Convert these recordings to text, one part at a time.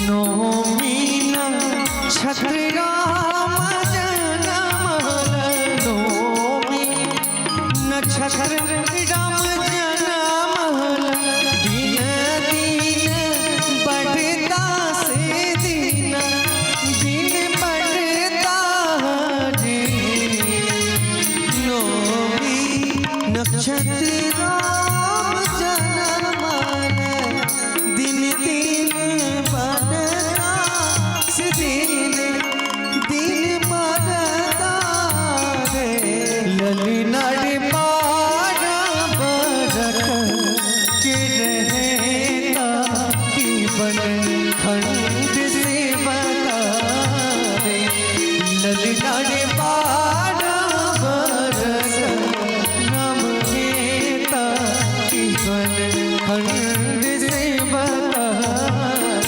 नौमी नक्षत्र राम जनमल, नौमी नक्षत्र राम जनमल, दिन दिन बढ़ता से दिन दिन बढ़ता रे। नौमी नक्षत्र राम जनमल, दिन दिन बढ़ता से दिन दिन बढ़ता रे। ललना रे 12 बरख के रहता कि बन खंड से बता रे। ललना रे 12 बरस राम हेता कि बन खंड से बता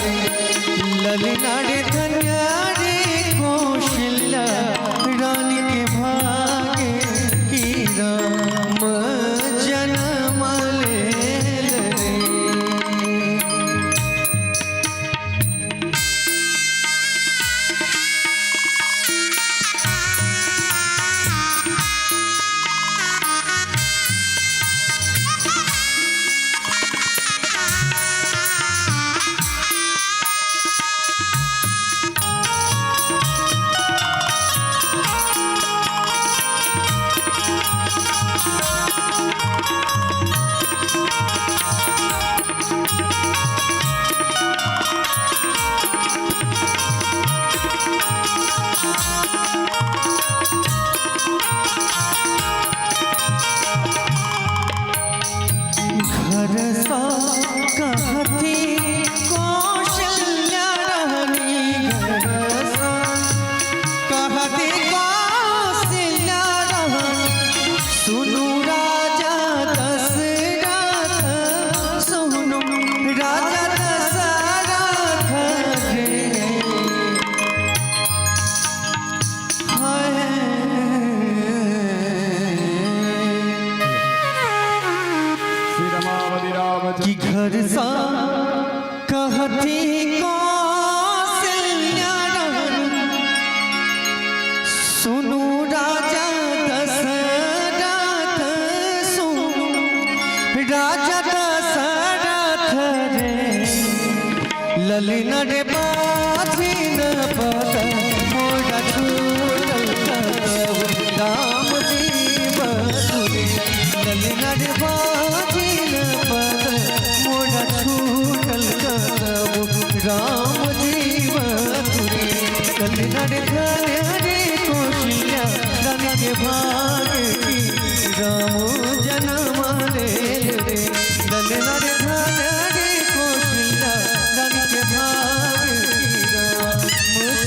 रे। ललना रे धन्य रे कौशल्या रानी के भागे की राम जन्म ले रे। घर सा कहती कौशल्या रानी, घर सा कहती कौशल्या रानी, सुनु राजा दशरथ, सुनु राजा दशरथ रे। श्री रमावती रामचंद्र कि घर सा कहती कौशल्या रानी, सुनु राजा दशरथ, सुनु राजा दशरथ रे। ललना रे बाझिन पद मोरा छूटल कतहु राम जी बसुरे। ललना रे बाझिन पद मोरा छूटल कतहु राम जी बसुरे। ललना रे धन्य रे कौशल्या रानी के भाग की राम जन्म ले रे। ललना रे धन्य रे कौशल्या रानी के भाग की राम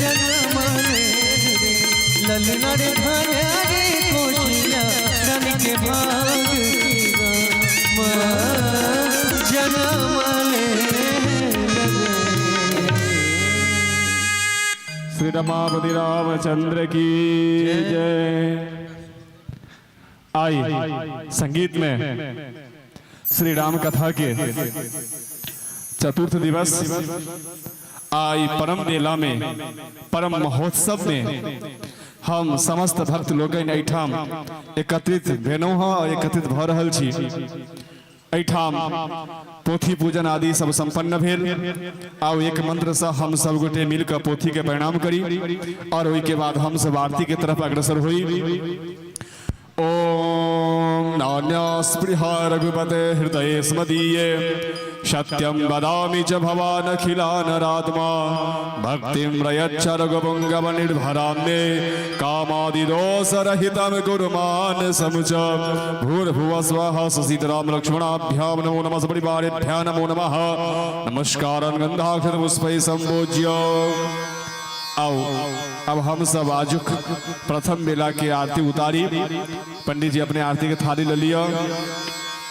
जन्म ले रे। ललना रे धन्य रे कौशल्या रानी के भाग की राम जन्म ले रे। श्री रमापति रामचंद्र की जय। आई संगीत में श्री राम कथा के चतुर्थ दिवस आई परम मेला में परम महोत्सव में हम समस्त भक्त लोकनि एहिठाम एकत्रित भेलहुँ हँ और एकत्रित भऽ रहल छी। एहिठाम पोथी पूजन आदि सब संपन्न भेल। आउ एक मंत्र से हम सब गोटे मिलकर पोथी के प्रणाम करी और ओहि के बाद हम सब आरती के तरफ अग्रसर हुई। ओम नान्यास्पृहा रघुपते हृदये स्मदीये सत्यं वदामि च भवान् अखिलानरात्मा भक्तिं प्रयच्छ रघुपुङ्गव निर्भरां मे कामादिदोषरहितं कुरु मानसं च। भूर्भुवः स्वः सीताराम लक्ष्मणाभ्यां नमो नमः, सपरिवारेभ्यः नमो नमः। नमस्कारं गन्धाक्षर पुष्पैः सम्पूज्य। आओ अब हम सब आजुक प्रथम बेला के आरती उतारी। पंडित जी अपने आरती के थाली ले लिया।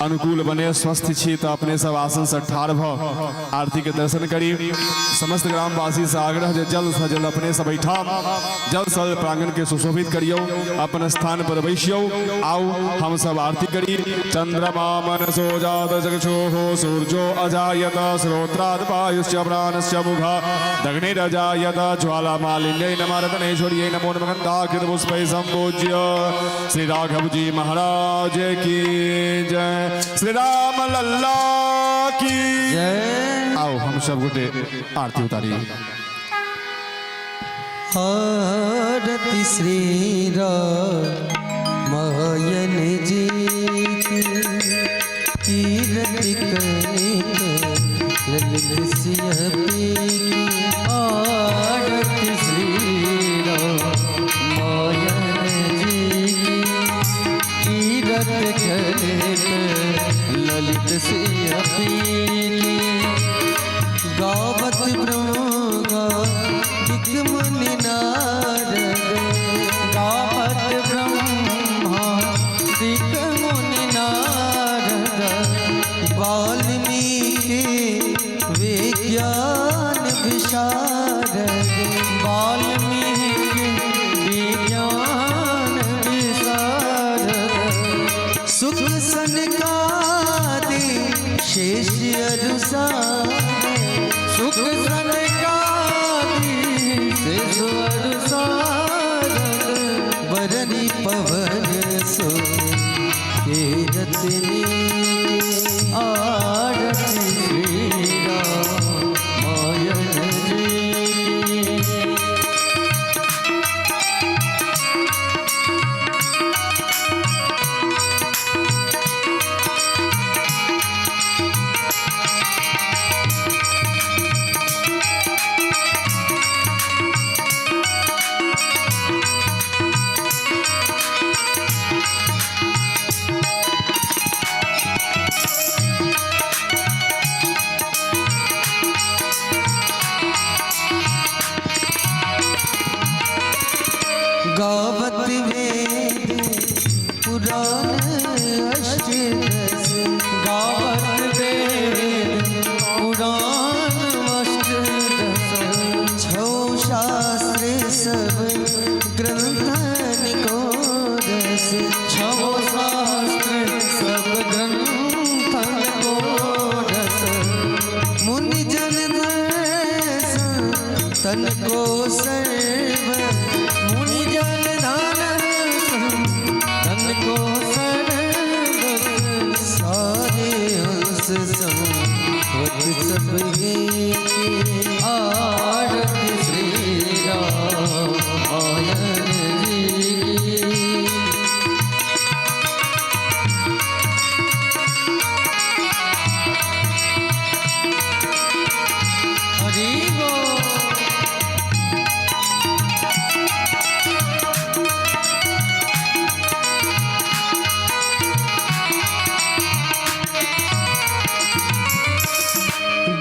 अनुकूल बने, स्वस्थ छी तऽ अपने सब आसन से ठाढ़ भऽ आरती के दर्शन करी। समस्त ग्रामवासी से आग्रह जे जल्द से जल्द अपने सब एहिठाम जल्द से जल्द प्रांगण के सुशोभित करियौ, अपन स्थान पर बैसियौ, आउ हम सब आरती करी। चंद्रमा मनसो जात चक्षुः सूर्यो अजायत श्रोत्रात् वायुश्च प्राणश्च मुखा दग्निरजायत ज्वाला मालिन्यै नमः रत्नेश्वर्यै नमो नमः गन्धाकृत पुष्पैः संपूज्य श्री राघव जी महाराज की जय, श्री राम लल्ला की जय। आओ हम सब गोटे आरती उतारी। आरती श्री रामायण जी की, कीरति कनिक ललित सियपति की। आरती श्री रामायण जी की, कीरत कनिक ललित सियपति की। गावत ब्रह्मा मुनि नारद, गावत ब्रह्मा दिक मुनि नारद। वाल्मीकि विज्ञान विशारद, वाल्मीकि विज्ञान विशारद। सुख सनकादि शेष अरुसार, सुख सनकादि शेष अरुसार। बरनी पवन सो कीरतनी, आरती श्री रामायण जी की। गावत वेद पुराण अष्टदश, गावत वेद पुराण अष्टदश। छौ शास्त्र सब ग्रंथन को रस, छौ शास्त्र सब ग्रंथन को रस। मुनि जन तन को सर्व, मुनि जन धन तन को सर्व। सारे अंश संवत सब के, आरती श्री रामायण जी की। हरि बोल।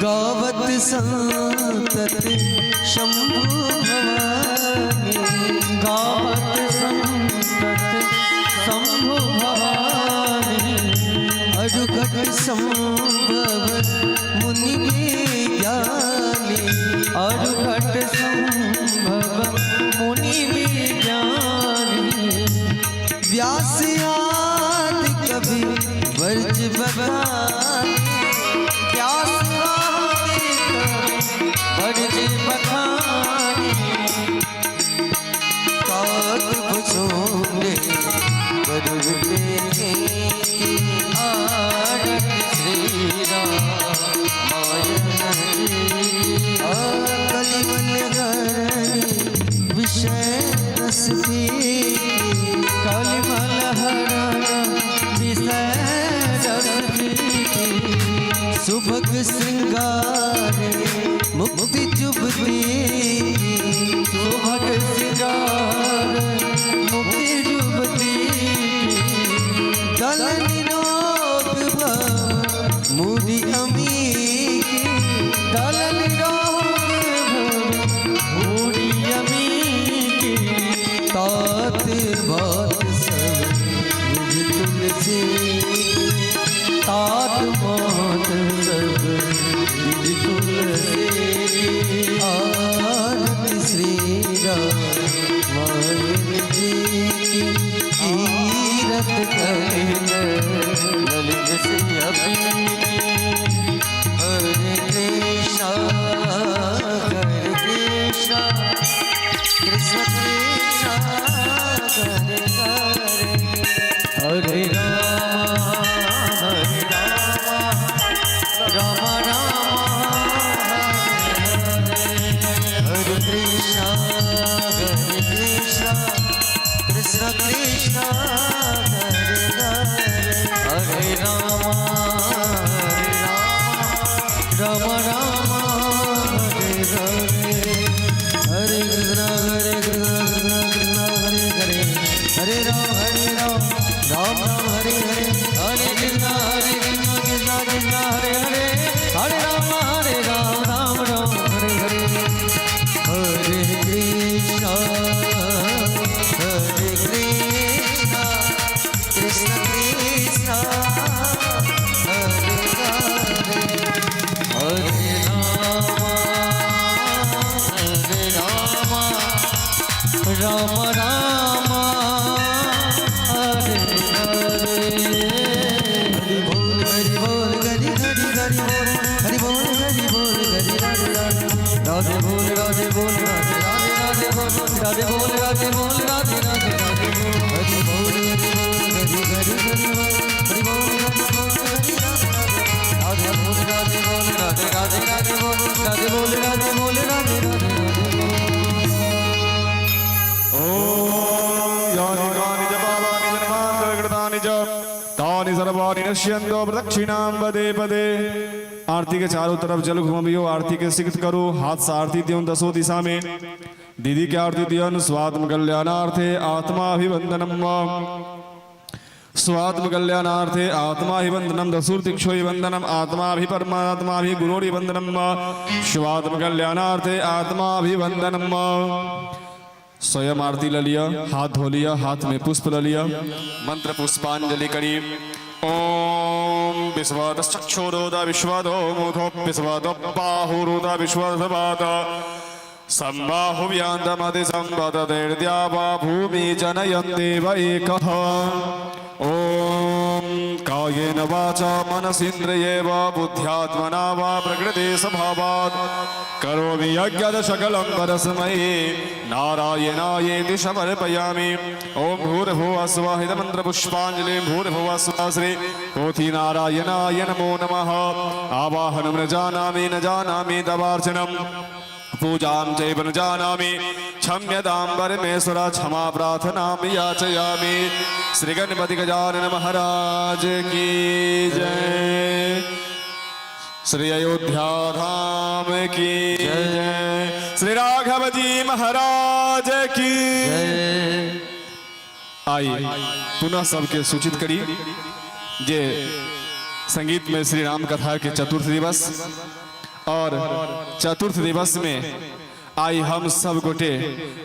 गावत संतत शंभु भवानी, गावत संतत शंभु भवानी। अरुघट संभव मुनि विज्ञानी, अरुघट संभव मुनि विज्ञानी। व्यास आदि कवि वर्ज बखानी, व्यास आदि कवि वर्ज बखानी। काक भुजोंगे गरुड़ पे की, आरती श्री रामायण जी की। कृष्ण हरे कृष्ण कृष्ण कृष्ण हरे हरे हरे राम हरे राम राम राम हरे हरे हरे कृष्ण कृष्ण कृष्ण हरे हरे हरे राम राम राम हरे हरे हरे कृष्ण कृष्ण कृष्ण हरे हरे हरे राम राम राम हरे हरे हरे कृष्ण हरे कृष्ण कृष्ण कृष्ण हरे हरे हरे राम हरे राम राम राम हरे हरे हरि बोल हरि हरि हरि बोल हरि बोल हरि बोल हरि राधे राधे राधे बोल राधे बोल राधे राधे राधे बोल राधे बोल राधे बोल राधे राधे राधे बोल हरि बोल हरि बोल हरि हरि हरि बोल हरि बोल हरि बोल हरि राधे राधे बोल राधे बोल राधे राधे राधे बोल राधे बोल राधे बोल राधे राधे राधे बोल। ॐ यानि कानि च पापानि जन्मान्तरकृतानि च तानि सर्वाणि नश्यन्तो प्रदक्षिणां पदे पदे। आरती के चारों तरफ जल घुमियो, आरती के सिक्त करो, हाथ से आरती दियो दसों दिशा में। दीदी के आरती दियन स्वात्म कल्याणार्थे आत्माभिवंदनम स्वात्म कल्याणार्थे आत्माभिवंदनम दसुर्दिक्षोभिवंदनम आत्माभिपरमात्माभि गुरोरिवंदनम स्वात्म कल्याणार्थे आत्माभिवंदनम। स्वयं आरती ल लिया, हाथ धो लिया, हाथ में पुष्प ल लिया, मंत्र पुष्पांजलि करी। ओम विश्वादश्चक्षुरोद विश्वादो मुखो विश्वादो बाहुरुद विश्वादवाद संबाहुव्यान्तमति संवदतेर्द्या वा भूमि जनयन्देव एकः। ॐ कायेन वाचा मनसीन्द्रियेव बुद्ध्यात्मना वा प्रकृति स्वभावात् करोमि यज्ञद सकलं परस्मै नारायणायेति समर्पयामि। ॐ भूर्भुवः स्वः इदमन्त्रपुष्पाञ्जलिं भूर्भुवः स्वः श्री पोथी नारायणाय नमो नमः। आवाहनं न जानामि न जानामि तवार्चनम् पूजां चैव न जानामि क्षम्यतां परमेश्वर क्षमा प्रार्थनां याचयामि। श्री गणपति गजानन महाराज की जय, श्री अयोध्या धाम की जय, श्री राघव जी महाराज की जय। आई पुनः सबके सूचित करी जे संगीत में श्री राम कथा के चतुर्थ दिवस और चतुर्थ दिवस में आई हम सब गोटे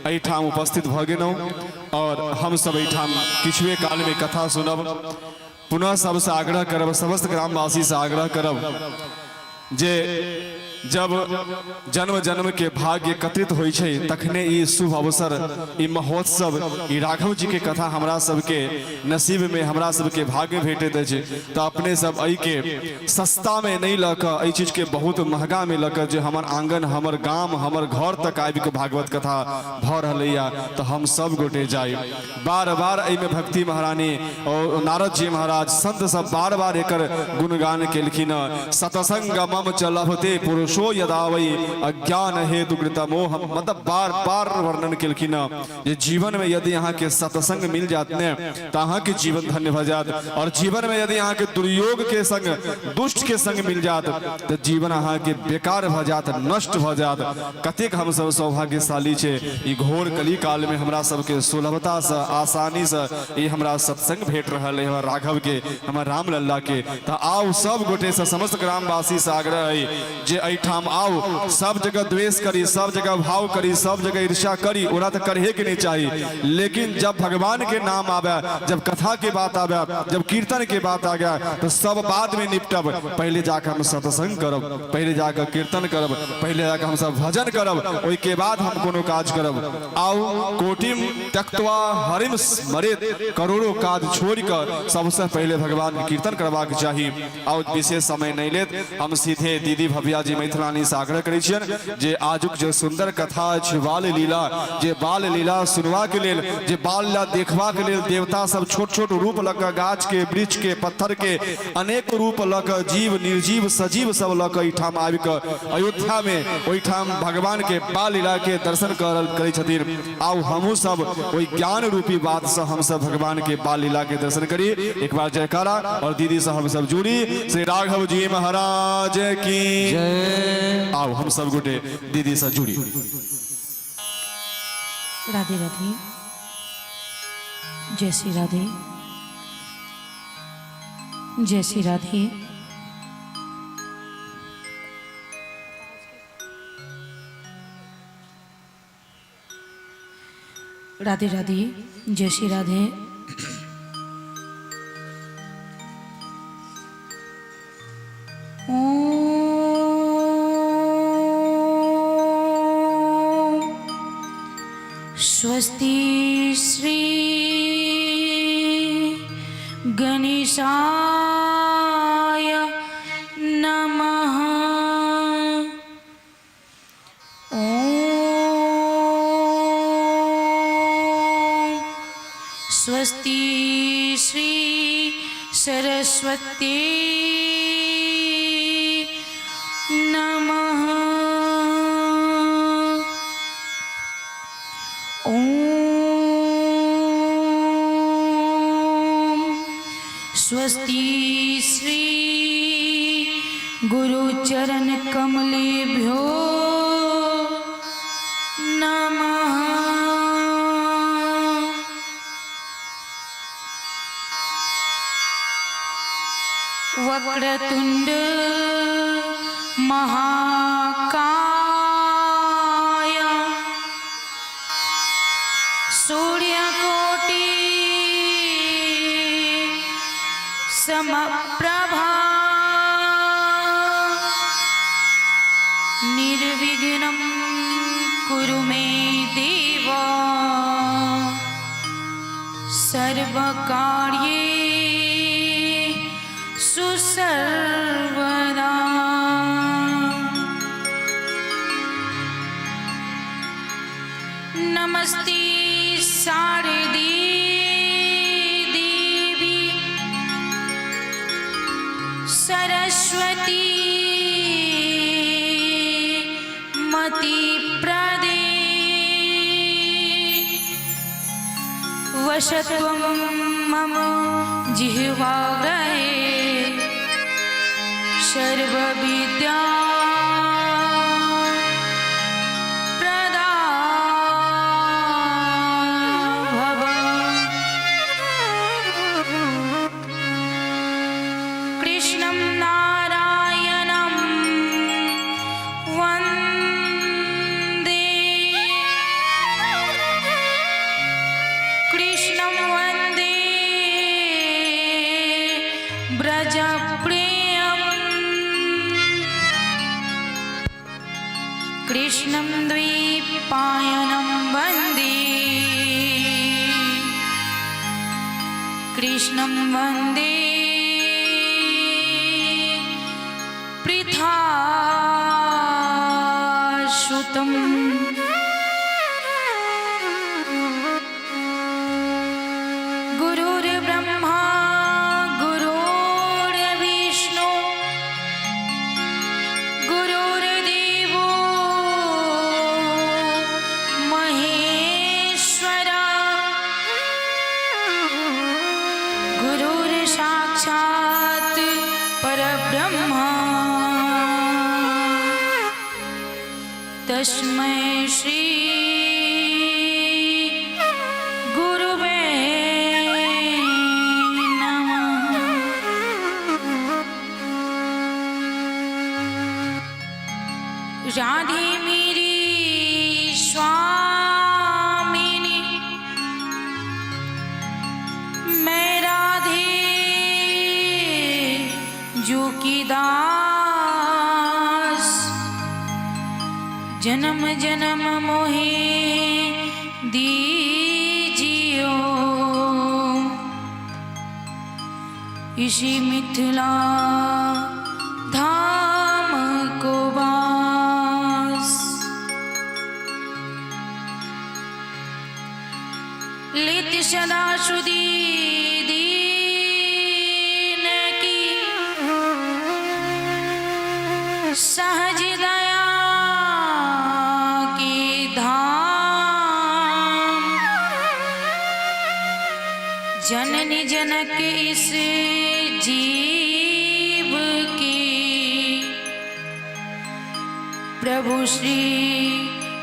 एहिठाम उपस्थित भऽ गेलहुँ और हम सब एहिठाम किछुए काल में कथा सुनब। पुनः सबसँ आग्रह करब, समस्त ग्रामवासीसँ आग्रह करब जे जब जन्म जन्म के भाग्य एकत्रित होइ छै तखने ई शुभ अवसर, ई महोत्सव, ई राघव जी के कथा हमरा सबके नसीब में, हमरा सबके भाग्य भेटैत अछि। तऽ अपने सब एहिके सस्ता में नहि लऽ कऽ एहि चीज के बहुत महंगा में लऽ कऽ जे हमर आंगन, हमर गाम, हमर घर तक आबि कऽ भागवत कथा भऽ रहलैया तऽ हम सब गोटे जाइ। बार बार एहिमे भक्ति महारानी और नारद जी महाराज संत सब बार बार एकर गुणगान केलखिन। सतसंगमम च लभते पुरुषो यदावै अज्ञान हेतु कृत मोह, मतलब बार बार वर्णन केलखिन जे जीवन में यदि अहाँ के सत्संग मिल जात ने तो अहाँ के जीवन धन्य भ जात, और जीवन में यदि अहाँ के दुर्योग के संग, दुष्ट के संग मिल जात तो जीवन अहाँ के बेकार भ जात, नष्ट भ जात। कतेक हम सब सौभाग्यशाली छे ई घोर कली काल में हमरा सबके सुलभता से, आसानी से ई हमरा सत्संग भेट रहल है, हमर राघव के, हमर राम लल्ला के। तो आओ सब गोटे से, समस्त ग्रामवासी से आग्रह है जे एहिठाम आओ, सब जगह द्वेष करी, सब जगह भाव करी, सब जगह ईर्ष्या करी, ओरा तो करहे के नहीं चाहिए, लेकिन जब भगवान के नाम आवे, जब कथा के बात आवे, जब कीर्तन के बात आ गया तो सब बाद में निपटब, पहले जाकर हम सत्संग करब, पहले जाकर कीर्तन करब, पहले जाकर हम सब भजन करब, ओहि के बाद हम कोनो काज करब। आओ कोटिम त्यक्त्वा हरिम स्मरेत, करोड़ों काज छोड़ कर सबसे पहले भगवान के कीर्तन करबाक चाही। आओ विशेष समय नहीं लेत, हम सीधे दीदी भव्या जी मैथिली मैथिलानी से आग्रह करै छियनि जे आजुक जे सुंदर कथा अछि बाल लीला, जे बाल लीला सुनबाक लेल, जे बाल लीला देखबाक लेल देवता सब छोट छोट रूप लऽ कऽ गाछ के, वृक्ष के, पत्थर के अनेक रूप लऽ कऽ जीव निर्जीव सजीव सब लऽ कऽ एहिठाम आबि कऽ अयोध्या में ओहिठाम भगवान के बाल लीला के दर्शन करै छथिन। आउ हमहूँ सब ओहि ज्ञान रूपी बात से हम सब भगवान के बाल लीला के दर्शन करी। एक बार जयकारा और दीदी से हम सब जुड़ी। श्री राघव जी महाराज की जय। आउ हम सब गोटे दीदी से जुड़ी। राधे राधे, जय श्री राधे, जय श्री राधे। राधे राधे, जय श्री राधे। ॐ स्वस्ति श्री गणेशाय नमः। ॐ स्वस्ति श्री सरस्वती नमः। ॐ स्वस्ति श्री गुरुचरण कमलेभ्यो नमः। वक्रतुंड महाकाय सूर्यकोटि समप्रभा निर्विघ्नं कुरु मे देव सर्वकार्येषु सर्वदा। नमस्ते शारदे देवी सरस्वती मति प्रदे वशत्वं मम जिह्वाग्रहे सर्वविद्या प्रदा भव। कृष्णं नारायणं वन्दे, कृष्णं वन्दे व्रजप्रियम्, कृष्णं द्वीपायनं वन्दे, कृष्णं वन्दे पृथासुतम्। गुरुर्ब्रह्मा गुरुर्विष्णु गुरुर्देवो महेश्वरा गुरुर्साक्षात् परब्रह्म तस्मै श्री गुरुवे नमः। राधे मेरी स्वामिनी, मैं राधे जो की दास, जन्म जन्म मोहे दीजियो इसी मिथिला धाम को वास। सदा सुधी दीन की, सहज दया की धाम। जननी जनक इस जीव की, प्रभु श्री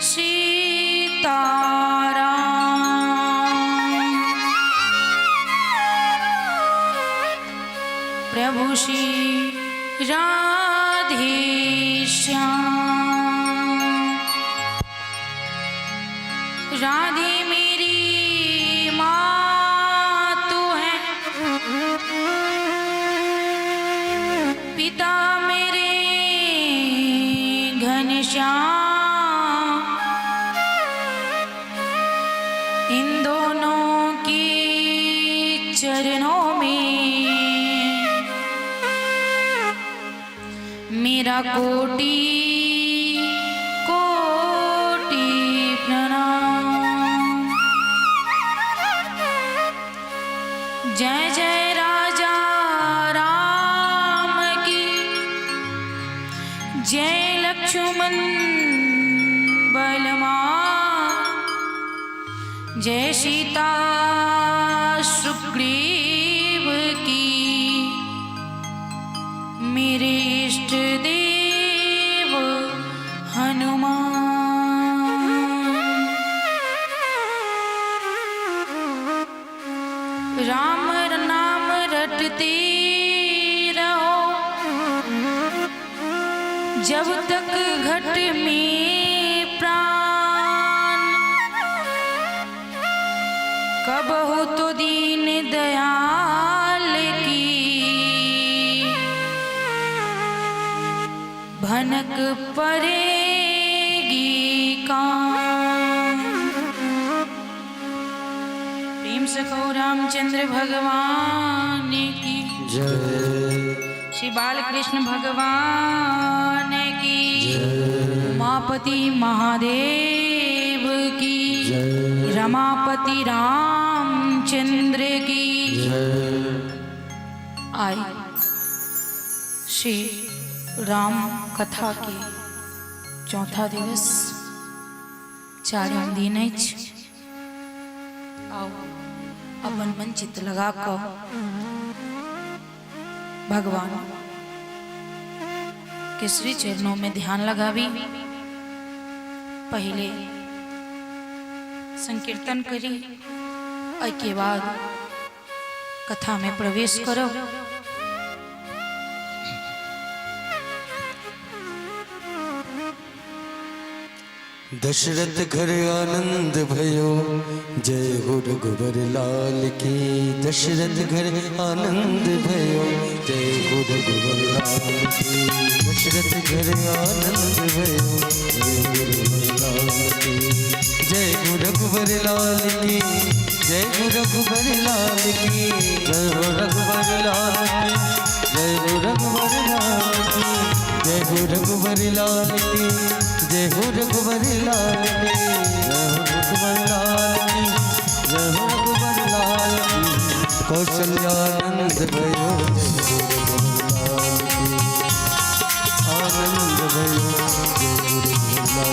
सीताराम। प्रभु श्री राधे श्याम। राधे मेरी माँ तू है, पिता मेरे घनश्याम। इन दोनों की चरणों में मेरा कोटि कोटि प्रणाम। जय जय राजा राम की, जय लक्ष्मण बलमा, जय सीता सुग्रीव की, मेरे इष्ट देव हनुमान। राम नाम रटते रहो जब तक घट में प्राण। कबहु तो दीन दयाल की भनक पड़ेगी कान। प्रेम से कहो रामचंद्र भगवान की जय। श्री बालकृष्ण भगवान की, उमापति महादेव की, रमापति रामचंद्र की। आई श्री राम कथा के चौथा दिवस, चारिम दिन अछि। आउ अपन मन चित्त लगा कऽ भगवान के श्री चरणों में ध्यान लगावी। पहले संकीर्तन करी, के बाद कथा में प्रवेश करो। दशरथ घर आनंद भयो, जय हो रघुबर लाल की। दशरथ घर आनंद भयो, जय हो रघुबर लाल की। दशरथ घर आनंद भयो, जय हो रघुबर लाल की। जय हो रघुबर लाल की, जय हो रघुबर लाल की। जय हो रघुबर लाल की, जय हो रघुबर लाल की। जय हो रघुबर लाल की, जय हो रघुबर लाल की। जय हो रघुबर लाल की, जय हो रघुबर लाल की। कौशल्यानंद भयो, जय हो रघुबर लाल की। आनंद भयो, जय हो रघुबर लाल की।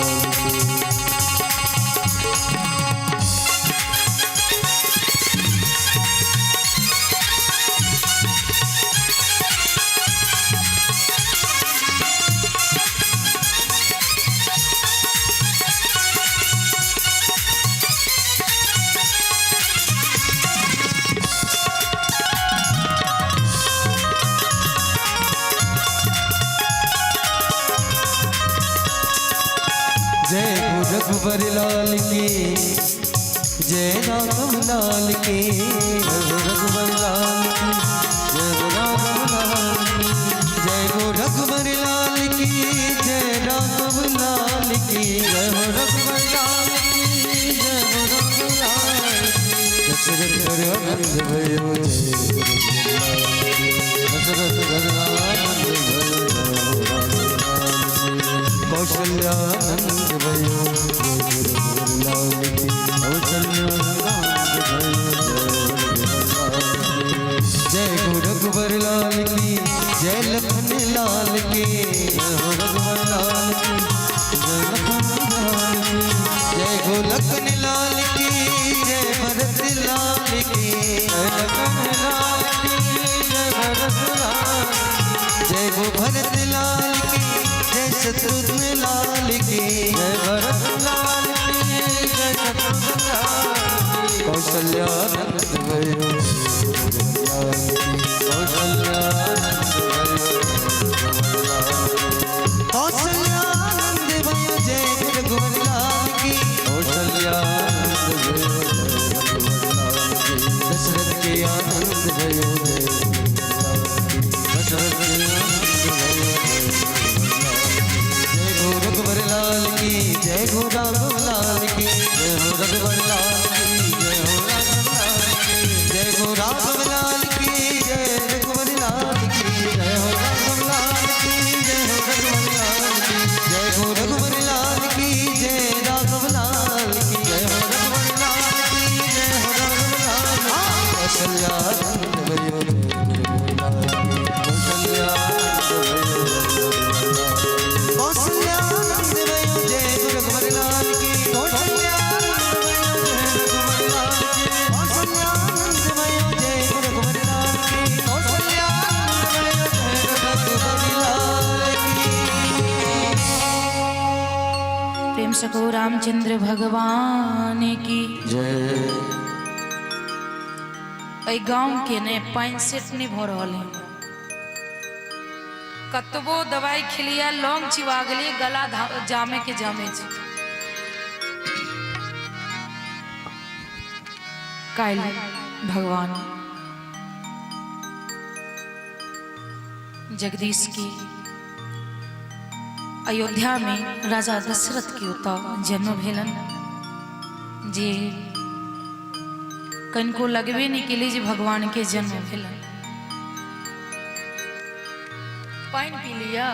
जय हो रघुबर लाल की, जय राघव लाल की। जय हो रघुबर लाल की, जय हो राघव लाल की। जय हो रघुबर लाल की, जय राघव लाल की। जय हो रघुबर लाल की, जय हो रघुबर लाल की। दशरथ घर आनंद भयो, जय हो रघुबर लाल की। दशरथ घर आनंद भयो, जय हो राघव लाल की। कौशल्यानंद भयो, जय हो रघुबर लाल की। कौशल्यानंद भयो, की, जय भरत लाल की, जय शत्रुघ्न लाल की। कौशल्यानंद भयो लाल की, कौशल्यानंद भयो लाल की। कौशल्यानंद भयो जय रघुवर लाल की, कौशल्यानंद भयो जय रघुवर लाल की। दशरथ के आनंद भयो जय रघुवर लाल की, दशरथ के आनंद भयो जय रघुवर लाल की। जय हो रघुवर लाल की, जय हो राघव लाल की, जय हो रघुवर लाल की, जय हो राघव लाल की, जय हो राघव लाल की, जय रघुवर लाल की, जय हो राघव लाल की, जय हो रघुवर लाल की, जय हो रघुवर लाल की, जय राघव लाल की, जय हो रघुवर लाल की, जय हो राघव लाल की। कौशल्यानंद भयो जय रघुवर लाल की, कौशल्यानंद भयो जय रघुवर लाल की। कौशल्यानंद भयो जय रघुवर लाल की, कौशल्यानंद भयो जय रघुवर लाल की, कौशल्यानंद भयो जय रघुवर लाल की, कौशल्यानंद भयो जय रघुवर लाल की। प्रेम से कहो रामचंद्र भगवान की जय। एहि गांव के ने पानि सेट नहीं भऽ रहल है। कतबो दवाई खेलिया लौंग चिबा गेलियै, गला जामे के जामे छै। काल्हि भगवान जगदीश की अयोध्या में राजा दशरथ के ओतऽ जन्म भेलन, जे कनिको लगबे नहीं केलै जे भगवान के जन्म भेलन। पानि पी लिअ।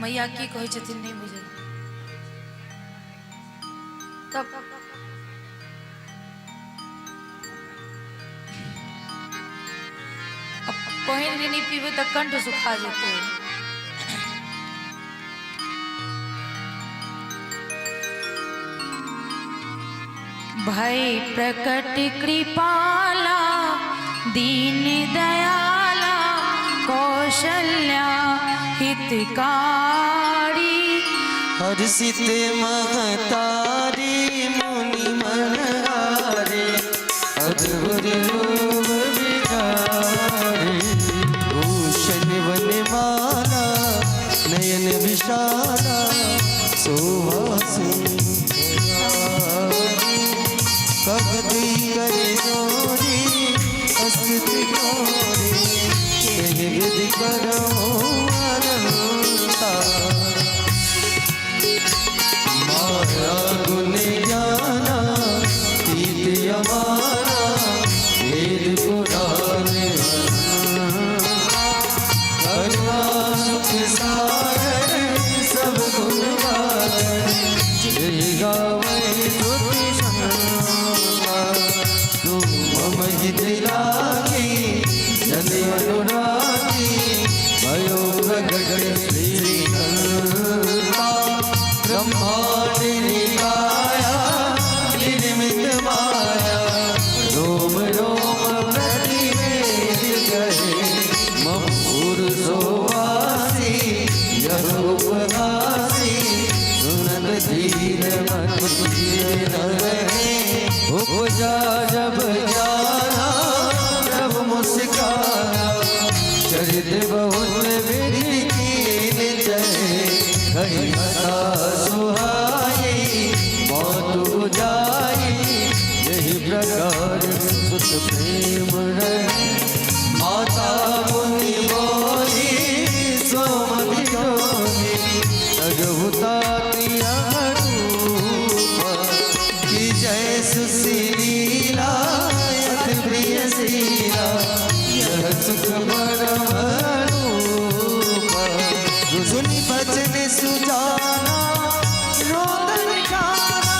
मैया की कहै छथिन नहि बुझल। तब अब पानि जे नहि पीबै तऽ कंठ सुखा जेतै। भय प्रकट कृपाला दीन दयाला कौशल्या हितकारी। हर्षित महतारी मुनि मनहारे, अद्भुत रूप विचारे। भूषण वनमाला नयन विशाला, शोभा सुंदरी। भक्ति कर जोरी स्तुति कोरी, केहि विधि करो अनंता। माया गुण ज्ञाना तीत अमारा, वेद पुराण करुणा सुख सागर सब गुण गागर। जय गावै स्तुति संता, तुम मम हित लागी जन अनुरागी। भयो प्रगट श्री कंता, ब्रह्मांड निकाया निर्मित माया। रोम रोम प्रतिवेद कहे, मम पुरुषोवासी यह उपहासी। सुनत धीर मन धीर न रहे, उपजा जब जाना जब मुस्काना। चरित बहुत विधि कीन चहे, कही कथा सुहाई मौत बुझाई। यही प्रकार सुत प्रेम रहे, माता मुनि बोली सोमति जोनी। रघुताति रूप की जय सुशीला अति प्रिय शीला। यह सुख परम रूप। सुनि बचन सुजाना रोदन जाना,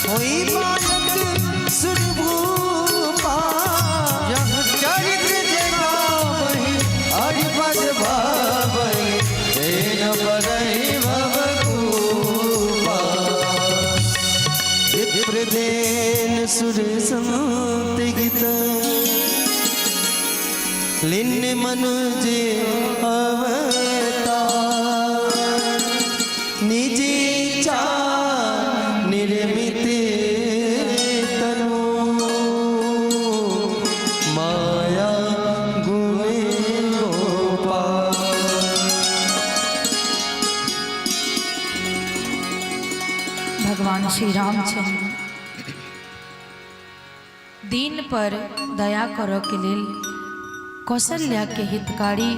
होई बालक सुर भूपा। यह चरित्र जे गावहि हरि पद भावहि, तेन परहि भव कूपा। विप्रदेन सुर संत गीत, लिन मनुज अवतार। भगवान श्री रामचंद्र दिन पर दया करऽ के लेल कौशल्या के हितकारी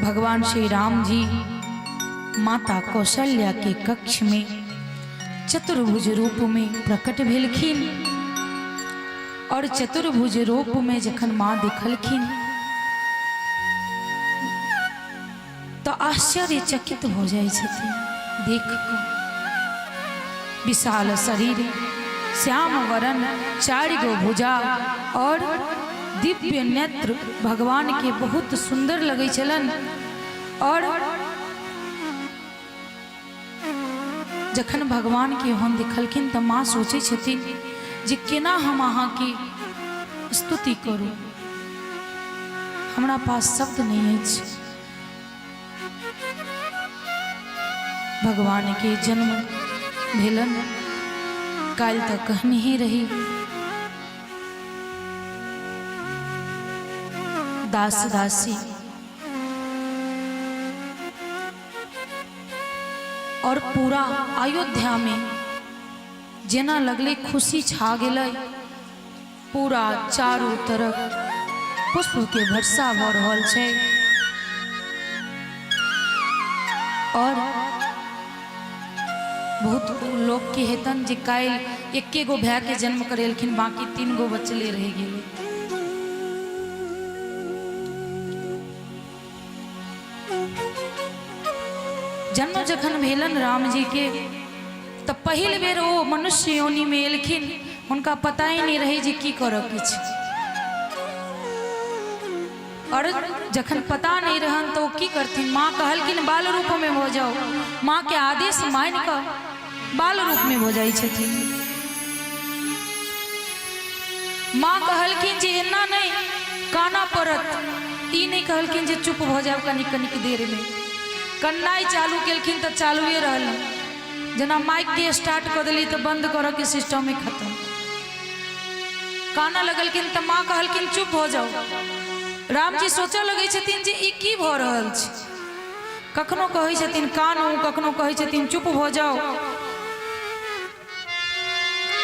भगवान श्री राम जी माता कौशल्या के कक्ष में चतुर्भुज रूप में प्रकट भेलखिन। और चतुर्भुज रूप में जखन माँ देखलखिन तो आश्चर्यचकित हो जाइ छथिन देख कऽ। विशाल शरीर, श्याम वरण, चारि गो भुजा और दिव्य नेत्र भगवान के बहुत सुंदर लगै छलन। और जखन भगवान के हम देखलखिन तऽ माँ सोचै छथिन जे केना हम अहाँके स्तुति करू, हमरा पास शब्द नहि अछि। भगवान के जन्म भेलन काल्हि तऽ कहने ही रही, दास दासी और पूरा अयोध्या में जेना लगले खुशी छा गेलै, पूरा चारू तरफ पुष्प के वर्षा भऽ रहल छै। और बहुत लोग के हेतन जे काल्हि एके गो भाय के जन्म करेलखिन, बाकी 3 गो बचले रहि गेलै। जन्म जखन भेलन राम जी के तऽ पहिल बेर ओ मनुष्य योनि में एलखिन, हुनका पता ही नहीं रहे जे की करऽ के छै। और जखन पता नहीं रहन तो ओ की करथिन, माँ कहलखिन बाल रूप में भऽ जाओ, माँ के आदेश मानि कऽ बाल रूप में भऽ जाइ छथिन। माँ कहलखिन जे एना नहीं काना पड़त, ई नहीं कहलखिन जे चुप भऽ जायब कनिक कनिक देर में। कन्नाइ चालू केलखिन तऽ चालुए रहल, जेना माइक के स्टार्ट कऽ देली तऽ बंद करऽ के सिस्टम ही खत्म। काना लगलखिन तऽ माँ कहलखिन चुप भऽ जाओ। रामजी सोचऽ लगै छथिन जे ई की भऽ रहल छै, कखनो कहै छथिन कानू, कखनो कहै छथिन चुप भऽ जाओ,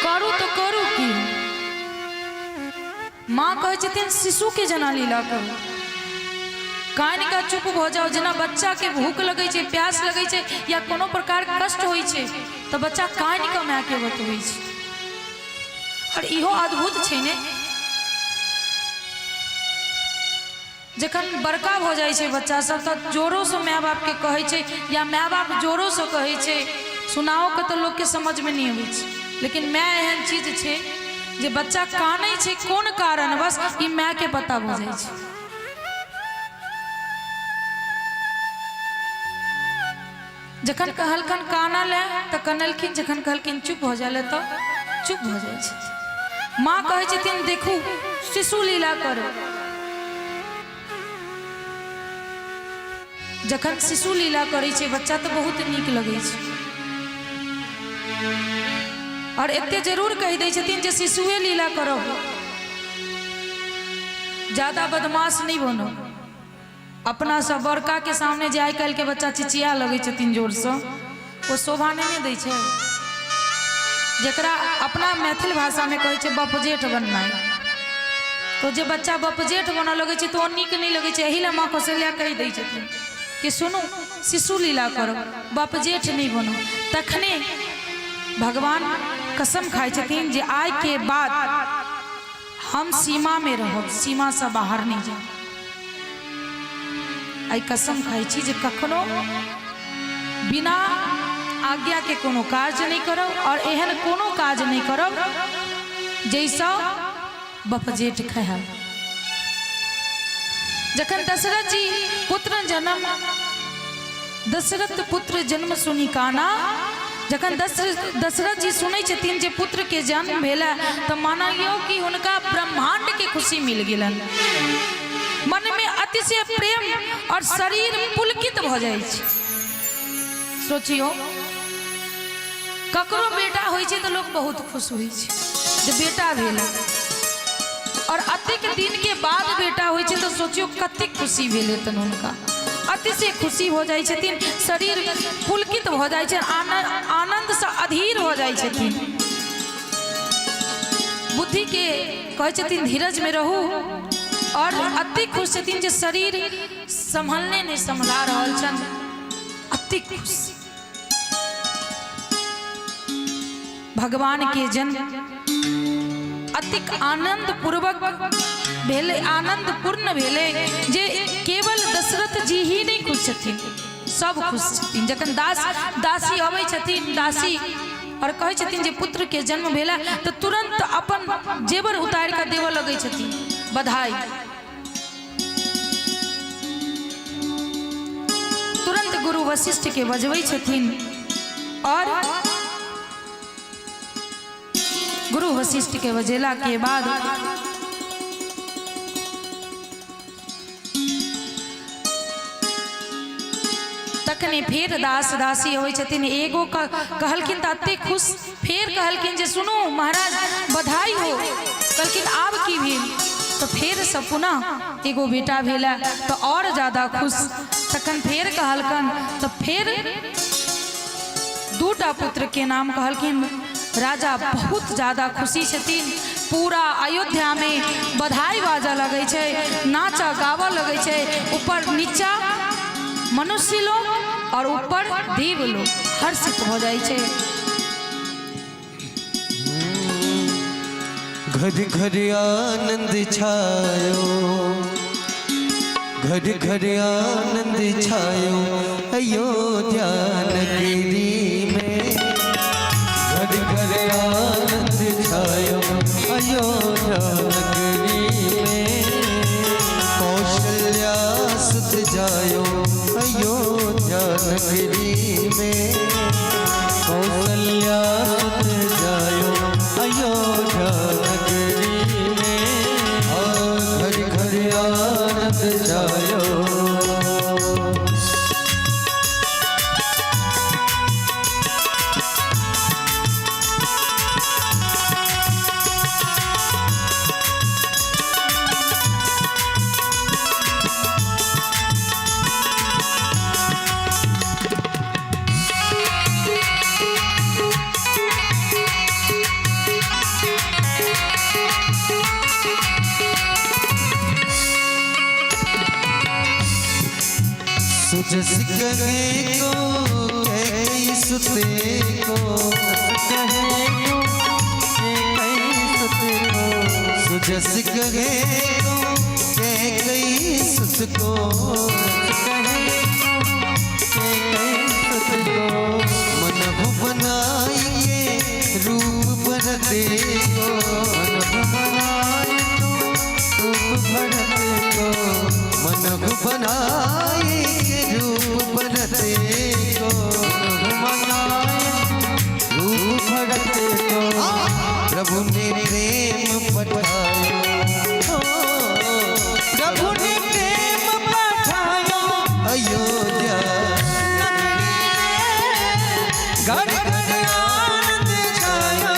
करू तऽ करू की। माँ कहै छथिन शिशु के जेना लीला करू, कानि कऽ चुप भऽ जाओ। जेना बच्चा के भूख लगै छै, प्यास लगै छै या कोनो प्रकार के कष्ट होइ छै तऽ बच्चा कानि कऽ माय के बतबै छै। और इहो अद्भुत छै ने, जखन बड़का भऽ जाइ छै बच्चा सब तऽ जोरोसँ माय बापके कहै छै या माय बाप जोरोसँ कहै छै, सुनाओ के तऽ लोकके समझमे नहि अबै छै। लेकिन माय एहन चीज छै जे बच्चा कानै छै कोन कारणवश ई मायके पता भऽ जाइ छै। जखन कहलखन कानऽ लए तऽ कनलखिन, जखन कहलखिन चुप भऽ जाय लए तऽ चुप भऽ जाइ छथिन। माँ कहै छथिन देखू शिशु लीला करू। जखन शिशु लीला करै छै बच्चा तऽ बहुत नीक लगै छै। और एते जरूर कहि दै छथिन जे शिशुए लीला करब, ज्यादा बदमाश नहि बनब। अपना सब बड़का के सामने जे आइ काल्हि के बच्चा चिचिया लगै छथिन जोरसँ, ओ शोभा नहि ने दै छै। जकरा अपना मैथिल भाषामे कहै छै बपजेठ बननाइ, तो जे बच्चा बपजेठ बनऽ लगै छै तऽ ओ नीक नहि लगै छै। एहि लए माँ कौशल्या कहि दै छथिन कि सुनू शिशु लीला करू, बपजेठ नहि बनू। तखने भगवान कसम खाइ छथिन जे आइ के बाद हम सीमा में रहब, सीमा से बाहर नहीं जायब। आइ कसम खाइ छी जे कखनो बिना आज्ञा के कोनो काज नहीं करब और एहन कोनो काज नहीं करब जैसा बपजेठ खायब। जखन दशरथ जी पुत्र जन्म, दशरथ पुत्र जन्म सुनी काना, जखन दशरथ जी सुनै छथिन जे पुत्र के जन्म भेल तऽ मानियौ कि हुनका ब्रह्मांड के खुशी मिल गेलन। मन में अतिशय प्रेम और शरीर पुलकित भऽ जाइ छै। सोचियौ ककरो बेटा होइ छै तऽ लोक बहुत खुश होइ छै जे बेटा भेल, और अतेक दिन के बाद बेटा होइ छै तऽ सोचियौ कतेक खुशी भेल हेतनि हुनका। अतिशय खुशी हो जाइ छथिन, शरीर पुलकित भऽ जाइ छै, आनन्दसँ अधीर हो जाइ छथिन। बुद्धि के कहै छथिन धीरज में रहू, और अति खुश छथिन जे शरीर सम्हलने नहीं सम्हला रहल छनि, अति खुश। भगवान के जन्म अतिक आनंद पूर्वक भेलै, आनंद पूर्ण भेलै जे केवल दशरथ जी ही नहीं खुश छथिन, सब खुश छथिन। जखन दास दासी अबै छथिन, दासी और कहै छथिन जे पुत्र के जन्म भेला, तो तुरंत अपन जेवर उतारि कऽ देबऽ लगै छथिन बधाई। तुरंत गुरु वशिष्ठ के बजबै छथिन और गुरु वशिष्ठ के बजेला के बाद तखने फेर दास दासी होइ छथिन। एगो कहलखिन तऽ एते खुश, फेर कहलखिन जे सुनू महाराज बधाई हो। कहलखिन आब की भेल? तो फेर से पुनः एगो बेटा भेला तो और ज्यादा खुश। तखन फेर कहलकन तो फेर दूटा पुत्र के नाम कहलखिन। राजा बहुत ज्यादा खुशी छथिन, पूरा अयोध्या में बधाई बाजऽ लगै छै, नाचऽ गाबऽ लगै छै। ऊपर नीचा मनुष्य लोग और ऊपर देव लोग हर्षित हो जाइ छै। घर घर आनंद छायो, घर घर आनंद छायो अयोध्या नगरी में। घर घर आनंद छायो अयोध्या नगरी में। कौशल्या सुत जायो अयोध्या नगरी में। कौशल्या सुत जायो अयोध्या नगरी में। और घर घर आनंद छायो। सुजस कहे को कैकेयी सुते को, कहे को कैकेयी सुते को। सुजस कहे को कैकेयी सुत को, कहे को कैकेयी सुत को। मनहु बनाइए रूप भरते को, मनहु बनाए रूप भरत को। मनहु बनाए रूप भरते को, मनहु बनाए रूप भरत को। प्रभु ने प्रेम पठायो, प्रभु ने प्रेम पठायो अयोध्या नगरी में। घर घर आनंद छायो।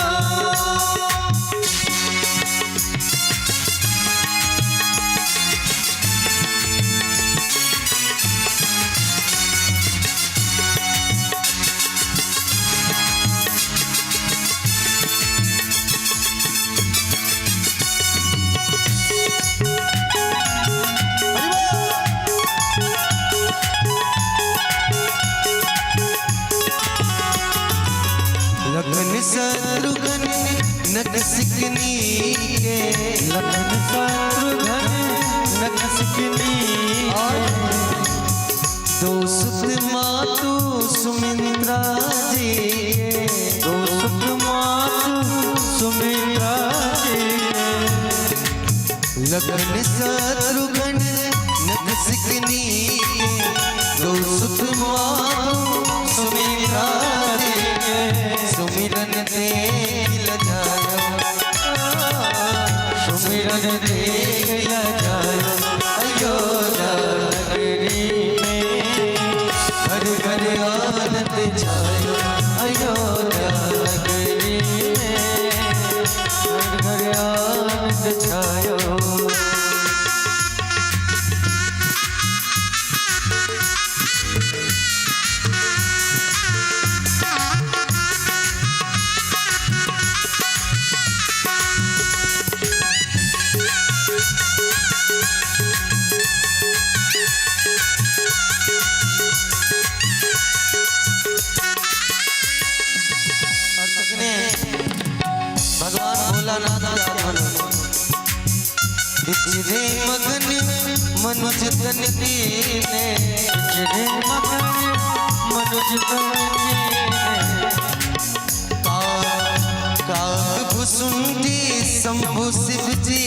लखन शत्रुघ्न नख सिकनी के, लखन शत्रुघ्न नख सिकनी। दो सुत मातु सुमित्रा जी के, दो सुत मातु सुमित्रा जी के। लखन शत्रुघ्न नख सिकनी के, दो सुत मातु सुमित्रा जी के। सुमिरन देख लजायो, सुमिरन देख लजायो अयोध्या नगरी में। घर घर आनंद छायो अयोध्या नगरी में। घर घर आनंद छायो। बिचरे मगन मनुज तन कीने, बिचरे मगन मनुज तन कीने। काक भुसुंडी शंभु शिव जी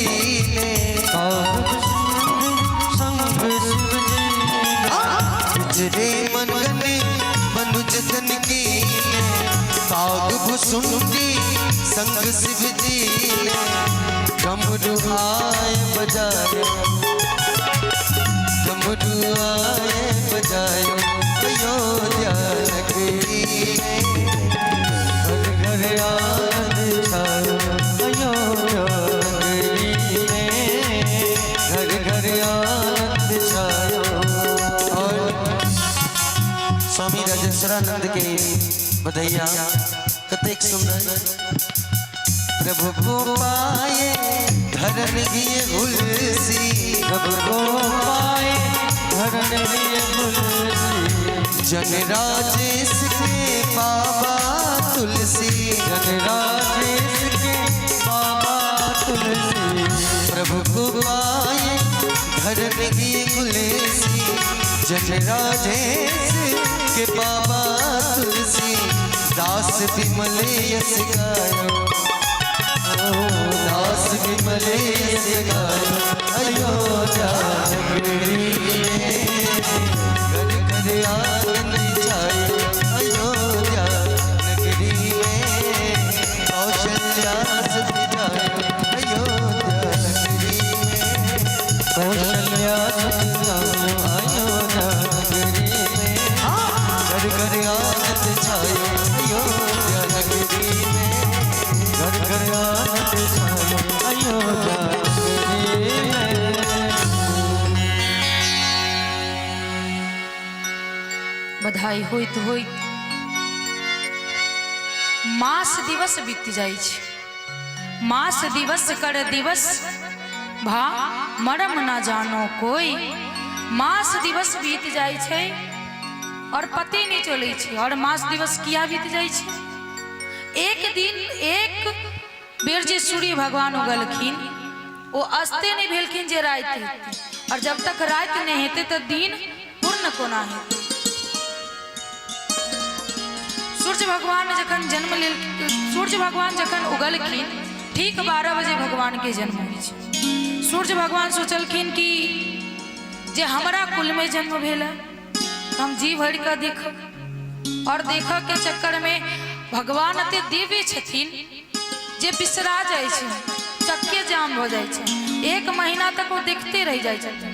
ने, काक भुसुंडी शंभु शिव जी ने। बिचरे मगन मनुज तन कीने, काक भुसुंडी संग शिव जी ने। डमरू आए बजाए, डमरू आए बजाए अयोध्या नगरी में। घर घर आनंद छायो अयोध्या नगरी में, घर घर आनंद छायो। और स्वामी राजेश्वरानंद के बधैया कतेक सुंदर। प्रभु को पाए धरन गिए हुलसी, प्रभु को पाए धरन गिए हुलसी। जन राजेश के बाबा तुलसी, जन राजेश के बाबा तुलसी। प्रभु को पाए धरन गिए हुलसी, जन राजेश के बाबा तुलसी। दास विमल यस गायो, दास विमल यस गायो अयोध्या नगरी में। घर घर आनंद छायो अयोध्या नगरी में। कौशल्या सुत जायो अयोध्या नगरी में, कौशल्या सुत जायो अयोध्या नगरी में। घर घर आनंद छायो अयोध्या नगरी में, घर घर आनंद छायो अयोध्या नगरी में। बधाई होइत होइत मास दिवस बीत जाइ छै। मास दिवस कर दिवस भा मरम ना जानो कोई। मास दिवस बीत जाइ छै और पते नहीं चलै छै। और मास दिवस किया बीत जाइ छै? एक दिन एक बेर जे सूर्य भगवान उगलखिन ओ अस्ते नहीं भेलखिन जे राति हेतै, और जब तक राति नहीं हेतै तो दिन पूर्ण कोना हेतै। सूर्य भगवान जखन जन्म लेल, सूर्य भगवान जखन उगलखिन ठीक 12 बजे भगवान के जन्म होइ छै। सूर्य भगवान सोचलखिन कि जे हमरा कुल में जन्म भेल है हम जी भरि कऽ देखब। और देखऽ के चक्कर में भगवान एते दिव्य छथिन जे बिसरा जाइ छै, चक्के जाम भऽ जाइ छै। 1 महीना तक ओ देखते रहि जाइ छथिन।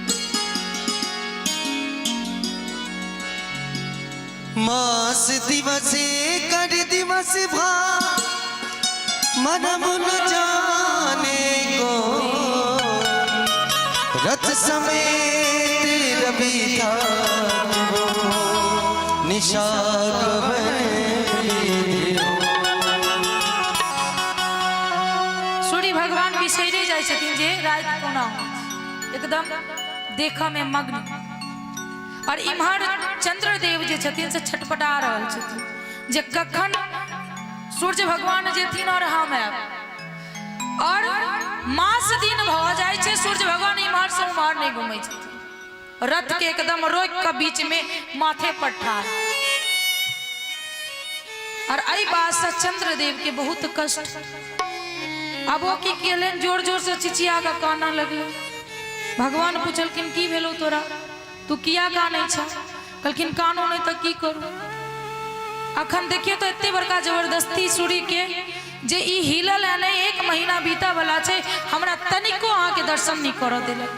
मास दिवस कर दिवस भा मरम न जाने को। रथ समेत रवि था निषाद। सूर्य भगवान बिसैरे जाइ छथिन जे राति कोना होइ छै, एकदम देखऽ में मग्न। और इम्हर चंद्रदेव जे छथिन से छटपटा रहल छथिन जे कखन सूर्य भगवान जेथिन और हम आयब। और मास दिन भऽ जाइ छै, सूर्य भगवान इम्हर से उम्हर नहीं घूमै छथिन। रथ के एकदम रोकि कऽ बीच में माथे पर ठाढ़। और एहि बात से चंद्रदेव के बहुत कष्ट। अब ओ की केलनि, जोर जोर से चिचिया कऽ कानऽ लगलै। भगवान पुछलखिन की भेलौ तोरा, तू किया कानै छ? कहलखिन कानो नहीं तऽ की करू, अखन देखियौ तऽ एते बड़का जबरदस्ती सूर्य के जे ई हिलल है नहीं, 1 महीना बीता वाला छै, हमरा तनिको अहाँके दर्शन नहीं करऽ देलक।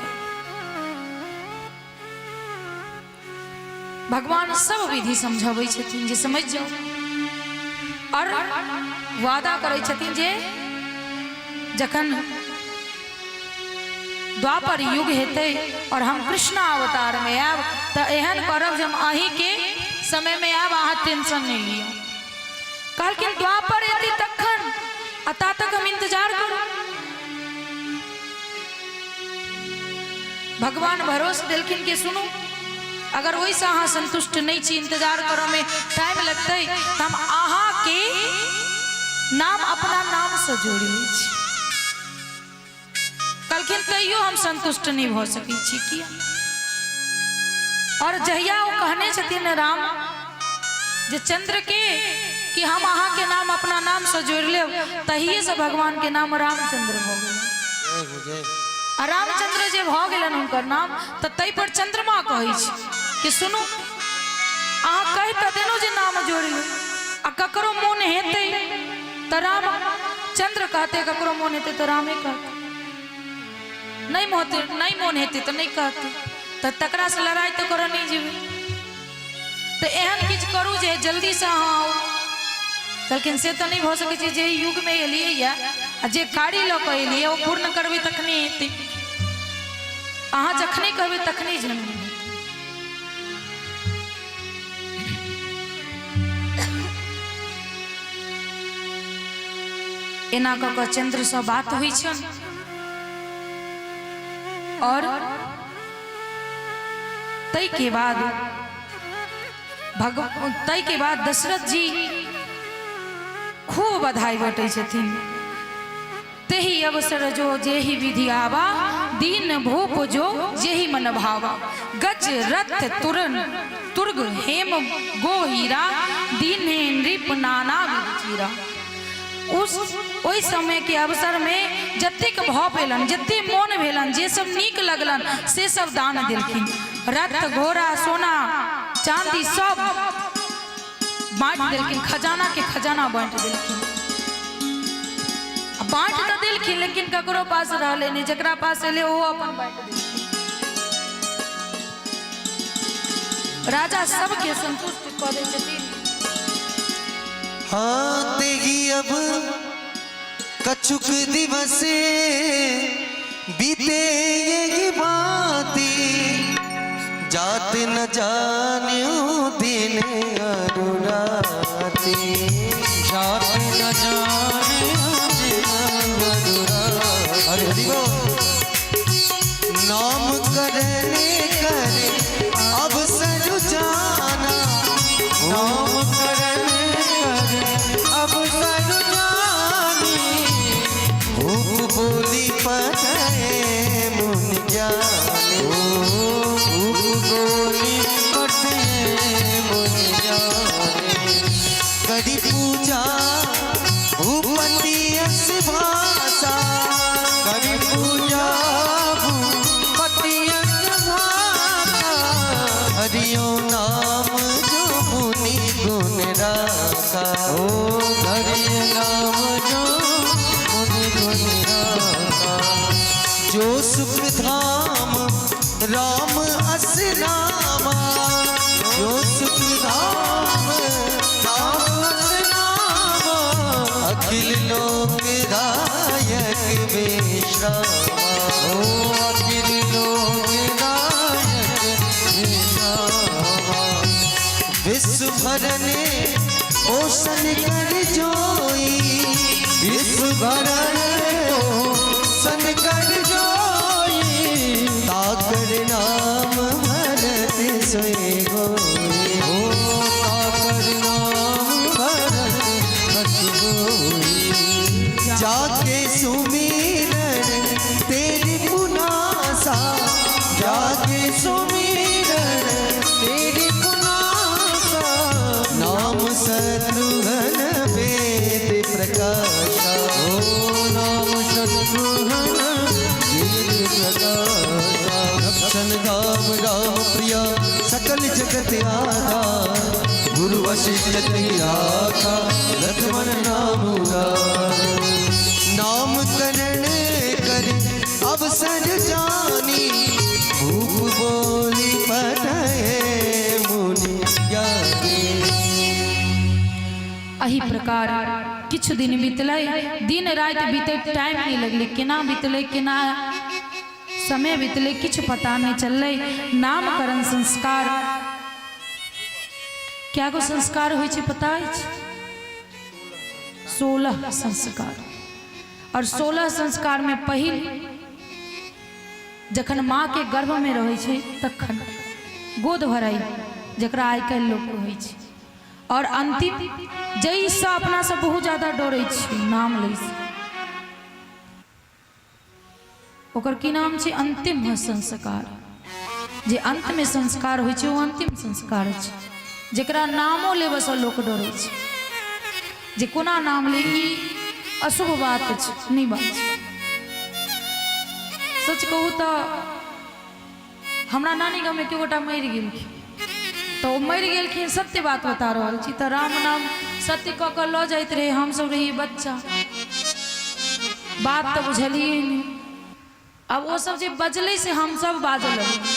भगवान सब विधि समझाबै छथिन जे समझ जाओ, और वादा करै छथिन जे जखन द्वापर युग हेतै और हम कृष्ण अवतार में आयब तऽ एहन करब जे हम अहीं के समय में आयब, अहाँ टेंशन नहीं लिअ। कहलखिन द्वापर एतै तखन, आ ता तक हम इंतजार करू। भगवान भरोस देलखिन कि सुनू, अगर ओहिसँ अहाँ संतुष्ट नहीं छी, इंतजार करऽ में टाइम लगतै, तऽ हम अहाँके नाम अपना नामसँ जोड़ि लै छी। कहलखिन कहलखिन तैयो हम संतुष्ट नहि भऽ सकै छी। किया? और जहिया ओ कहने छथिन राम जे चंद्र के कि हम अहाँ के नाम अपना नाम से जोड़ लेब, तहिए से भगवान के नाम रामचंद्र भऽ गेल। आ रामचंद्र जे भऽ गेलनि हुनकर नाम, तऽ ताहि पर चंद्रमा कहै छै कि सुनू, अहाँ कहि तऽ देलहुँ जे नाम जोड़ि लेब, आ ककरो मोन हेतै तऽ राम चंद्र कहतै, ककरो मोन हेतै तऽ रामे कहतै, नहि मोहतै, नहि मोन हेतै तऽ नहि कहतै, तऽ तकरासँ लड़ाइ तऽ करऽ नहि जेबै, तऽ एहन किछु करू जे जल्दीसँ अहाँ आउ। कहलखिन से तऽ नहि भऽ सकै छै, जे युगमे एलियै यऽ आ जे कार्य लऽ कऽ एलियै ओ पूर्ण करबै तखने हेतै, अहाँ जखने कहबै तखने जन्म हेतै। एना कऽ कऽ चंद्रसँ बात होइ छनि और ताहिके बाद भग ताहिके बाद दशरथ जी खूब बधाई बटै छथिन। तेहि अवसर जो जेहि विधि आवा, दीन भूप जो जेहि मन भावा, गज रथ तुरन तुर्ग हेम गो हीरा, दीन नृप नाना विधि चीरा। उस ओहि समयके अवसरमे जतेक भऽ पेलनि, जतेक मोन भेलनि, जे सब नीक लगलनि से सब दान देलखिन। रथ घोड़ा सोना चांदी सब बाँटि देलखिन, खजाना के खजाना बाँटि देलखिन। बाँटि तऽ देलखिन लेकिन ककरो पास रहलै नहि, जकरा पास एलै ओहो अपन बाँटि देलखिन। राजा सबके संतुष्ट कऽ दै छथिन। हाँ तेगी अब कछुक दिवस बीते यही बाती, जात न जान्यू दिन अरुराती, जात न जान्यू दिन अरुराती। हरि हरि बोल। नाम करने करे अवसर जाना, नाम करने करे अवसर जानी, भूप बोली पटे मुनि ज्ञानी, भूप बोली पटे मुनि ज्ञानी। करी पूजा भूपति अस भाषा, करी पूजा भूपति अस भाषा, हरिओ नाम जो मुनि गुण राखा, ओ हरि नाम जो मुनि गुण राखा। जो सुख धाम राम अस नामा, जो सुख धाम राम अस नामा, अखिल लोक दायक विश्रामा, ओ अखिल लोक दायक विश्रामा। विश्व भरने पोषण कर जोई, विश्व भरने पोषण कर जोई, ताकर नाम भरत सोई गोई, ओ ताकर नाम भरत सोई। जाके सुमिरन तेरी पुनासा, जाके सुमिरन तेरी पुनासा, नाम शत्रुघ्न वेद प्रकाशा, ओ नाम शत्रुघ्न वेद प्रकाशा। लक्षण राम राम प्रिया सकल जगत आधार, गुरु वशिष्ठ कहि राखा लक्ष्मण नाम उदार। नाम करण कर अवसर जानी, भूप बोली पटे मुनि ज्ञानी। एहि प्रकार किछु दिन बीतलै, दिन राति बीतै टाइम नहि लगलै, केना बीतलै केना समय बीतलै किछु पता नहि चललै। नामकरण संस्कार, क्या गो संस्कार होइ छै पता अछि? 16 संस्कार। और 16 संस्कार में पहिल जखन माँ के गर्भ में रहै छै तखन गोद भराइ, जकरा आइ काल्हि लोक कहै छै। और अंतिम जाहिसँ अपना सब बहुत ज्यादा डरै छी नाम लैसँ। ओकर की नाम छै? अंतिम संस्कार। जे अंतमे संस्कार होइ छै ओ अंतिम संस्कार छै, जकरा नामो लेबऽसँ लोक डरै छै जे कोना नाम ले, ई अशुभ बात छै, नहि बात छै। सच कहू तऽ हमरा नानी गाममे केओ गोटा मरि गेलखिन, तऽ ओ मरि गेलखिन, सत्य बात बता रहल छी, तऽ राम नाम सत्य कऽ कऽ लऽ जाइत रहै, हमसभ रहियै बच्चा, बात तऽ बुझलियै नहि। आब ओ सब जे बजलै से हमसभ बाजऽ लगलियै।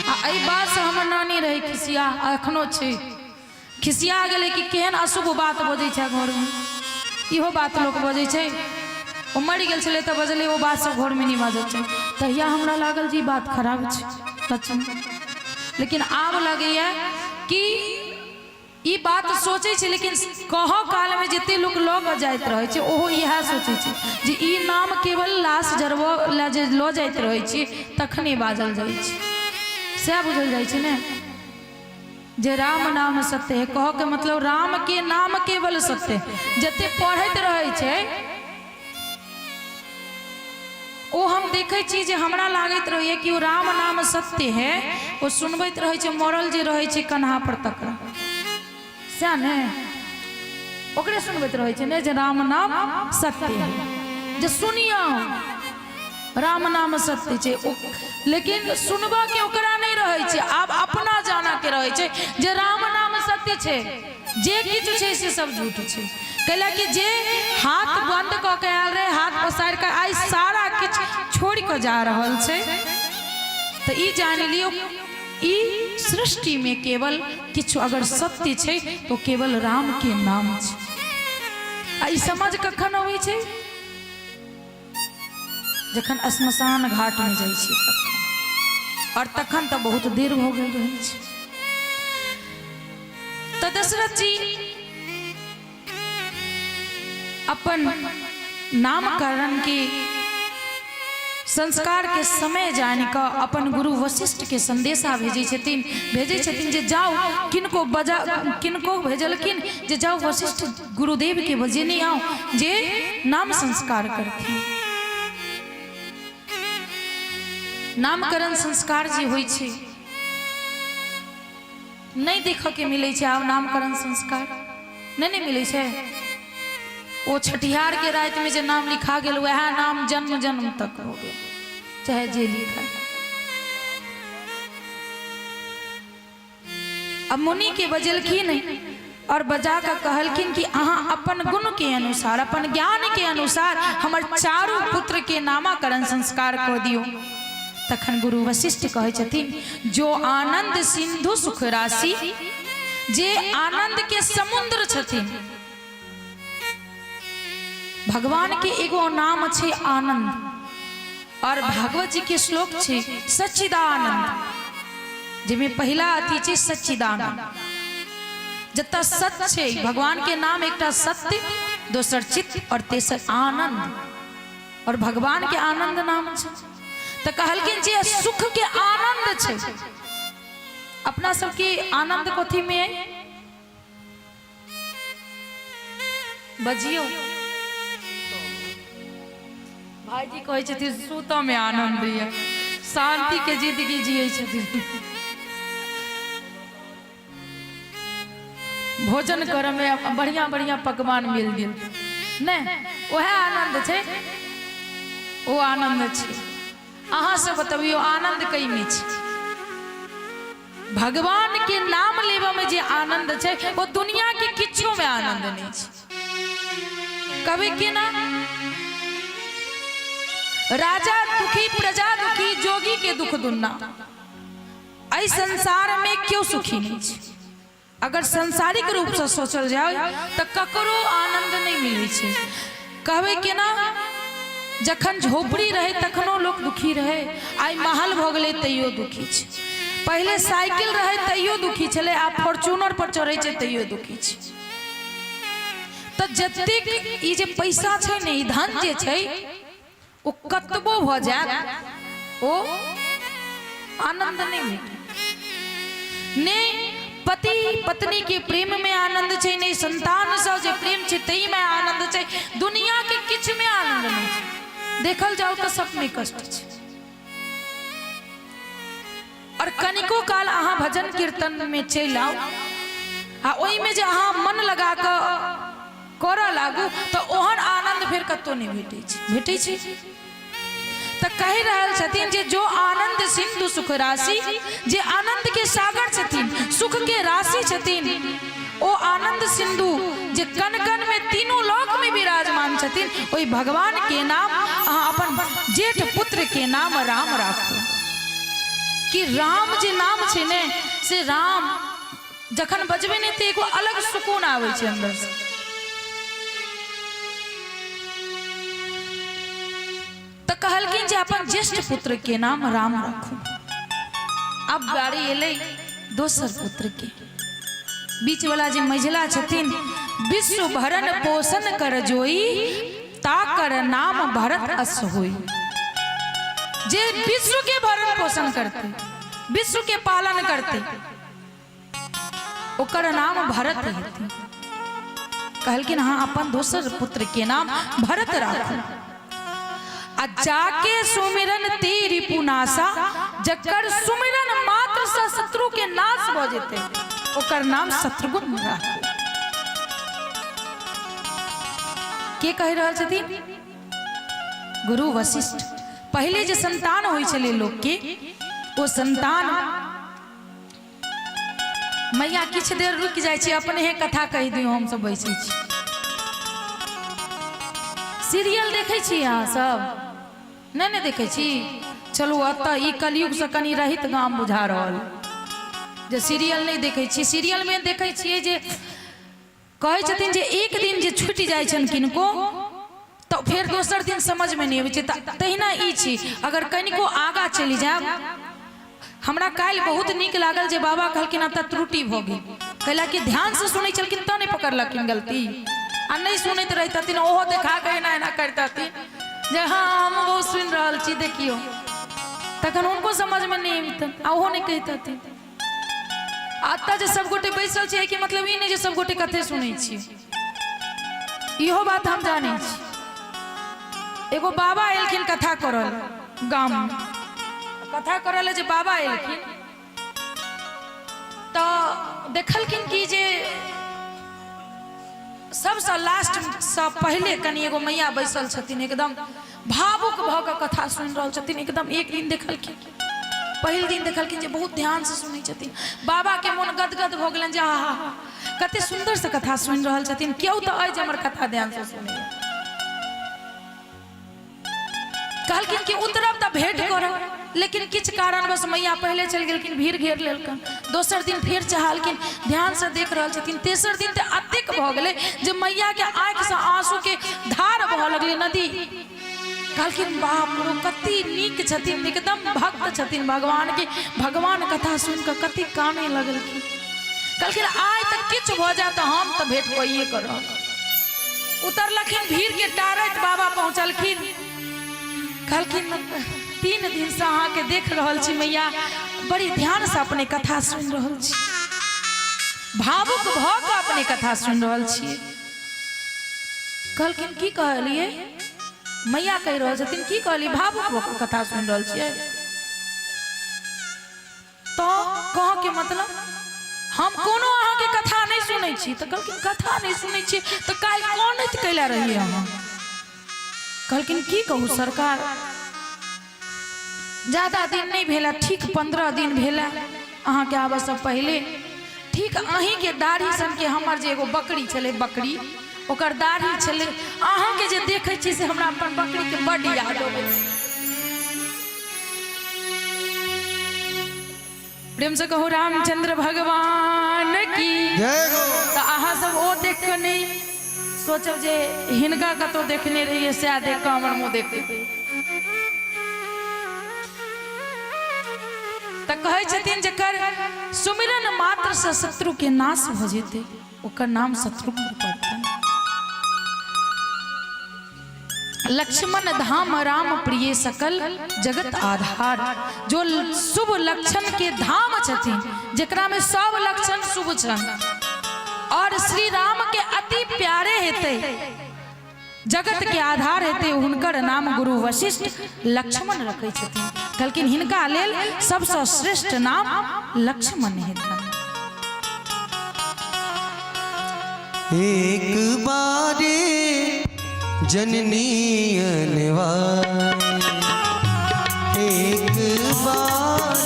आ एहि बातसँ हमर नानी रहै खिसिया, आ एखनो छै, खिसिया गेलै कि केहन अशुभ बात बजै छै घरमे, इहो बात लोक बजै छै। ओ मरि गेल छलै तऽ बजलै, ओ बात सब घरमे नहि बाजऽ छै। तहिया हमरा लागल जे ई बात खराब छै सचमे, लेकिन आब लगैए कि ई बात सोचै छै, लेकिन कहऽ कालमे जते लोक लऽ कऽ जाइत रहै छै ओहो इएह सोचै छै जे ई नाम केवल लाश जरबऽ लए जे लऽ जाइत रहै छी तखने बाजल जाइ छै, सएह बुझल जाइ छै ने जे राम नाम सत्य है। कहऽ के मतलब राम के नाम केवल सत्य है। जते पढ़ैत रहै छै ओ हम देखै छी जे हमरा लागैत रहैए कि ओ राम नाम सत्य है, ओ सुनबैत रहै छै मरल जे रहै छै कन्हा पर तकरा, सएह ने ओकरे सुनबैत रहै छै ने जे राम नाम सत्य है, जे सुनियौ राम नाम सत्य छै। ओ लेकिन सुनबऽ के ओकरा नहि रहै छै, आब अपना जाना के रहै छै जे राम नाम सत्य छै, जे किछु छै से सब झूठ छै। कैला कि जे हाथ बंद कऽ के आयल रहे, हाथ पसारि कऽ आइ सारा किछु छोड़ि कऽ जा रहल छै, तऽ ई जानि लियौ ई सृष्टिमे केवल किछु अगर सत्य छै तो केवल राम के नाम छै। आ ई समझ कखन अबै छै? जखन श्मशान घाटमे जाइ छी तखन, और तखन तऽ बहुत देर भऽ गेल रहै छै। तऽ दशरथ जी अपन नामकरण के संस्कार के समय जानि कऽ अपन गुरु वशिष्ठ के संदेशा भेजै छथिन, भेजै छथिन जे जाउ किनको बजा, किनको भेजलखिन जे जाउ वशिष्ठ गुरुदेव के बजेने आउ जे नाम संस्कार करथिन। नामकरण संस्कार जे होइ छै नहि देखऽ के मिलै छै आब, नामकरण संस्कार नहि ने मिलै छै। ओ छठिहार के राति में जे नाम लिखा गेल वएह नाम जन्म जन्म तक हो गेल, चाहे जे लिखा। अब मुनि के बजेलखिन और बजा कऽ कहलखिन कि अहाँ अपन गुण के अनुसार, अपन ज्ञान के अनुसार हमर चारू पुत्र के नामाकरण संस्कार कऽ दियौ। तखन गुरु वशिष्ठ कहै छथिन जो आनंद सिंधु सुख राशि, जे आनंद के समुद्र छथिन। भगवान के एगो नाम छै आनंद, और भागवत जी के श्लोक छै सच्चिदानंद, जिसमें पहिला अथी छै सच्चिदानंद। जतऽ सच छै भगवान के नाम एकटा सत्य, दोसर चित्त और तेसर आनंद, और भगवान के आनंद नाम छै। तऽ कहलखिन जे सुख के आनंद छै। अपना सबके आनंद कथी में है? बजियौ भाईजी कहै छथिन सुतऽ में आनंद यऽ, शांति के जिंदगी जियै छथिन, भोजन करऽ में बढ़िया बढ़िया पकवान मिल गेल, नहि वएह आनंद छै, ओ आनंद छै। अहाँ सब बतबियौ आनंद कईमे छै? भगवान के नाम लेबऽ में जे आनंद छै ओ दुनिया के किछो में आनंद नहीं छै। कभी के ना राजा दुखी प्रजा दुखी जोगी के दुख दुन्ना, एहि संसार में क्यों सुखी नहीं छै। अगर सांसारिक रूप से सोचल जाए तो ककरो आनंद नहीं मिले छै। कहबै केना, जखन झोपड़ी रहे तखनो लोक दुखी रहे, आइ महल भऽ गेलै तैयो दुखी छै। पहिले साइकिल रहे तैयो दुखी छलै, आब फॉर्च्यूनर पर चढ़ै छै तैयो दुखी छै। तऽ जतेक ई जे पैसा छै ने, ई धन जे छै, ओ कतबो भऽ जायत ओ आनंद नहि भेटत। ने पति पत्नी के प्रेम में आनंद छै, ने संतान से जे प्रेम छै ताहि में आनंद छै, दुनिया के किछु में आनंद नहीं छै। देखल जाओ तऽ सबमे कष्ट छै। और कनिको काल अहाँ भजन कीर्तन में चलि आउ आ ओहिमे जे अहाँ मन लगा कऽ करऽ लागू तऽ ओहन आनंद फेर कतौ नहि भेटै छै, भेटै छै। तऽ कहि रहल छथिन जे जो आनंद सिंधु सुख राशि, जे आनंद के सागर छथिन, सुख के राशि छथिन, ओ आनंद सिंधु जे कण कण में तीनों लोक में विराजमान छथिन, ओहि भगवान के नाम अहाँ अपन जेठ पुत्र के नाम राम राखू। कि राम जे नाम छै ने से राम जखन बजबै ने तऽ एगो अलग सुकून आबै छै अंदर से। तऽ कहलखिन जे अपन ज्येष्ठ पुत्र के नाम राम राखू। अब बारी एलै दोसर पुत्र के। बीच वाला जे मझिला छथिन, विश्व भरण पोषण कर जोई, ताकर नाम भरत अस होई। जे विश्व के भरण पोषण करते, विश्व के पालन करते, ओकर नाम भरत हेतै। कहलखिन हाँ अपन दोसर पुत्र के नाम भरत राखू। आ जाके सुमिरन तेरी पुनासा, जकर सुमिरन मात्र से शत्रु के नाश भ जेते, ओकर नाम शत्रुघ्न राखू। के कहि रहल छथिन? गुरु वशिष्ठ। पहिले जे संतान होइ छलै लोक के, ओ संतान मैया किछु देर रुकि जाइ छी, अपने कथा कहि दियौ, हम सब बैसै छी। सीरियल देखै छी अहाँ सब? नहि ने देखै छी? चलू एतऽ ई कलयुगसँ कनि रहित गाम बुझा रहल जे सीरियल नहि देखै छी। सीरियलमे देखै छियै जे कहै छथिन जे एक दिन जे छुटि जाइ छनि किनको तऽ फेर दोसर दिन समझमे नहि अबै छै। तऽ तहिना ई छी, अगर कनिको आगाँ चलि जायब। हमरा काल्हि बहुत नीक लागल जे बाबा कहलखिन आब तऽ त्रुटि भऽ गेल, कैला कि ध्यानसँ सुनै छलखिन तऽ नहि पकड़लखिन गलती, आ नहि सुनैत रहितथिन ओहो देखा कऽ एना एना करितथिन जे हँ हम बहुत सुनि रहल छी देखियौ, तखन हुनको समझमे नहि अबितनि आ ओहो नहि कहितथिन। आ एतऽ जे सबगोटे बैसल छै एहिके मतलब ई नहि जे सबगोटे कथे सुनै छी, इहो बात हम जानै छी। एगो बाबा एलखिन कथा करल गाम में, कथा करल जे बाबा एलखिन तऽ देखलखिन कि जे सबसँ लास्ट सँ पहिले कनि एगो मैया बैसल छथिन, एकदम भावुक भऽ कऽ कथा सुनि रहल छथिन एकदम। एक दिन देखलखिन, पहिल दिन देखलखिन जे बहुत ध्यानसँ सुनै छथिन। बाबाके मोन गदगद भऽ गेलनि जे आहा हा कते सुन्दरसँ कथा सुनि रहल छथिन, केओ तऽ अछि जे हमर कथा ध्यानसँ सुनैया। कहलखिन कि उतरब तऽ भेंट करब, लेकिन किछु कारणवश मैया पहिले चलि गेलखिन, भीड़ घेर लेलकनि। दोसर दिन फेर चाहलखिन, ध्यानसँ देख रहल छथिन। तेसर दिन तऽ एतेक भऽ गेलै जे मैयाके आँखिसँ आंसूके धार बहऽ लगलै नदी। कहलखिन बाप रो कते नीक छथिन, एकदम भक्त छथिन भगवानके। भगवान कथा सुनि कऽ कते काने लगलखिन। कहलखिन आइ तऽ किछु भऽ जाय तऽ हम तऽ भेंट कइए करब। उतरलखिन, भीड़ के टारैत बाबा पहुँचलखिन। कहलखिन 3 दिनसँ अहाँके देख रहल छी मैया, बड़ी ध्यानसँ अपने कथा सुनि रहल छी, भावुक भऽ कऽ अपने कथा सुनि रहल छी। कहलखिन की कहलियै? मैया कहि रहल छथिन की कहलियै? भावुक भऽ कऽ कथा सुनि रहल छियै? तऽ कहऽके मतलब हम कोनो अहाँके कथा नहि सुनै छी। तऽ कहलखिन कथा नहि सुनै छी तऽ काल्हि कनैत कैला रहियै अहाँ? कहलखिन की कहू सरकार, ज्यादा दिन नहि भेला, ठीक 15 दिन भेला अहाँके आबऽसँ पहिले, ठीक अहीँके दाढ़ी सनके हमर जे एगो बकरी छलै, बकरी ओकर दाढ़ी छलै, अहाँके जे देखै छी से हमरा अपन बकरीके बड्ड याद अबै। प्रेम से कहू रामचंद्र भगवान की जय हो। तऽ अहाँ सब ओ देख कऽ नहि सोचब जे हिनका कतौ देखने रहियै, सएह देख कऽ हमर मुँह देखै। तऽ कहै छथिन जकर सुमिरन मात्र से शत्रु के नाश भऽ जेतै ओकर नाम शत्रुघ्न पड़तै। लक्ष्मण धाम राम प्रिय सकल जगत आधार, जो शुभ लक्षण के धाम छथिन, जेकरा में सब लक्षण शुभ छन और श्री राम के अति प्यारे हेतै, जगत के आधार हेतै हुनकर नाम गुरु वशिष्ठ लक्ष्मण रखै छथिन। कहलखिन हिनका लेल सबसँ श्रेष्ठ नाम लक्ष्मण हेतनि। एक बारे जननी अनवार, एक बार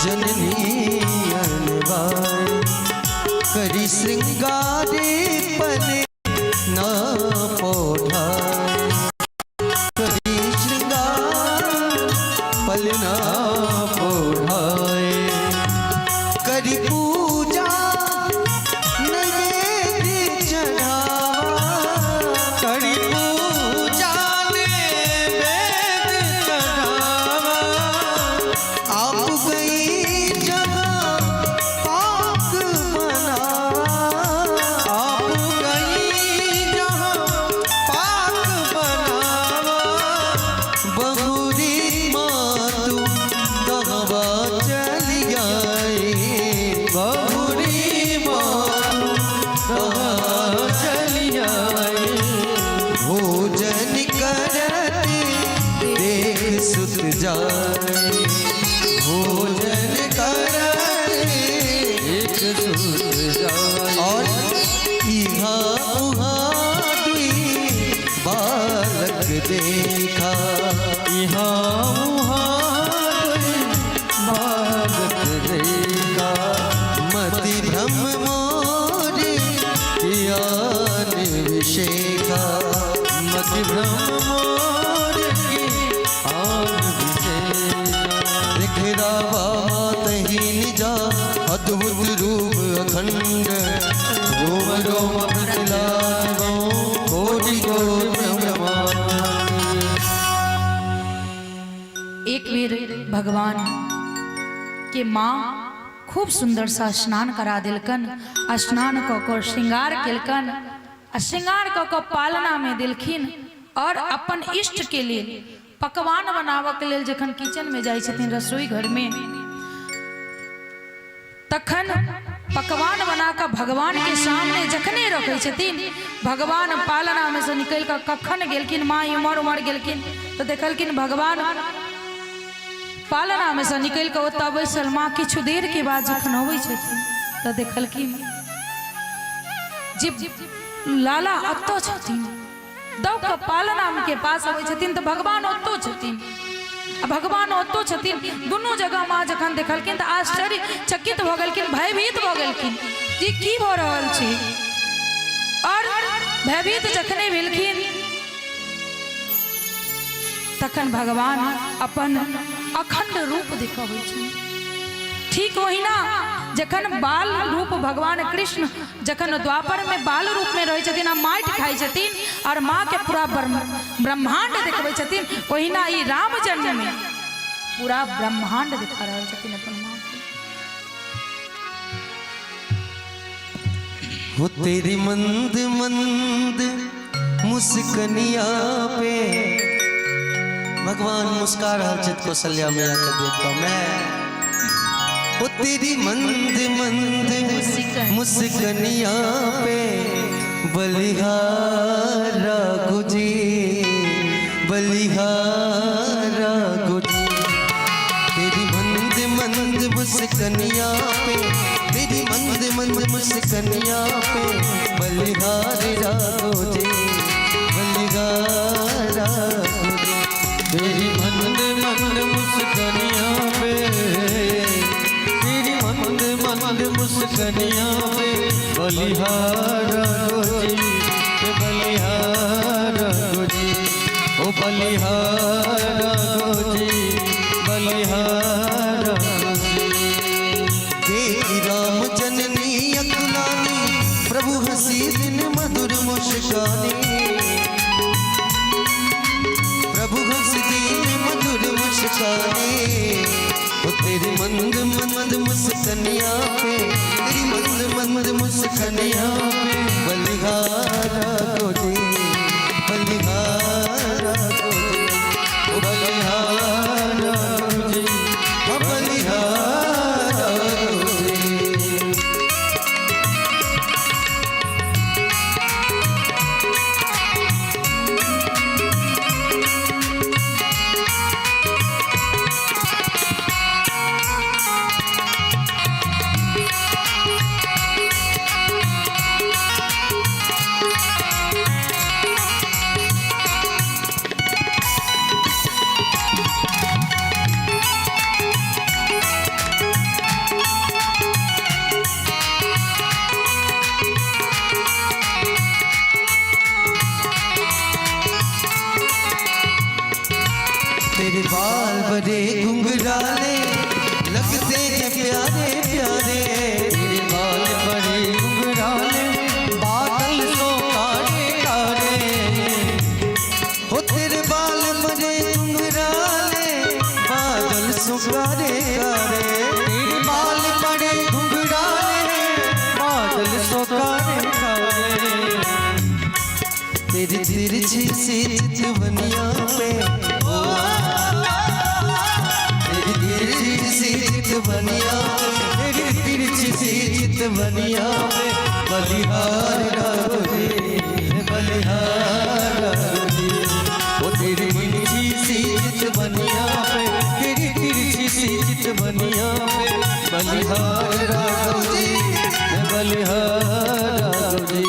जननी अनवार, करी श्रृंगारे पने ना पोढ़ाए, करी श्रृंगार पलना पोढ़ाए, करी पूजा नैवेद्य चढ़ावा, करी पूजा नैवेद्य चढ़ावा, आप गई जहाँ पाक बनावा, आप गई जहाँ पाक बनावा, बहुरी मातु कहवा चली आई, बहुरी मातु कहाँ चली आई, भोजन करते देख सुत जाए, भोजन करते एक सुत जाए, और इहा उहा दुई बालक देखा, इहाँ उहाँ दुई बालक देखा, मति भ्रम मोरे ज्ञान विषेखा, मति भ्रम मोर की आन विशेषा, दिखरावा मात ही निजा अद्भुत रूप अखंड, रोम रोम प्रचलात कोटि कोटि ब्रह्मांड। एक बेर भगवान के माँ खूब सुंदर सा स्नान करा देलकन, आ स्नान कऽ कऽ श्रृंगार केलकन, आ श्रृंगार कऽ कऽ पालना में देलखिन और अपन इष्ट के लेल पकवान बनाबऽ के लेल जखन किचन में जाइ छथिन रसोई घर में, तखन पकवान बना कऽ भगवान के सामने जखने रखै छथिन, भगवान पालना में से निकलि कऽ कखन गेलखिन, माँ इम्हर उम्हर गेलखिन तऽ देखलखिन भगवान पालना में से निकलि कऽ ओतऽ बैसल। माँ किछु देर के बाद जखन अबै छथिन तऽ देखलखिन जे लाला ओतऽ छथिन। दौड़ कऽ पालना के पास अबै छथिन तऽ भगवान ओतौ छथिन, आ भगवान ओतौ छथिन। दुनू जगह माँ जखन देखलखिन तऽ आश्चर्यचकित भऽ गेलखिन, भयभीत भऽ गेलखिन जे की भऽ रहल छै। और भयभीत जखने भेलखिन तखन भगवान अपन अखंड रूप देखबै छनि। ठीक ओहिना जखन बाल रूप भगवान कृष्ण जखन द्वापर में बाल रूप में रहै छथिन आ माटि खाइ छथिन और माँ के पूरा ब्रह्मांड देखबै छथिन, ओहिना ई राम जन्म में पूरा ब्रह्मांड दिखा रहल छथिन अपन माँ के। हो तेरी मंद मंद मुस्कनिया पे भगवान मुस्का रहल छथि कौशल्या मैया के देख कऽ। मैं हो तेरी मंद मंद मुस्कनिया पे बलिहारा गुजी, बलिहारा गुजी, तेरी मंद मंद मुस्कनिया पे, तेरी मंद मंद मुस्कनिया पे बलिहार राघो जी, बलिहार राघो जी, तेरी मंद मंद मुस्कनिया पे, तेरी मंद मंद मुस्कनिया पे बलिहार जी, बलिहार जी, ओ बलिहार जी, बलिहार जी। देख राम जननी अकुलानी, प्रभु हसी दिन मधुर मुस्कानी, प्रभु हसी दिन मधुर मुस्कानी, ओ तेरी मंद मंद मुस्कनिया पे, तेरी मंद मंद मुस्कनिया पे बलिहारा जी, बलिहारा जी, ओ बलिहार जी, ओ बलिहारा जी। परे घुंघराले लगते हैं प्यारे प्यारे। तेरे बाल बड़े घुंघराले बादल सो कारे कारे। हो तेरे बाल परे घुंघराले बादल सो कारे कारे। तेरे बाल बड़े घुंघराले बादल सो कारे कारे। तेरी तिरछी सी चितवनिया पे, तेरी तिरछी सी चितवनिया, तेरी तिरछी सी चितवनिया पे बलिहार राघो जी, बलिहार राघो जी। ओ तेरी तिरछी सी चितवनिया पे, तेरी तिरछी सी चितवनिया पे बलिहार राघो जी, बलिहार राघो जी।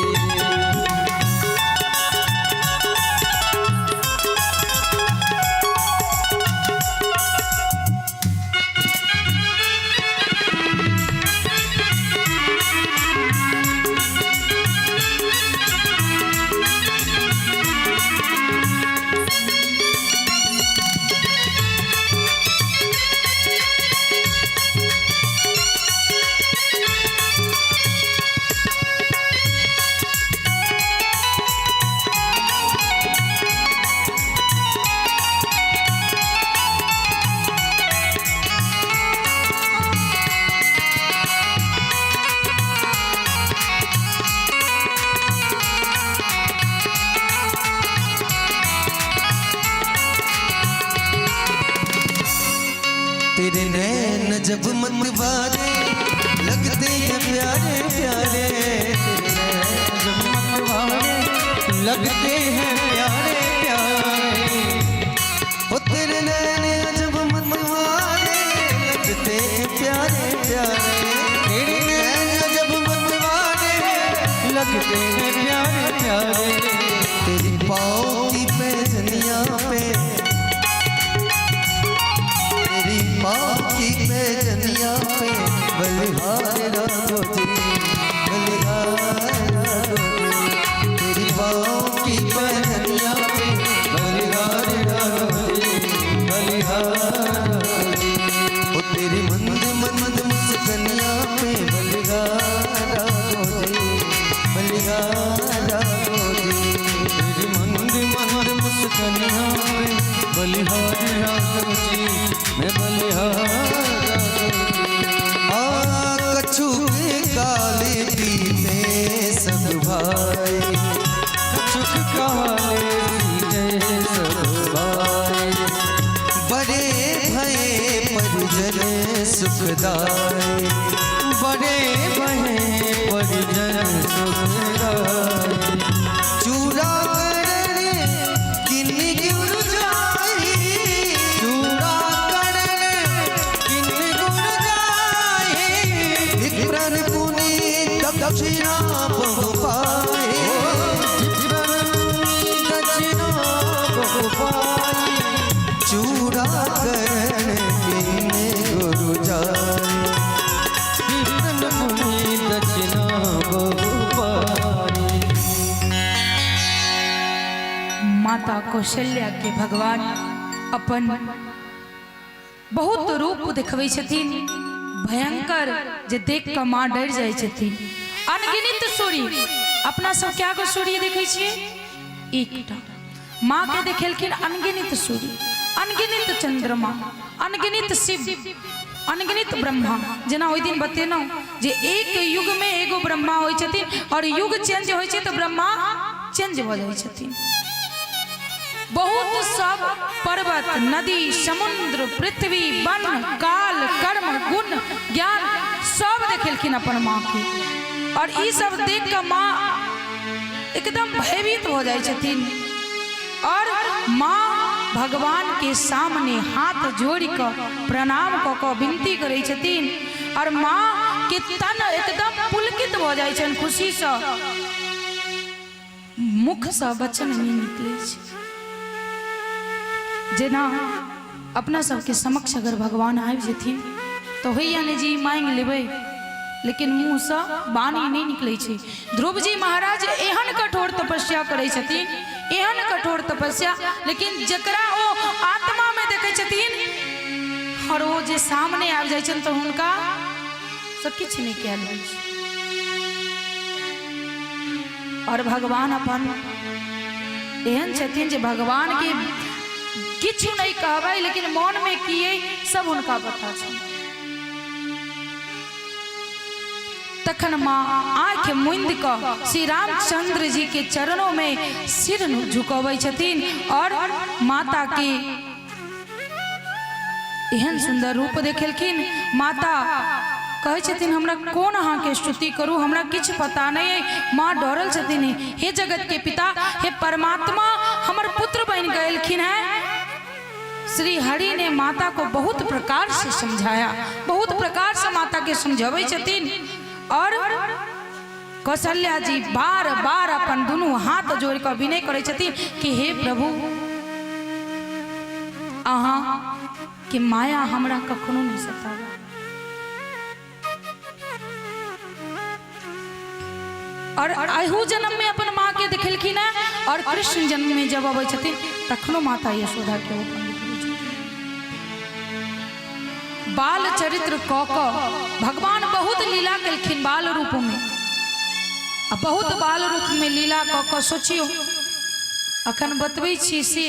तेरे नैन जब मतवारे लगते हैं प्यारे प्यारे। तेरे नैन जब मतवारे लगते हैं प्यारे प्यारे। ओ तेरे नैन जब मतवारे लगते हैं प्यारे प्यारे। तेरे नैन जब मतवारे लगते हैं प्यारे प्यारे। तेरी पाँव की पैजनिया पे, तेरी पाँव की पैजनिया पे बलिहार राघो जी, बलिहार राघो जी। तेरी पाँव की पैजनिया पे बलिहार राघो जी, बलिहार राघो जी। ओ तेरी मंद मंद मुस्कनिया पे बलिहार राघो जी, बलिहार राघो जी। तेरी मंद मंद मुस्कनिया पे बलिहार राघो जी, मैं बलिहार राघो जी। आ कछुक काले पीते सब भाई, कछुक काले पीते सब भाई। बड़े भये परिजन सुखदाई, बड़े भये परिजन सुखदाई। चूड़ा करण किन गुरु जाई, चूड़ा करण किन गुरु जाई। विप्रन पुनि दक्षिणा बहु पाए, विप्रन पुनि दक्षिणा बहु पाई। चूड़ा करण किन गुरु जाई, विप्रन पुनि दक्षिणा बहु पाई। माता कौशल्या के भगवान अपन बहुत रूप देखबै छथिन भयंकर, जे देख कऽ माँ डर जाइ छथिन। अनगिनत सूर्य, अपना सब क्या गो सूर्य देखै छियै? एकटा। माँ के देखेलखिन अनगिनत सूर्य, अनगिनत चंद्रमा, अनगिनत शिव, अनगिनत ब्रह्मा। जेना ओहि दिन बतेलहुँ जे एक युग में एगो ब्रह्मा होइ छथिन और युग चेंज होइ छै तऽ ब्रह्मा चेंज भऽ जाइ छथिन। बहुत सब पर्वत, नदी, समुद्र, पृथ्वी, वन, काल, कर्म, गुण, ज्ञान सब देखेलखिन अपन माँ के। और ई सब देख कऽ माँ एकदम भयभीत हो जाइ छथिन और माँ भगवान के सामने हाथ जोड़ि कऽ प्रणाम कऽ कऽ विनती करै छथिन और माँ के तन एकदम पुलकित भऽ जाइ छनि खुशीसँ, मुखसँ वचन नहि निकलै छै। जेना अपना सबके समक्ष अगर भगवान आबि जेथिन तऽ होइया ने जी मांगि लेबै, लेकिन मुँहसँ वाणी नहि निकलै छै। ध्रुव जी महाराज एहन कठोर तपस्या करै छथिन, एहन कठोर तपस्या, लेकिन जकरा ओ आत्मामे देखै छथिन और ओ जे सामने आबि जाइ छनि तऽ हुनका से किछु नहि कयल होइ छै। और भगवान अपन एहन छथिन जे भगवान के किछु नहि कहबै, लेकिन मन में की अइ सब हुनका पता छनि। तखन माँ आँखि मुंद कऽ श्री रामचंद्र जी के चरणों में सिर झुकबै छथिन और माता के एहन सुंदर रूप देखेलखिन। माता कहै छथिन हमरा कोन अहाँके स्तुति करू, हमरा किछु पता नहि अइ। माँ डरल छथिन, हे जगत के पिता, हे परमात्मा, हमर पुत्र बनि गेलखिन हैं। श्री हरि ने माता को बहुत प्रकार से समझाया, बहुत प्रकार से माता के समझाबै छथिन। और कौशल्या जी बार बार अपन दुनू हाथ जोड़ कऽ विनय करै छथिन कि हे प्रभु, अहाँ के माया हमरा कखनो नहि सताबै। और अहू जन्म में अपन माँ के देखेलखिन है और कृष्ण जन्म में जब अबै छथिन तखनो माता यशोदा के ओ अपन देखबै छथिन। बाल चरित्र कऽ कऽ भगवान बहुत लीला केलखिन बाल रूप में, आ बहुत बाल रूप में लीला कऽ कऽ सोचियौ अखन बतबै छी से।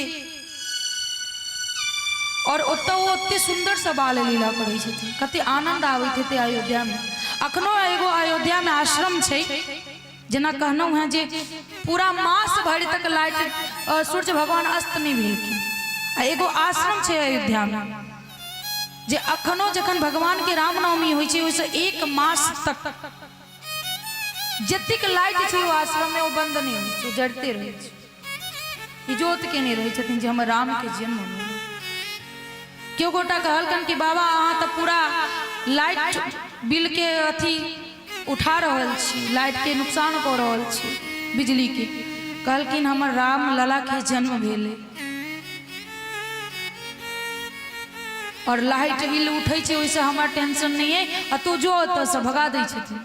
और ओतऽ ओ ओते सुन्दर से बाल लीला करै छथिन, कते आनंद आबैत हेतै अयोध्या में। अखनो एगो अयोध्या में आश्रम छै, जेना कहलहुँ हेँ जे पूरा मास भरि तक लाइट सूर्य भगवान अस्त नहि भेलखिन। आ एगो आश्रम छै अयोध्या में जे अखनो जखन भगवान के रामनवमी होइ छै ओहिसँ एक मास तक जतेक लाइट छै ओ आश्रम में ओ बंद नहि होइ छै, जड़ते रहै छै, इजोत केने रहै छथिन जे हमर राम के जन्म भेल। केओ गोटा कहलकन कि बाबा अहाँ तऽ पूरा लाइट बिल के अथी उठा रहल छी, लाइट के नुकसान कऽ रहल छी बिजली के। कहलखिन हमर राम लला के जन्म भेलै और लाइट बिल उठै छै ओहिसँ हमरा टेंशन नहि अइ, आ तू जो ओतऽसँ, भगा दै छथिन।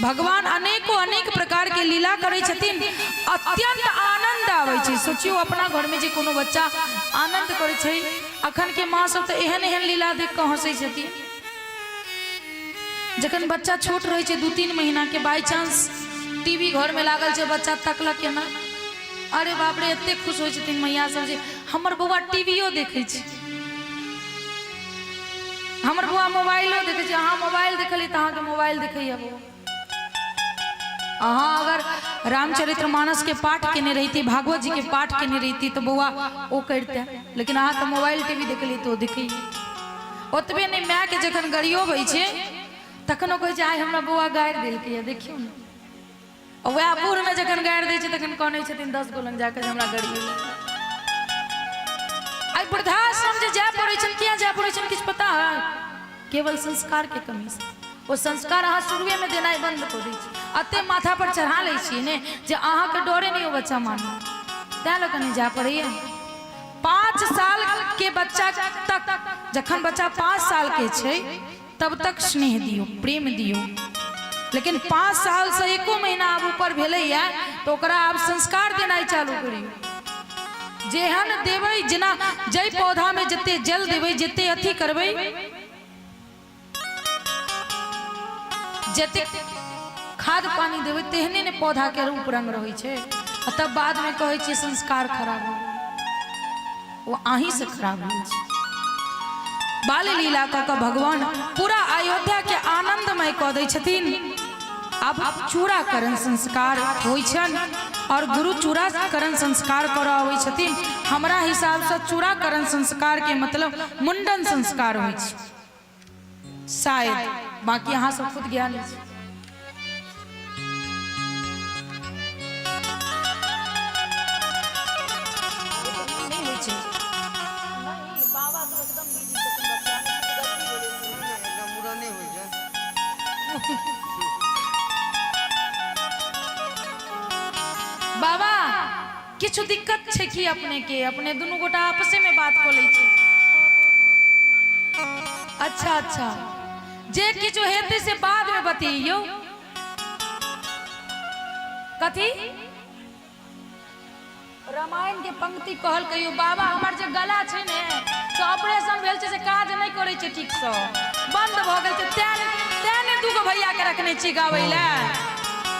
भगवान अनेको अनेक प्रकार के लीला करै छथिन, अत्यंत आनंद आबै छै। सोचियौ अपना घर में जे कोनो बच्चा आनंद करै छै, अखन के माँ सब तऽ एहन एहन लीला देख कऽ हंसै छथिन। जखन बच्चा छोट रहै छै 2-3 महीना के, बाई चांस टीवी घर में लागल छै, बच्चा तकलक केना, अरे बाप रे, एते खुश होइ छथिन मैया सब जे हमर बौआ टीवीओ देखै छै, हमर बौआ मोबाइलो देखै छै। अहाँ मोबाइल देखलियै तऽ अहाँके मोबाइल देखैया बौआ। अहाँ अगर रामचरित्र मानस के पाठ केने रहिती, भागवत जी के पाठ केने रहिती तऽ बौआ ओ करिते, लेकिन अहाँ तऽ मोबाइल टीवी देखलियै तऽ ओ देखैया। ओतबे नहि, मायके जखन गरियोबै छै तखन ओ कहै छै आइ हमरा बौआ गारि देलकैया, देखियौ ने। आ वएह बूढ़मे जखन गारि दै छै तखन कनै छथिन 10 गो लग जाकऽ जे हमरा गरियेलक। आइ वृद्धाश्रम जे जाय पड़ै छनि, किया जाय पड़ै छनि किछु पता है? केवल संस्कार के कमी से। ओ संस्कार अहाँ शुरुए में देनाइ बंद कऽ दै छी, एते माथा पर चढ़ा लै छियै ने जे अहाँके डरे नहि ओ बच्चा मानत, तैं लऽ कऽ नहि जाय पड़ैया। 5 साल के बच्चा तक, जखन बच्चा 5 साल के छै तब तक स्नेह दियौ, प्रेम दियौ, लेकिन 5 साल से 1 महीना आब ऊपर भेलैया तऽ ओकरा आब संस्कार देनाइ चालू करियौ। जेहन देबै, जेना जाहि पौधामे जते जल देबै, जते अथी करबै, जते खाद पानी देबै, तेहने ने पौधाके रूप रंग रहै छै। आ तब बादमे कहै छियै संस्कार खराब हो गेल, ओ अहीँसँ खराब होइ छै। बाल लीला कऽ कऽ भगवान पूरा अयोध्या के आनंदमय कऽ दै छथिन। आब चूड़ाकरण संस्कार होइ छनि और गुरु चूड़ाकरण संस्कार करऽ अबै छथिन। हमरा हिसाबसँ चूड़ाकरण संस्कार के मतलब मुंडन संस्कार होइ छै शायद, बाकी अहाँ सब खुद ज्ञानी छी। नहि होइ छै। मुड़ने होइ छै। बाबा किछु दिक्कत छै की अपने के? अपने दुनू गोटा आपसे में बात कऽ लै छी। अच्छा अच्छा, जे किछु हेतै से बाद में बतैयौ। कथी रामायण के पंक्ति कहल कहियो? बाबा हमर जे गला छै ने से ऑपरेशन भेल छै, से काज नहि करै छै ठीकसँ, बंद भऽ गेल छै। तें तें ने दूगो भैया के रखने छी गाबै लए।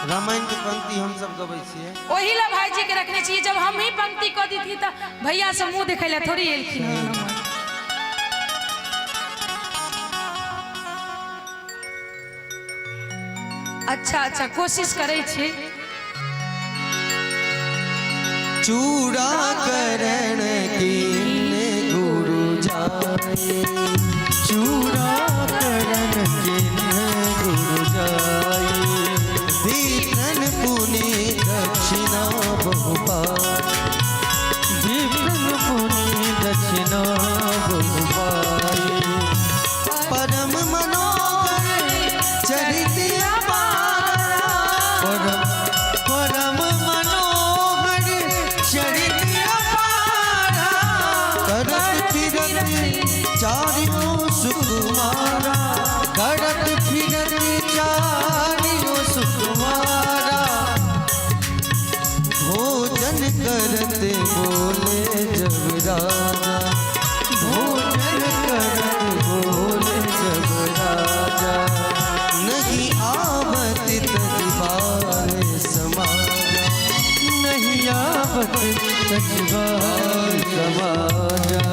रामायण के पंक्ति हम सब गबै छियै। ओही लए भाईजी के रखने छी। जब हम ही पंक्ति कऽ दी तऽ भैया से मुँह देखै लए थोड़ी एलखिन हन हमर। अच्छा अच्छा, कोशिश करै छी। चूड़ा करण कीने गुरु जाए, चूड़ा करण कीने गुरु जाए, दीपन पुनि दक्षिणा बहु पाए, दीपन पुनि दक्षिणा बहु पाए, परम मनोहर चरित अपारा, परम परम मनोहर चरित अपारा, करत फिरत चारियों सुकुमारा, करत फिरत चारियों सुकुमारा, भोजन करत बोले जब राजा, भोजन करत बोले जब राजा, नहीं आवत तजबार समाजा, नहीं आवत तजबार समाजा।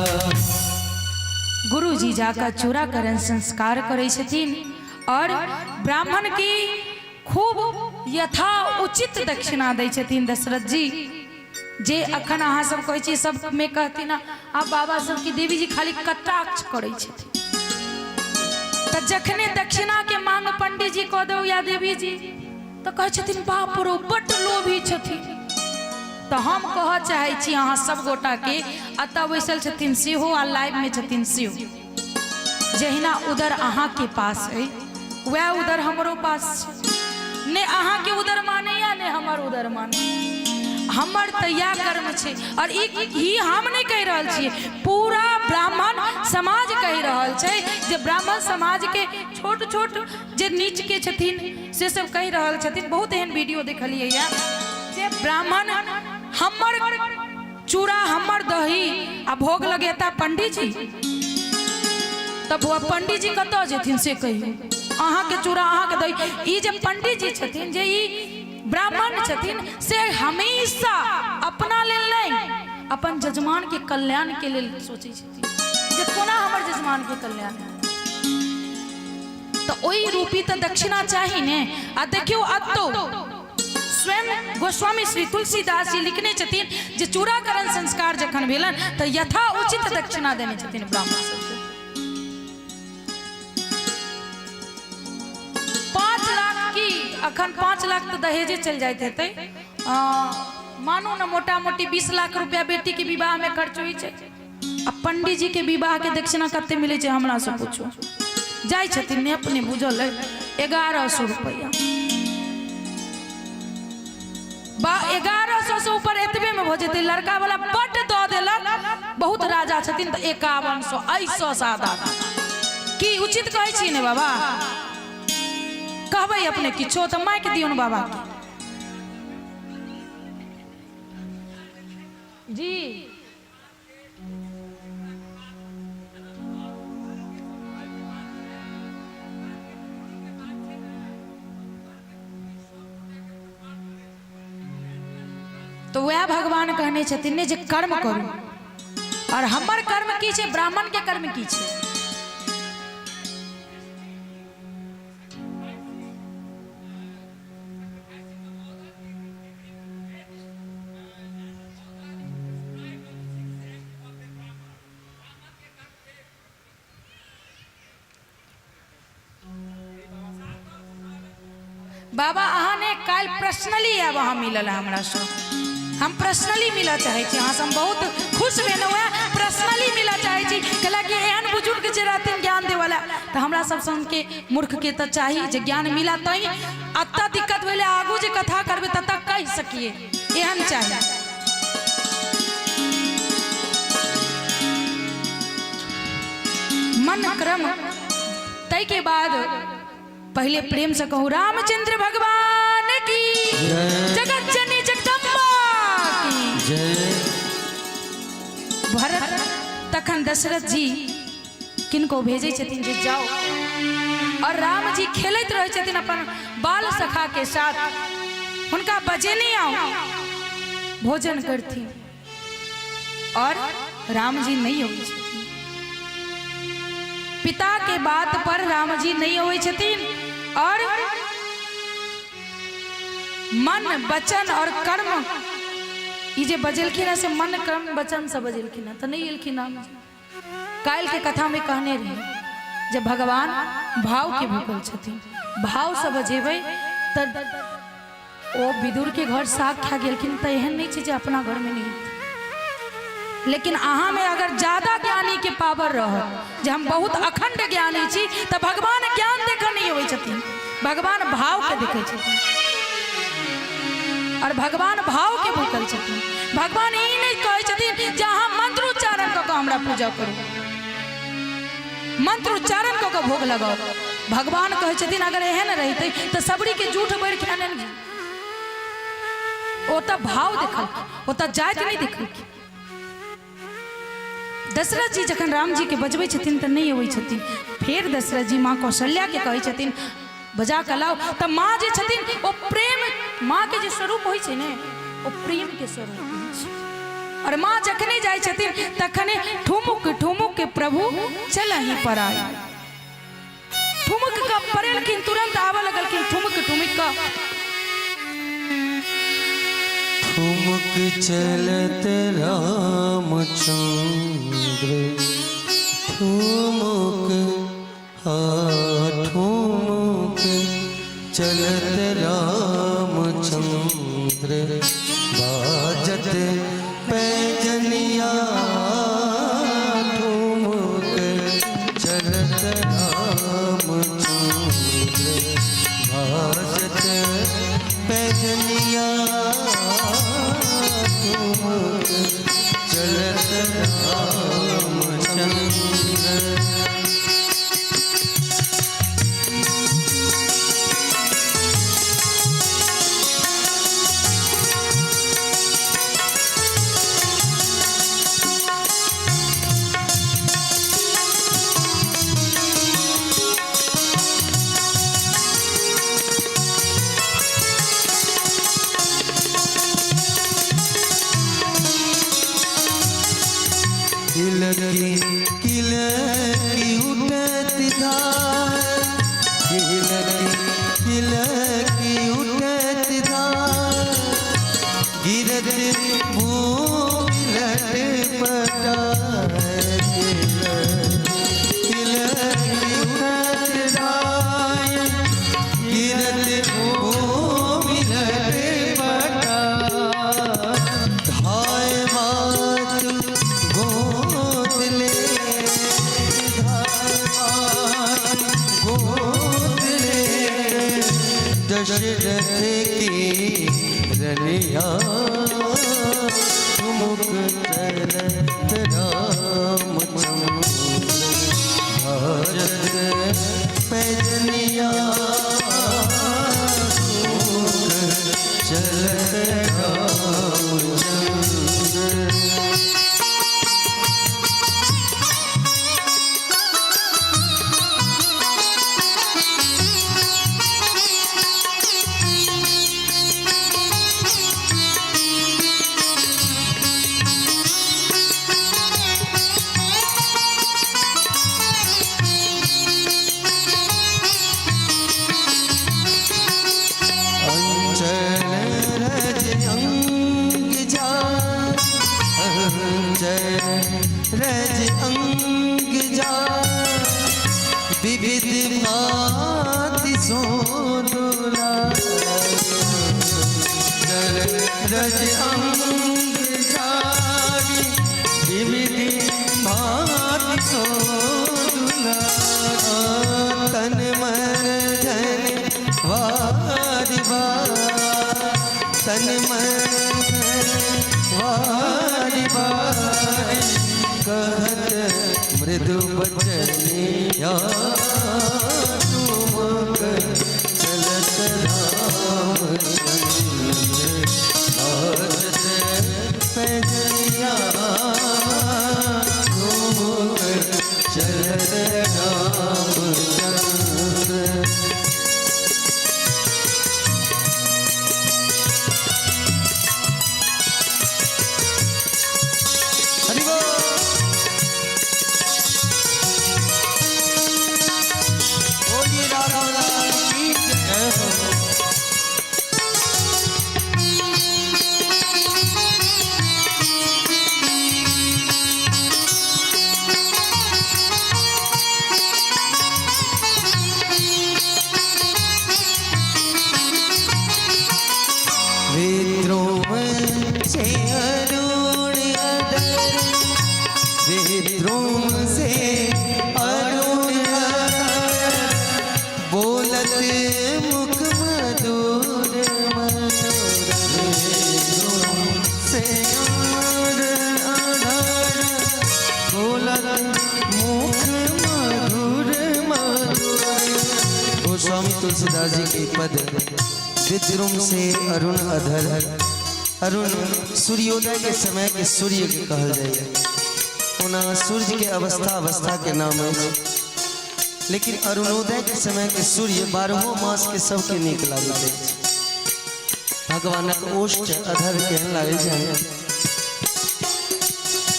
गुरुजी जाकर चूड़ाकरण संस्कार करै छथिन और ब्राह्मण की खूब यथा उचित दक्षिणा दै छथिन दशरथ जी। जे अखन अहाँ सब कहै छी, सब में कहथिन आ बाबा सब की देवी जी खाली कटाक्ष करै छथिन। तऽ जखने दक्षिणा के मांग पंडित जी कऽ दौ या देवी जी, तऽ कहै छथिन बाप रो बड्ड लोभी छथिन। तऽ हम कहऽ चाहै छी अहाँ सब गोटा के, एतऽ बैसल छथिन सेहो आ लाइव में छथिन सेहो, जहिना उधर अहाँ के पास अइ वएह उधर हमरो पास छै। ने अहाँ के उधर मानैया ने हमर उधर मानैया, हमर तऽ इएह कर्म छै। और ई हम नहि कहि रहल छियै, पूरा ब्राह्मण समाज कहि रहल छै जे ब्राह्मण समाज के छोट छोट जे नीच के छथिन से सब कहि रहल छथिन। बहुत एहन वीडियो देखलियै या जे ब्राह्मण हमर चूड़ा हमर दही आ भोग लगेता पंडीजी, तब बौआ पंडीजी कतऽ जेथिन से कहियौ। अहाँके चूड़ा अहाँके दही, ई जे पंडीजी छथिन जे ई ब्राह्मण छथिन से हमेशा अपना लेल नहि, अपन जजमान के कल्याण के लेल सोचै छथिन जे कोना हमर जजमान के कल्याण हैत। तऽ ओहि रूपी तऽ दक्षिणा चाही ने। आ देखियौ अतौ स्वयं गोस्वामी श्री तुलसीदास जी लिखने छथिन जे चूड़ाकरण संस्कार जखन भेलन तऽ यथा उचित दक्षिणा देने छथिन ब्राह्मण सबके। 5 लाख की अखन 5 लाख तऽ दहेजे चलि जाइत हेतै, मानू ने मोटा मोटी 20 लाख रुपया बेटी के विवाह में खर्च होइ छै। आ पंडीजी जी के विवाह के दक्षिणा कते मिलै छै हमरा से पूछू, जाइ छथिन ने अपने बुझल है, 1100 रुपया बा 1100 से ऊपर एतबे में भऽ जेतै। लड़का वाला बड्ड दऽ देलक, बहुत राजा छथिन तऽ 5100 एहिसँ सादा की उचित कहै छी ने बाबा? कहबै अपने किछो तऽ माइक दियौन बाबा के। जी तो वह भगवान कहने छथिन ने जे कर्म करू, और हमर कर्म की छै, ब्राह्मण के कर्म की छै? बाबा अहाँ ने काल्हि पर्सनली आयब अहाँ मिलल हमरासँ, हम पर्सनली मिलऽ चाहै छी अहाँसँ, हम बहुत खुश भेलहुँ हेँ, पर्सनली मिलऽ चाहै छी। कैलाकि एहन बुजुर्ग जे रहथिन ज्ञान देवला तऽ हमरा सब सनके मूर्खके तऽ चाही जे ज्ञान मिला, तैँ एतऽ दिक्कत भेलै, आगू जे कथा करबै ततऽ कहि सकिए, एहन चाही। मन क्रम ताहिके बाद पहले प्रेम से कहू रामचंद्र भगवान की जगत जननी जगदम्बा की जय। भरत तक तखन दशरथ जी किनको भेजै छथिन जे जाओ। और राम जी खेलैत रहै छथिन अपन बाल सखा के साथ, हुनका बजेने आओ, भोजन करथिन। और राम जी नहीं अबै छथिन। पिता के बात पर राम जी नहीं अबै छथिन और मन वचन और कर्म ई जे बजेलखिन हँ से मन कर्म वचन से बजेलखिन हँ, तऽ नहीं एलखिन राम जी। काल्हि के कथा में कहने रहे जे भगवान भाव के भूखल छथिन, भाव से बजेबै तऽ ओ विदुर के घर साग खा गेलखिन तऽ एहन नहीं छै जे अपना घर में नहीं हेतै। लेकिन अहाँ में अगर ज्यादा ज्ञानी के पावर रहत जे हम बहुत अखंड ज्ञानी छी, तऽ भगवान ज्ञान देखऽ नहीं अबै छथिन, भगवान भाव के देखै छथिन। और भगवान भाव के भूखल छथिन। भगवान ई नहीं कहै छथिन जे अहाँ मंत्र उच्चारण कऽ कऽ हमरा पूजा करू, मंत्र उच्चारण कऽ कऽ भोग लगाउ। भगवान कहै छथिन अगर एहन रहितै तऽ सबरी के जूठ बढ़ि खाने नहि। ओतऽ भाव देखलखिन, ओतऽ जाति नहि देखलखिन। दशरथ जी जखन राम जी के बजबै छथिन तऽ नहि अबै छथिन। फेर दशरथ जी माँ कौशल्या के कहै छथिन बजा कऽ लाउ। तऽ माँ जे छथिन ओ प्रेम, माँ के जे स्वरूप होइ छै ने ओ प्रेम के स्वरूप होइ छै। और माँ जखने जाइ छथिन तखने ठुमुक ठुमुक के प्रभु चलहि पराई, ठुमुक कऽ पड़ेलखिन, तुरंत आबऽ लगलखिन ठुमुक ठुमुक कऽ। ठुमुक चलत रामचंद्र ठुमुक, हाँ ठुमुक चलत रामचंद्र बाजत पैजनिया, ठुमुक चलत रामचंद्र बाजत पैजनिया, ठुमुक चलत रामचंद्र। किलकी किलकी उठत धार, किलकी किलकी उठत धार, गिरत भूमि लटपटाए, किलकी उठत धार, गिरत भूमि लटपटाए, धाय मात गोद ले, धाय मात गोद ले, दशरथ की रनिया, ठुमुक चलत रामचंद्र बाजत पैजनिया, ठुमुक चलत रामचंद्र। अंचल रज अंग जा, अंचल रज अंग जा, विविध भांति सो दुला, रज अंग जारी, विविध भांति सो दुला, तन मन धन वारि वार, तन मन धन वारि वार, कहत मृदु बचनिया, ठुमुक चलत रामचंद्र बाजत पैजनिया, ठुमुक तुलसीदास जी के पद विद्रुम से अरुण अधर। अरुण सूर्योदय के समय के सूर्य के कहल जाइए। ओना सूर्य के अवस्था अवस्था के नाम अछि, लेकिन अरुणोदय के समय के सूर्य बारहों मास के सबके नीक लागैत अछि। भगवानक ओष्ठ अधर केहन लागै छै।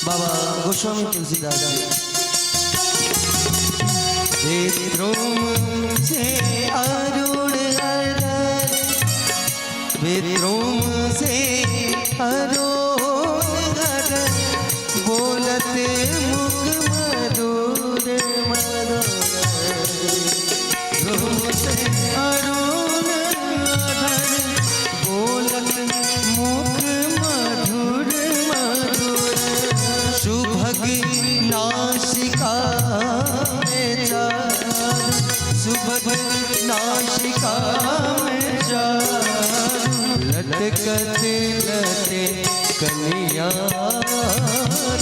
बाबा गोस्वामी तुलसीदास जी विद्रुम से अरुण अधर, विद्रुम से अरुण अधर, बोलत मुख मधुर मधुर। विद्रुम से अरुण अधर, बोलत मुख मधुर मधुर। सुभग नासिका में चार, सुभग नासिका में चार, लटकत लटे कनिया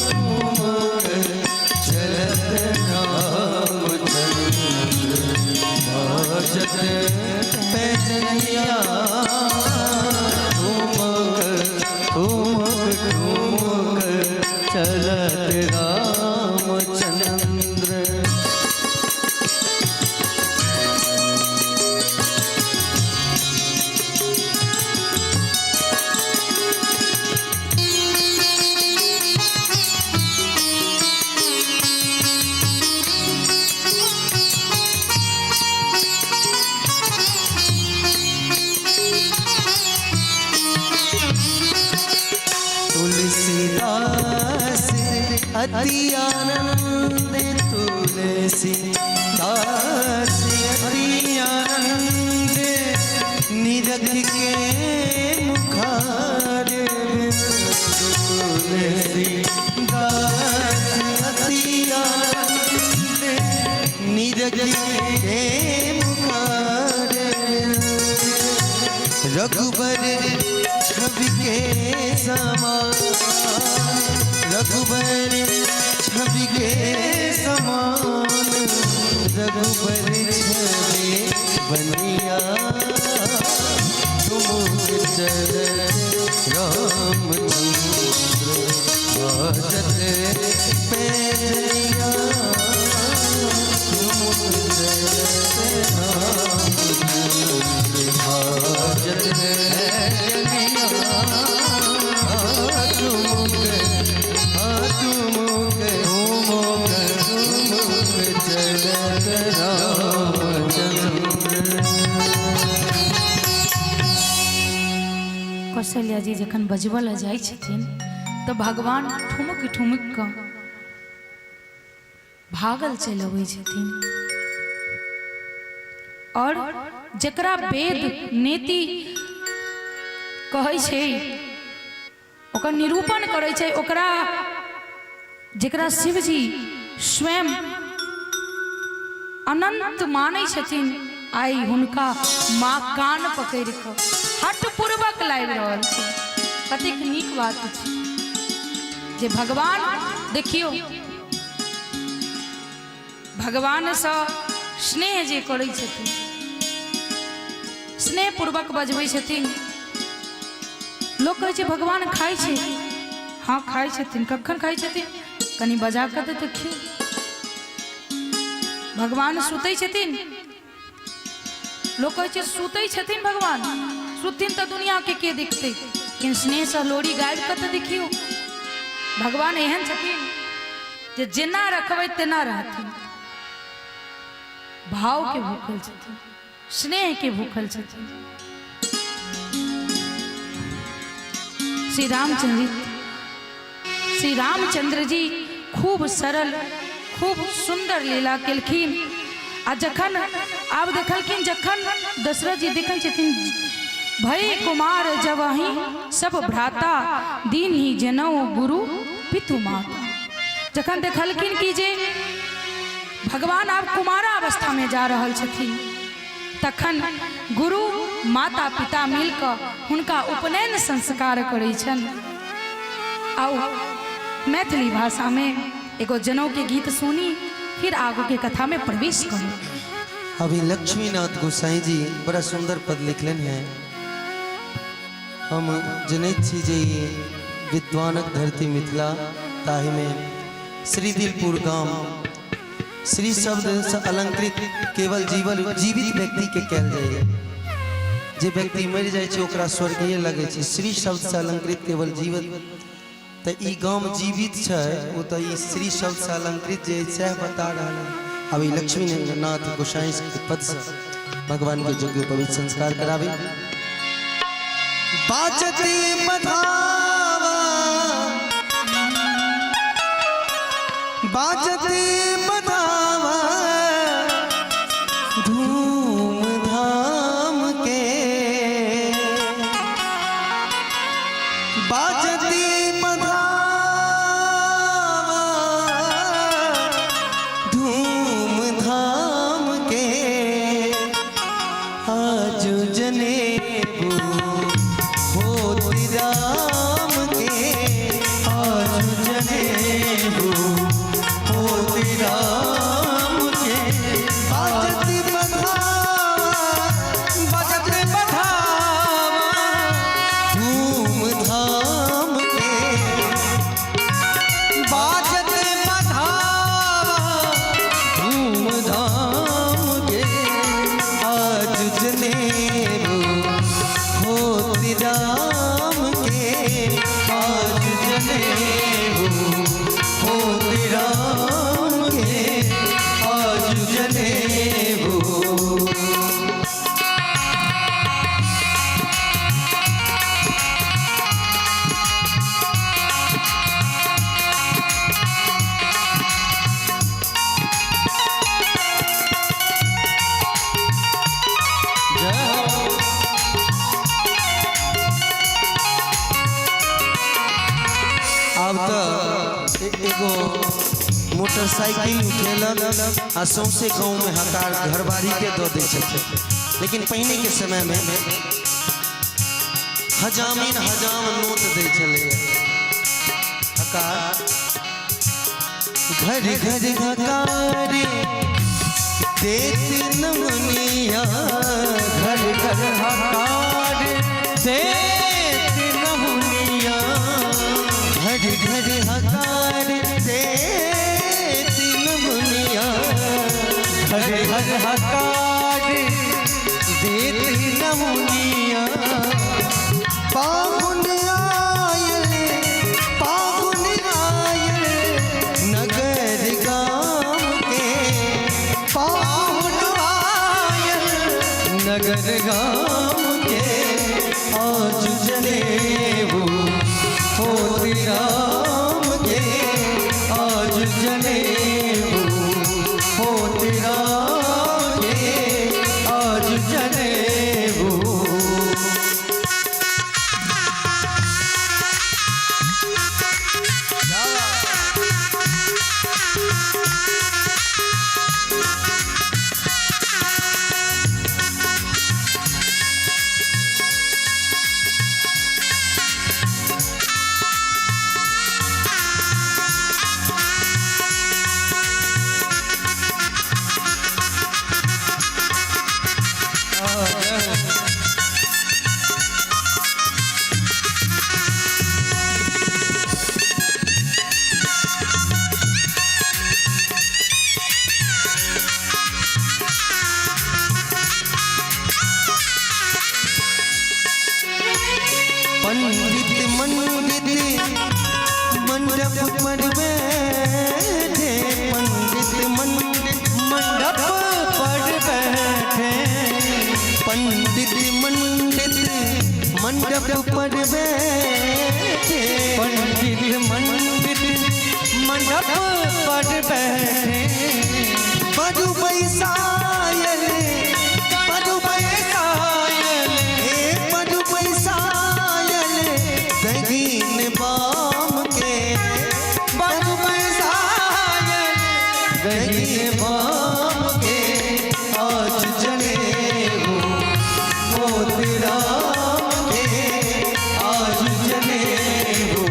तुमक चलत रामचंद्र बाजत पैजनिया तुमक ठुमक ठुमक चलत रामचंद्र। तुलसीदास अति आनंद, तुलसीदास अति आनंद, निरख के मुखार। तुलसीदास अति आनंद, निरख के मुखार। रघुबर छवि के समान, रघुबर छवि के समान, रघुबर छवि बनिया तुम चलत रामचंद्र बाजत पैजनिया तुम चलत रामचंद्र बाजत पैजनिया ठुमुक ठुमुक ठुमुक ठुमुक चलत रामचंद्र। कौशल्या जी जखन बजबऽ लए जाइ छथिन तऽ भगवान ठुमुक ठुमुक कऽ भागल चलि अबै छथिन। और जकरा वेद नीति कहै छै, ओकर निरूपण करै छै, ओकरा जकरा शिवजी स्वयं अनंत मानै छथिन, आइ हुनका माँ कान पकड़ि कऽ हठपूर्वक लाबि रहल छै। कतेक नीक बात छै जे भगवान, देखियौ, भगवानसँ स्नेह जे करै छथिन, स्नेहपूर्वक बजबै छथिन। लोक कहै छै भगवान खाइ छै। हँ, खाइ छथिन। कखन खाइ छथिन? कनि बजा कऽ तऽ देखियौ। भगवान सुतै छथिन। लोक कहै छै सुतै छथिन भगवान, सुतथिन तऽ दुनियाके के देखतै? लेकिन स्नेहसँ लोरी गाबि कऽ तऽ देखियौ। भगवान एहन छथिन जे जेना रखबै तेना रहथिन। भावके भूखल छथिन, स्नेहके भूखल छथिन। श्री रामचंद्र, श्री रामचंद्र जी खूब सरल, खूब सुंदर लीला केलखिन। आ जखन आब देखलखिन, जखन दशरथ जी देखै छथिन, भई कुमार जब सब भ्राता, दीन ही जनौ गुरु पितु माता। जखन देखलखिन कि जे भगवान आब कुमारा अवस्था में जा रहल छथिन, तखन गुरु माता पिता मिलकऽ हुनका उपनयन संस्कार करै छनि। आउ, मैथिली भाषा में एगो जनौ के गीत सुनी, फिर आगू के कथा में प्रवेश करू। अभी लक्ष्मीनाथ गोसाई जी बड़ा सुंदर पद लिखलन हैं। हम जनैत छी जे ई विद्वानक धरती मिथिला, ताहिमे श्रीदिलपुर गाम, श्री शब्द से अलंकृत केवल जीवन जीवित व्यक्ति के कयल जाइए। जे व्यक्ति मरि जाइ छै ओकरा स्वर्गीय लगै छै। श्री शब्द से अलंकृत केवल जीवित, तऽ ई गाम जीवित छै ओ तऽ ई श्री शब्द से अलंकृत जे सएह बता रहल है। अब ई लक्ष्मीनाथ गोसाई के पद से भगवान के यज्ञ पवित्र संस्कार कराबी। बाजती बधावा, बाजती बधावा धूम धाम के, बाजती बधावा धूम धाम के, आज जनेबू होत राम के, आज जनेबू होत राम के। बाजती बधावा, बाजत बधावा धूम धाम के, बाजत बधावा धूम धाम के, आज जनेबू होत राम के, आज जनेबू होत राम के, आज जनेबू। आब तऽ एगो मोटरसाइकिल उठेलक आ सौंसे गाँव में हकार घरबारी के दऽ दै छथिन, लेकिन पहिने के समय में हजामिन हजाम नोत दै छलै हकार। घर घर हकारे देत नमुनिया, घर घर हकार देत नमुनिया, घर घर हकार देत नमुनिया, घर घर हकार देत नमुनिया। पाहुन आयल, पाहुन आयल नगर गाम के, पाहुन आयल नगर गाम के, आज जनेबू होत राम के, आज जनेबू होत राम के, आज जनेबू। पंडित मंडित मंडप पर बैठे, पंडित मंडित मंडप पर बैठे, पंडित मंडित मंडप पर बैठे, पंडित मंडित मंडप पर बैठे, बरु बैसायल, बरु बैसायल, हे बरु बैसायल दहीन बाम के, बरु बैसायल दहीन बाम के, आज जनेबू होत राम के, आज जनेबू।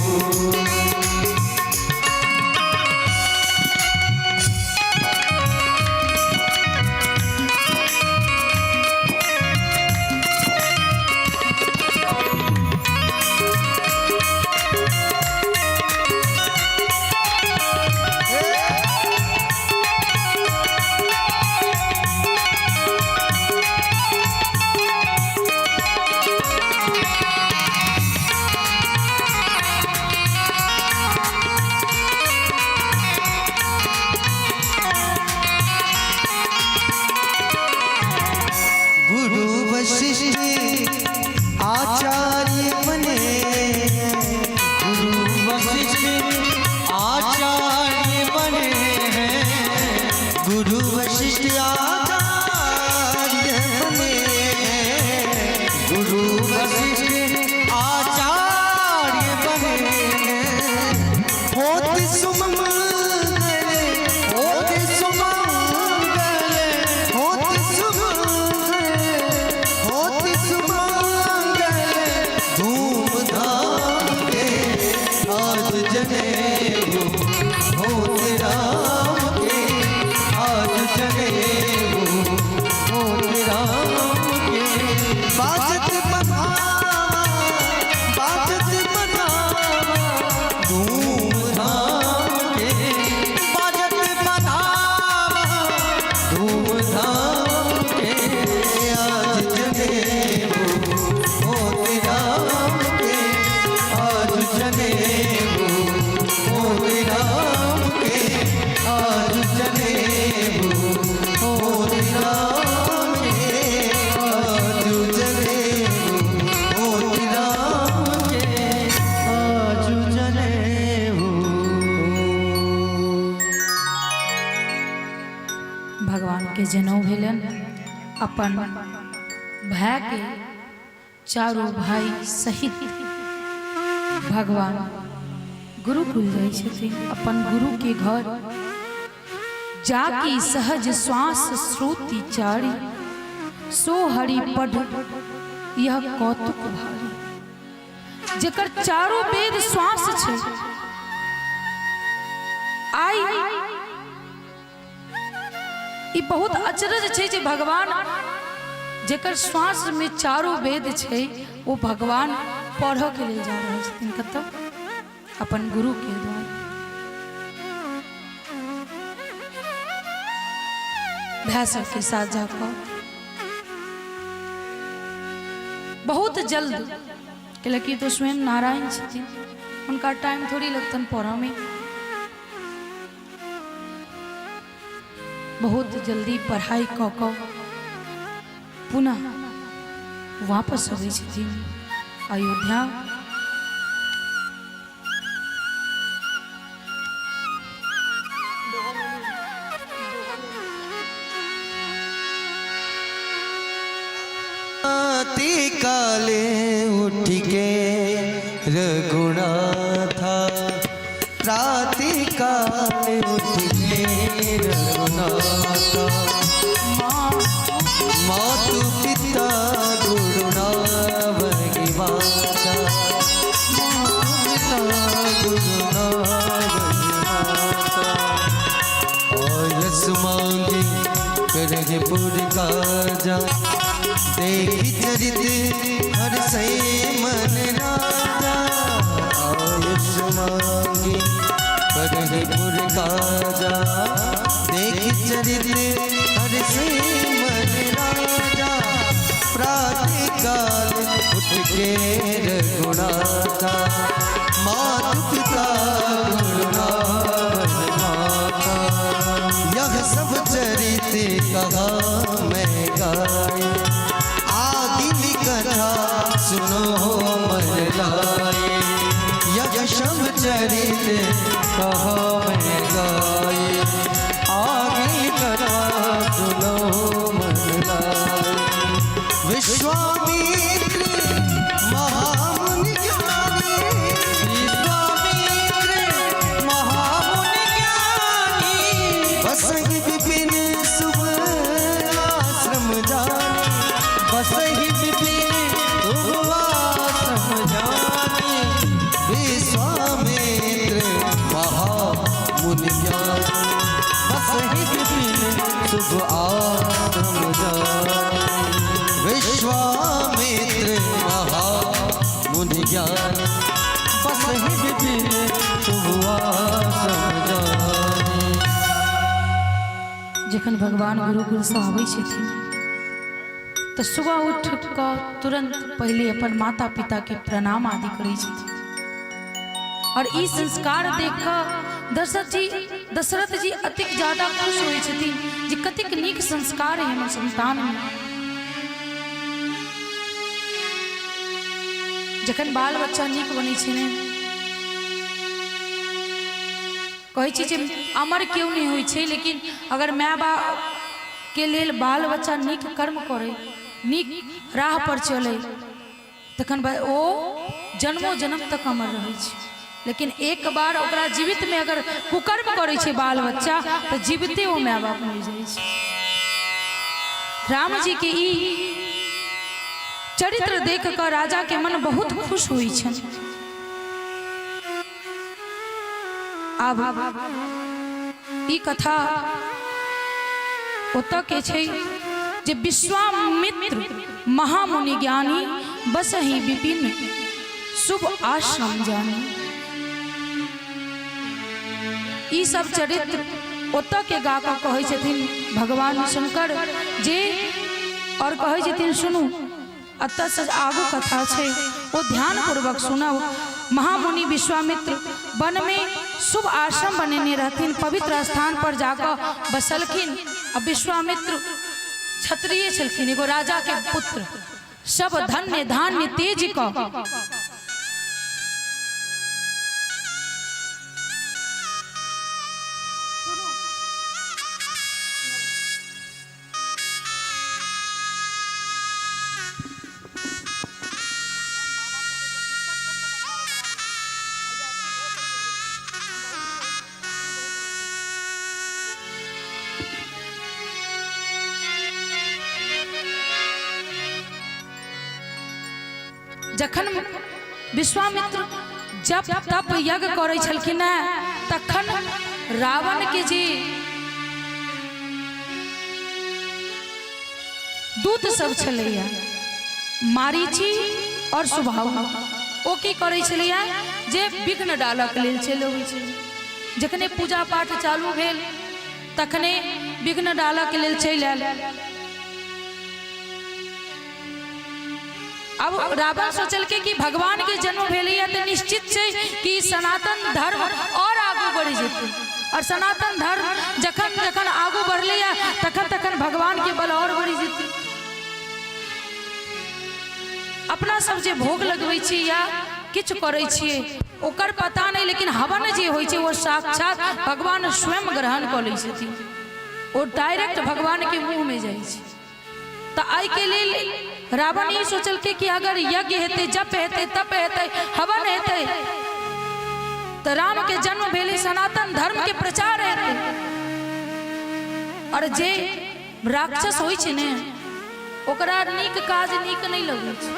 अपन भाई के चारों भाई सहित भगवान गुरुकुल जाइ छथिन। अपन गुरु के घर जाकी सहज श्वास श्रुति चारी, सो हरि पढ़ यह कौतुक भारी। जेकर चारों वेद श्वास छै, आइ ई बहुत अचरज छै जे भगवान जेकर श्वास में चारों वेद छै वो भगवान पढ़ऽ के लेल जा रहल छथिन कतऽ? अपन गुरु के द्वार। भाय सबके साथ जाकऽ बहुत जल्द, कैलाकि तो स्वयं नारायण छथिन, हुनका टाइम थोड़ी लगतनि पढ़ऽ में। बहुत जल्दी पढ़ाई कऽ कऽ पुनः वापस अबै छथिन अयोध्या। काले उठ के रघुनाथा, प्रातः काले उठ के रघुनाथा, मातु पिता गुरुनावगी माता, मातु पिता गुरुनावगी माता। आयस मांगी करगे पुर काजा, देखी चरित हर से मन राजा। आयुष मांगी करगे पुर काजा, देखी चरित हर से मन राजा। प्रातः काल उठ के रघुनाथा, मातु पिता गुरुनाथ माता। यह सब चरित कहा मैं गाए, आगिल कथा सुनो मन लाए। यह सब चरित कहा मैं गाए, आगिल कथा सुनो मन लाए। विश्वामित्र महामुनि ज्ञानी, विश्वामित्र महामुनि ज्ञानी, बसहि विपिन शुभ आश्रम जानी, बसहि विपिन शुभ आश्रम जानी। विश्वामित्र महामुनि ज्ञानी, बसहि विपिन शुभ आश्रम जानी। विश्वामित्र महामुनि ज्ञानी, बसहि विपिन शुभ आश्रम जानी। जखन भगवान गुरुकुल से आबै छथिन तऽ सुबह उठ कऽ तुरंत पहिले अपन माता पिता के प्रणाम आदि करै छथिन। और ई संस्कार देख कऽ दशरथ जी अतिक ज्यादा खुश होइ छथिन जे कतेक नीक संस्कार है हमर संतान में। जखन बाल बच्चा नीक बनै छै ने, कहै छै जे अमर केओ नहि होइ छै, लेकिन अगर माय बाप के लेल बाल बच्चा नीक कर्म करै, नीक राह पर चलै, तखन ओ जन्मो जन्म तक अमर रहै छै। लेकिन एक बार ओकरा जीवित में अगर कुकर्म करै छै बाल बच्चा तऽ जीविते ओ माय बाप मरि जाइ छै। राम जी के ई चरित्र देख कऽ राजा के मन बहुत खुश होइ छनि। आब ई कथा ओतऽ के छै जे विश्वामित्र महामुनि ज्ञानी, बसहि विपिन शुभ आश्रम जानी। ई सब चरित्र ओतऽ के गा कऽ कहै छथिन भगवान शंकर जे, और कहै छथिन सुनू एतऽ से आगू कथा छै ओ ध्यानपूर्वक सुनब। महामुनि विश्वामित्र वन में शुभ आश्रम बनेने रहथिन, पवित्र स्थान पर जाकऽ बसलखिन। आ विश्वामित्र क्षत्रिय छलखिन, एगो राजा के पुत्र, सब धन्य धान्य तेज कऽ जखन विश्वामित्र जप तप यज्ञ करै छलखिन हेँ तखन रावण के जे दूत सब छलैया, मारीची और सुभाहु, ओ की करै छलैया जे विघ्न डालक लेल चलि अबै छलै। जखने पूजा पाठ चालू भेल तखने विघ्न डालक लेल चलि आयल। अब रावण सोचलकै कि भगवान के जन्म भेलैया तऽ निश्चित छै कि सनातन धर्म और आगू बढ़ि जेतै, और सनातन धर्म जखन जखन आगू बढ़लैया तखन तखन भगवान के बल और बढ़ि जेतै। अपना सब जे भोग लगबै छी या किछु करै छियै ओकर पता नहि, लेकिन हवन जे होइ छै ओ साक्षात भगवान स्वयं ग्रहण कऽ लै छथिन, ओ डायरेक्ट भगवान के मुँह में जाइ छै। तऽ एहिके लेल रावण ई सोचलकै कि अगर यज्ञ हेतै, जप हेतै, तप हेतै, हवन हेतै तऽ राम के जन्म भेलै, सनातन धर्म के प्रचार हेतै। और जे राक्षस होइ छै ने ओकरा नीक काज नीक नहि लगै छै।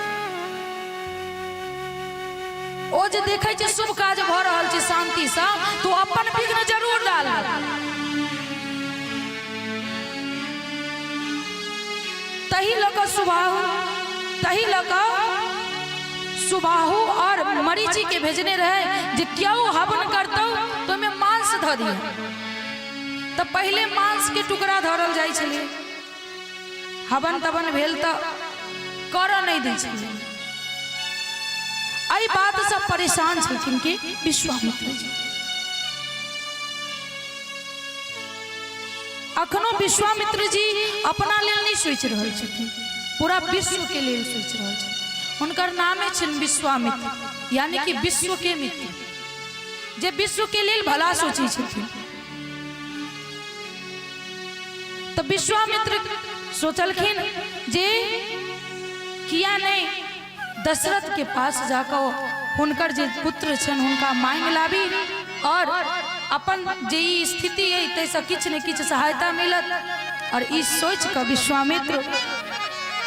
ओ जे देखै छै शुभ काज भऽ रहल छै शान्तिसँ तऽ ओ अपन विघ्न जरूर डाल। तही लऽ कऽ सुबाहु, तही लऽ कऽ सुबाहु और मरीची के भेजने रहे जे क्यों हवन करतौ तो ओहिमे मांस धऽ दिहे। तऽ पहिले मांस के टुकड़ा धरल जाइ छलै, हवन तवन भेल तऽ करऽ नहि दै छलै। एहि बातसँ परेशान छलखिन कि विश्वामित्र जी। अखनो विश्वामित्र जी अपना लेल नहि सोचि रहल छथिन, पूरा विश्व के लेल सोचि रहल छथिन। हुनकर नामे छनि विश्वामित्र, यानी कि विश्व के मित्र, जे विश्व के लेल भला सोचै छथिन। तऽ विश्वामित्र सोचलखिन जे किया नहि दशरथ के पास जाकऽ हुनकर जे पुत्र छनि हुनका मांगि लाबी और अपन जे ई स्थिति अइ ताहिसँ किछु ने किछु सहायता मिलत। और ई सोचि कऽ विश्वामित्र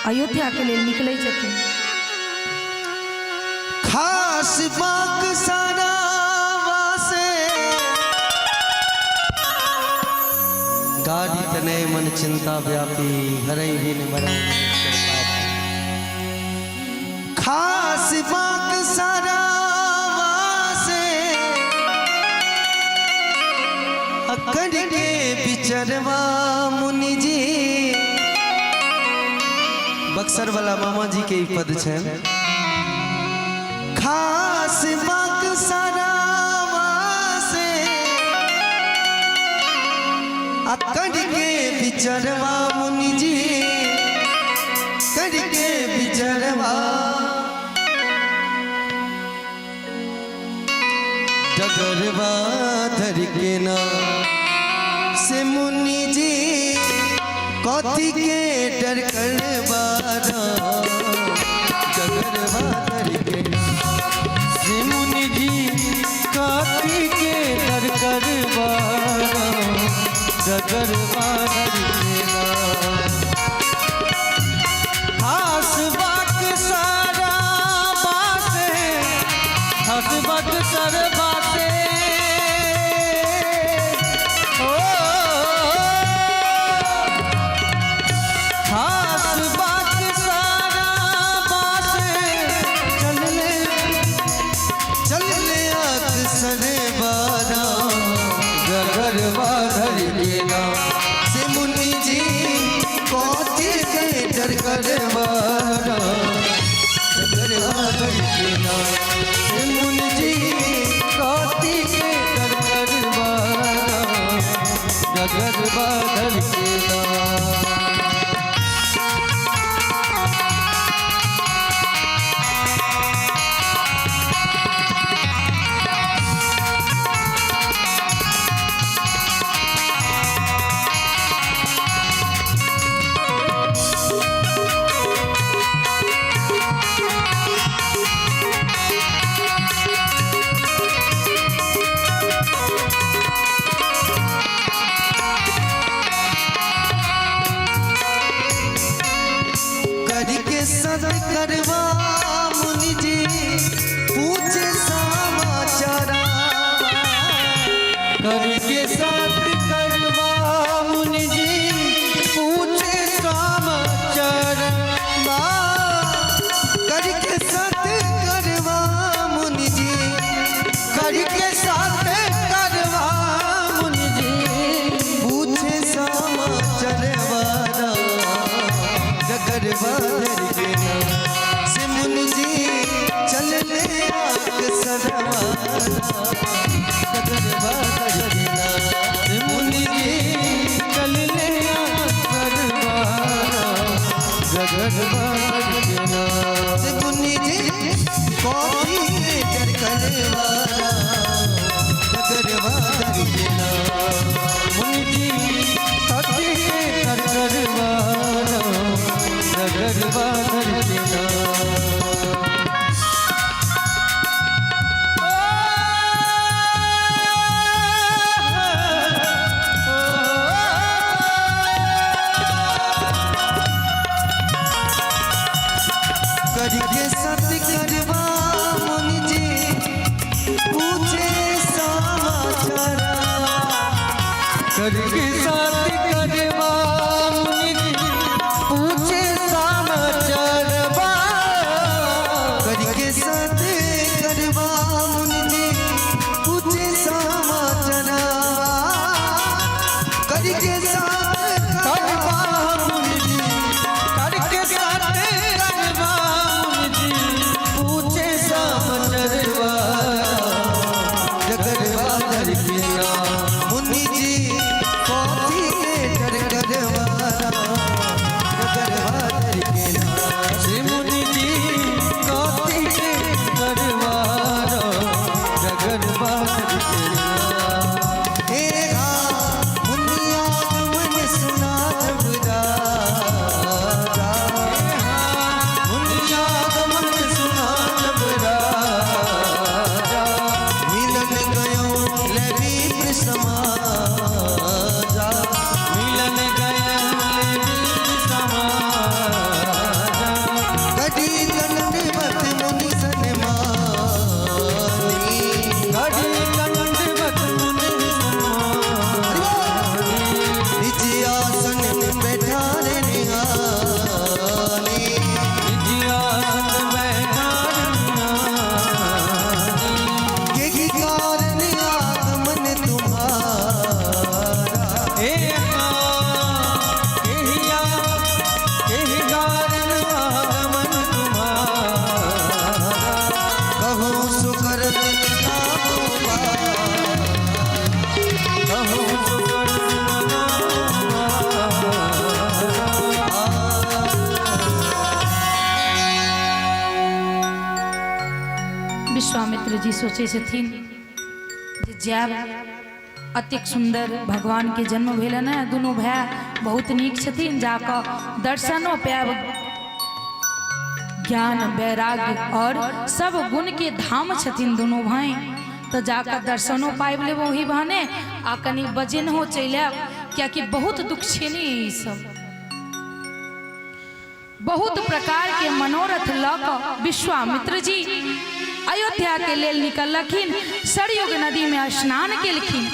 अयोध्या के लेल निकलै छथिन। खास बाक सारा वासे गाड़ी तनय मन चिंता व्यापी हरई बिन मरई खास बाक सारा वासे अकड़ के बिचरवा मुनि जी। बक्सर वाला मामा जी के ई पद छै। खास बाक सारा वासे अकड़ के बिचरवा मुनि जी, कर के बिचरवा डगरवा धर के ना से मुनि जी कथी के डर करवा डगरवा धर के ना से मुनि जी कथी के डर करवा डगरवा धर के ना। खास बाक सारा बासे, खास बाक सर बासे, ओ खास बाक सारा बासे, करवाना डगरवा धरकेना मुनि जी चल ले करवाना डगरवा धरकेना मुनि जी कॉफी के डर करवाना डगरवा धरकेना मुनि जी कथी के कर करवाना डगरवा धरकेना करके सत करवा मुनि जी पूछे समाचारा करके साथ करवा मुनि जी पूछे समाचारवा करके सत करवा मुनि जी पूछे समाचारा करके साथ करवा मुनि जी करके साथ करवा मुनि जी पूछे समाचारवा डगरवा धरकेना मुनि जी कॉफी के डर करवाना डगरवा धरकेना श्री मुनि जी कथी के करवाना डगरवा धरकेना हे हा मुनिया मन सुना जब राजा मुनिया गमन सुना जब राजा मिलन गयो लबीर समाजा मिलन गए समाजा कटी दंडवत मुनि सनमानी घड़ी दंडवत मुनि सन्मानी। निज आसन बैठा रे निहाली निज आसन बैठा के कारण आगमन तुम्हारा हे हाँ, एही आ, एही कारण आगमन तुम्हारा। कहो सुकर कहो सुकर विश्वामित्र जी सोचै छथिन जे जायब अतेक सुन्दर भगवान के जन्म भेलनि हँ दुनू भाय बहुत नीक छथिन जाकऽ दर्शनो पायब ज्ञान वैराग्य और सब गुण के धाम छथिन दुनू भाई तऽ जाकऽ दर्शनो पाबि लेब ओही बहाने आ कनि बजेनहो चलि आयब कियाकि बहुत दुख छै ने ई सब बहुत प्रकार के मनोरथ लऽ कऽ विश्वामित्र जी अयोध्या के लेल निकललखिन सरयुग नदी में स्नान केलखिन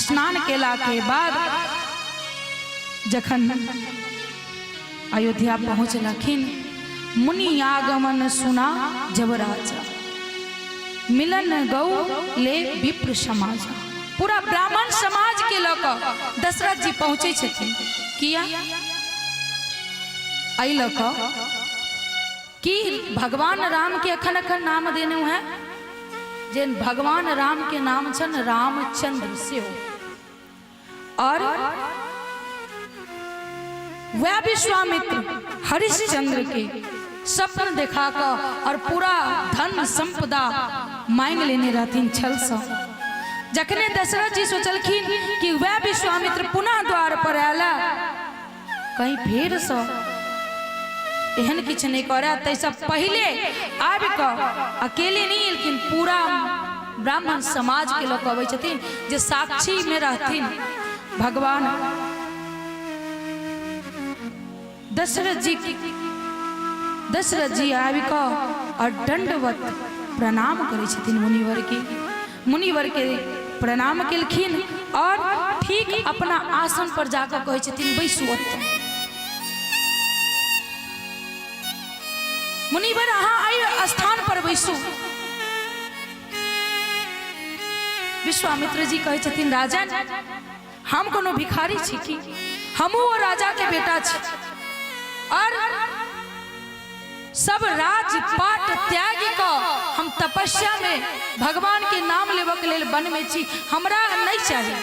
स्नान केला के बाद जखन अयोध्या पहुँचलखिन मुनि आगमन सुना जब राजा मिलन गौ ले विप्र समाज पूरा ब्राह्मण समाज के लऽ कऽ दशरथ जी पहुँचै छथिन किया एहि लऽ कऽ कि भगवान राम के अखन अखन नाम देने हैं जे भगवान राम के नाम छन रामचंद्र सेहो और वह विश्वामित्र हरिश्चंद्र के स्वप्न देखा कऽ और पूरा धन संपदा मांग लेने रहथिन छल सँ जखने दशरथ जी सोचलखिन कि वह विश्वामित्र पुनः द्वार पर आयला कहीं फेरसँ एहन किछु नहि करए ताहिसँ पहिले आबि कऽ अकेले नहि एलखिन पूरा ब्राह्मण समाजके लोक अबै छथिन जे साक्षीमे रहथिन भगवान दशरथ जी दशरथ जी आबि कऽ और दंडवत प्रणाम करै छथिन मुनिवर के मुनिवर के प्रणाम केलखिन और ठीक अपना आसन पर जाकऽ कहै छथिन बैसू ओतऽ मुनिवर अहाँ एहि स्थान पर बैसू विश्वामित्र जी कहै छथिन राजन हम कोनो भिखारी छी की हमहूँ ओ राजा के बेटा छी और सब राजपाट त्याग कऽ हम तपस्या में भगवान के नाम लेबऽ के लेल वन में छी, हमरा नहीं चाही।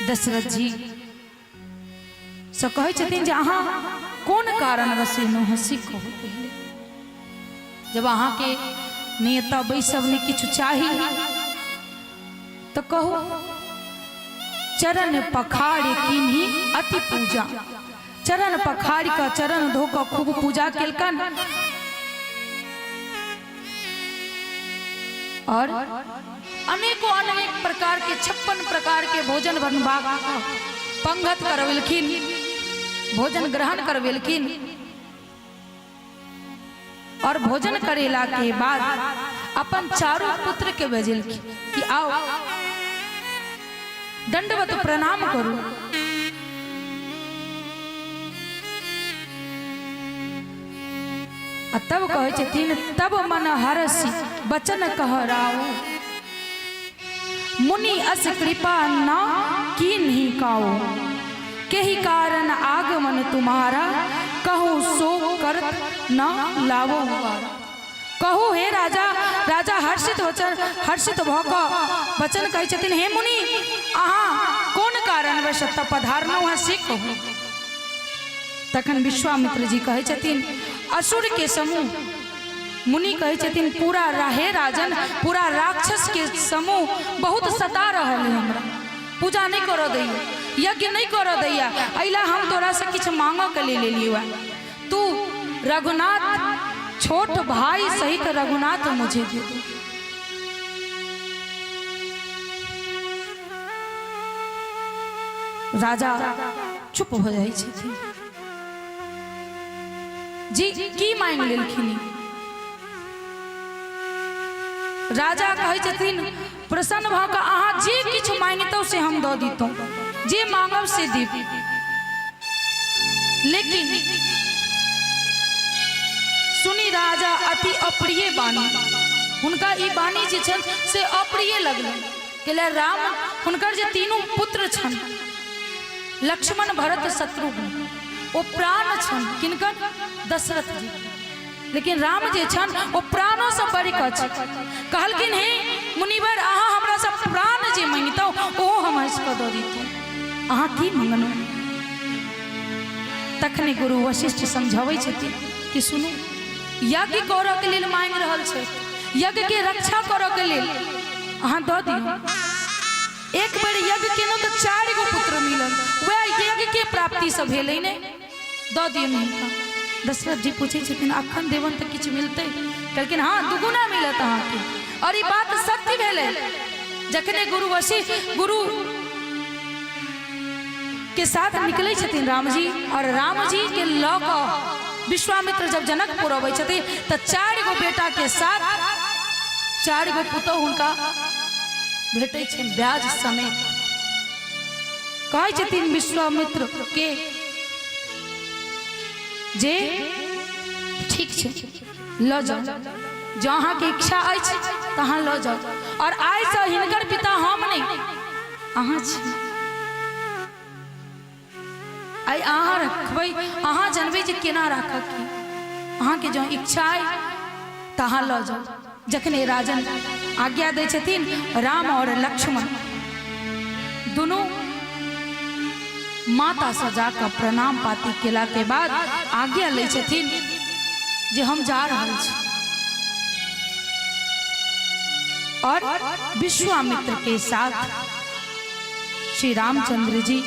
दशरथ जी से कहै छथिन जे अहाँ कोन कारणवश एलहुँ हँ से कहू पहिले। जब अहाँके नहि एतऽ बैसब नहि किछु चाही तऽ कहू। चरण पखाड़ किन्ही अति पूजा, चरण पखाड़ कऽ चरण धो कऽ खूब पूजा केलकन और अनेको अनेक प्रकार के 56 प्रकार के भोजन बनबा पंगत करवेलखिन, भोजन ग्रहण करवेलखिन। और भोजन करेला के बाद अपन चारों पुत्र के भेजलखिन कि आओ दंडवत प्रणाम करू। आ तब कहै छथिन तब मन हरसि वचन कहराओ, मुनि अस कृपा न कीन्ही काओ, केहि कारण आगमन तुम्हारा, कहूँ सो कर न लावो। कहू हे राजा। राजा हर्षित वचन हर्षित भऽ कऽ वचन कहै छथिन, हे मुनि अहाँ कोन कारणवश एतऽ पधारलहुँ हँ से कहू। तखन विश्वामित्र जी कहै छथिन असुर के समूह, मुनि कहै छथिन पूरा हे राजन पूरा राक्षस के समूह बहुत सता रहल है, हमरा पूजा नहीं करऽ दैया, यज्ञ नहीं करऽ दैया, अइला हम तोरा से किछु मांगऽ के लेल एलियौ हँ, तू रघुनाथ छोट भाई सहित रघुनाथ मुझे दे दो। राजा चुप हो जाइ छथिन। जी की मांगि लेलखिन? राजा कहै छथिन प्रसन्न भऽ कऽ अहाँ जे किछु मांगितौ से हम दऽ दितहुँ, जे मांगब से देब, लेकिन सुनी राजा अति अप्रिय बानी, हुनका ई बानी जे छनि से अप्रिय लगलनि। कैला राम हुनकर जे तीनू पुत्र छनि लक्ष्मण भरत शत्रुघ्न ओ प्राण छनि किनकर? दशरथ जी। लेकिन राम जे छनि ओ प्राणोसँ बढ़ि कऽ छनि। कहलखिन हे मुनिवर अहाँ हमरा से प्राण जे मांगितहुँ ओहो हम हँसि कऽ दऽ दितहुँ, अहाँ की मंगलहुँ? तखने गुरु वशिष्ठ समझाबै छथिन कि सुनू यज्ञ करऽ के लेल मांगि रहल छै, यज्ञ के रक्षा करऽ के लेल अहाँ दऽ दियौ। एक बेर यज्ञ केलहुँ तऽ 4 गो पुत्र मिलल, वएह यज्ञ के प्राप्ति से भेलै ने, दऽ दियौ हिनका। दशरथ जी पूछै छथिन अखन देवन तऽ किछु मिलतै? कहलखिन हाँ दुगुना मिलत अहाँके। और ई बात सत्य भेलै। जखने गुरु वशिष्ठ गुरु के साथ निकलै छथिन रामजी और रामजी के लऽ कऽ विश्वामित्र जब जनकपुर अबै छथिन तऽ 4 गो बेटा के साथ 4 गो पुतोहु हुनका भेटै छनि ब्याज समेत। कहै छथिन विश्वामित्र के जे ठीक छै लऽ जाउ, जँ अहाँके इच्छा अछि तऽ अहाँ लऽ जाउ, और आइसँ हिनकर पिता हम नहि अहाँ छी, आइ अहाँ रखबै, अहाँ जनबै जे केना राखब, अहाँके जँ इच्छा अइ तऽ अहाँ लऽ जाउ। जखने राजन आज्ञा दै छथिन राम और लक्ष्मण दुनू माता से जाकऽ प्रणाम पाती केला के बाद आज्ञा लै छथिन जे हम जा रहल छी। और विश्वामित्र के साथ श्री रामचंद्र जी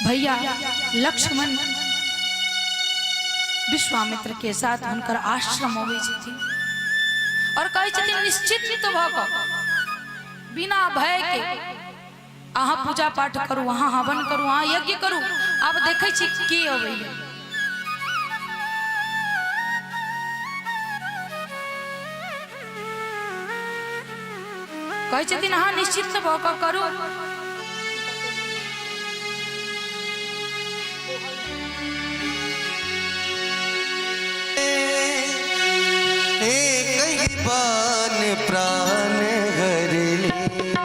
भैया लक्ष्मण विश्वामित्र के साथ हुनकर आश्रम अबै छथिन और कहै छथिन निश्चित भऽ कऽ बिना भय के अहाँ पूजा पाठ करू, अहाँ हवन करू, अहाँ यज्ञ करू, आब देखै छी के अबैया। कहै छथिन अहाँ निश्चित भऽ कऽ करू। एक बान प्राण हर लेना,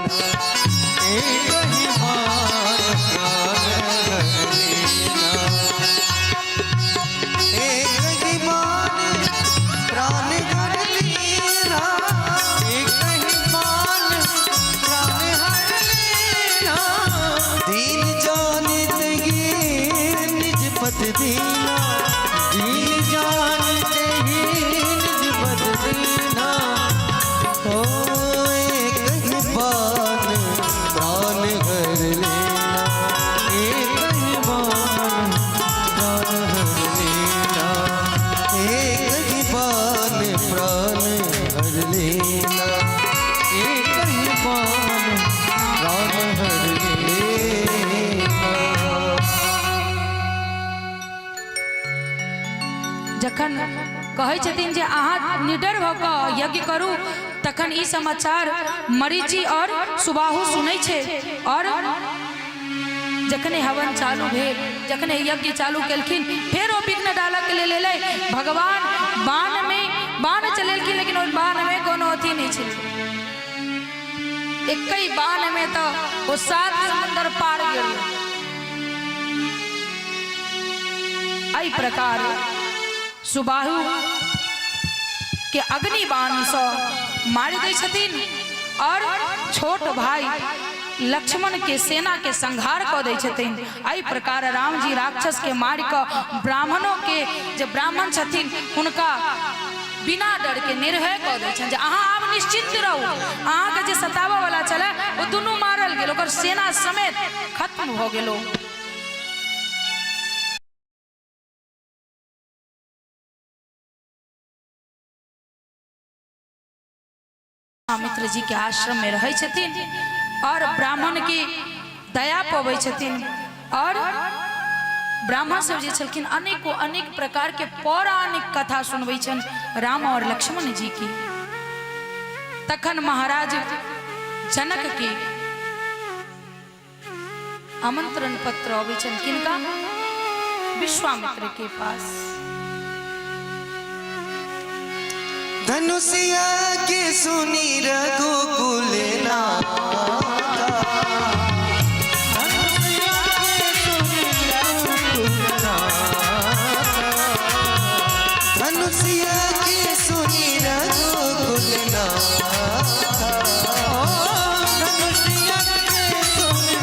एक ही बान प्राण हर लेना। हर लेना, एक ही बाण प्राण हर लेना। जखन कहै छथिन जे अहाँ निडर भऽ कऽ यज्ञ करू, तखन ई समाचार मरीचि और सुबाहु सुनै छै। और जखने हवन चालू भेल, जखने यज्ञ चालू केलखिन, फेर ओ विघ्न डालऽ के लेल एलै। भगवान बाण में बाण चलेलखिन, लेकिन ओहि बाण में कोनो अथी नहि छलै। एकहि बाण में तऽ ओ 7 समुद्र पार गेल। एहि प्रकार सुबाहु के अग्नि बाण सँ मारि दै छथिन और छोट भाई लक्ष्मण के सेना के संहार कऽ दै छथिन। एहि प्रकार रामजी राक्षस के मारि कऽ ब्राह्मणों के, जे ब्राह्मण छथिन हुनका बिना डर के निर्भय कऽ दै छनि जे अहाँ आब निश्चिंत रहू, अहाँके जे सताबऽ वाला छलै ओ दुनू मारल गेल, ओकर सेना समेत खत्म भऽ गेल। ओ मित्र जी के आश्रम में रहै छथिन और ब्राह्मण के दया पबै छथिन। और ब्राह्मण सब जे छलखिन अनेको अनेक प्रकार के पौराणिक कथा सुनबै छनि राम और लक्ष्मण जी की। तखन महाराज जनक के आमंत्रण पत्र अबै छनि किनका? विश्वामित्र के पास। धनुषिया के सुनी रघुकुल नाथा, धनुषिया के सुनी रघुकुल नाथा, धनुषिया के सुनी रघुकुल नाथा, धनुषिया के सुनी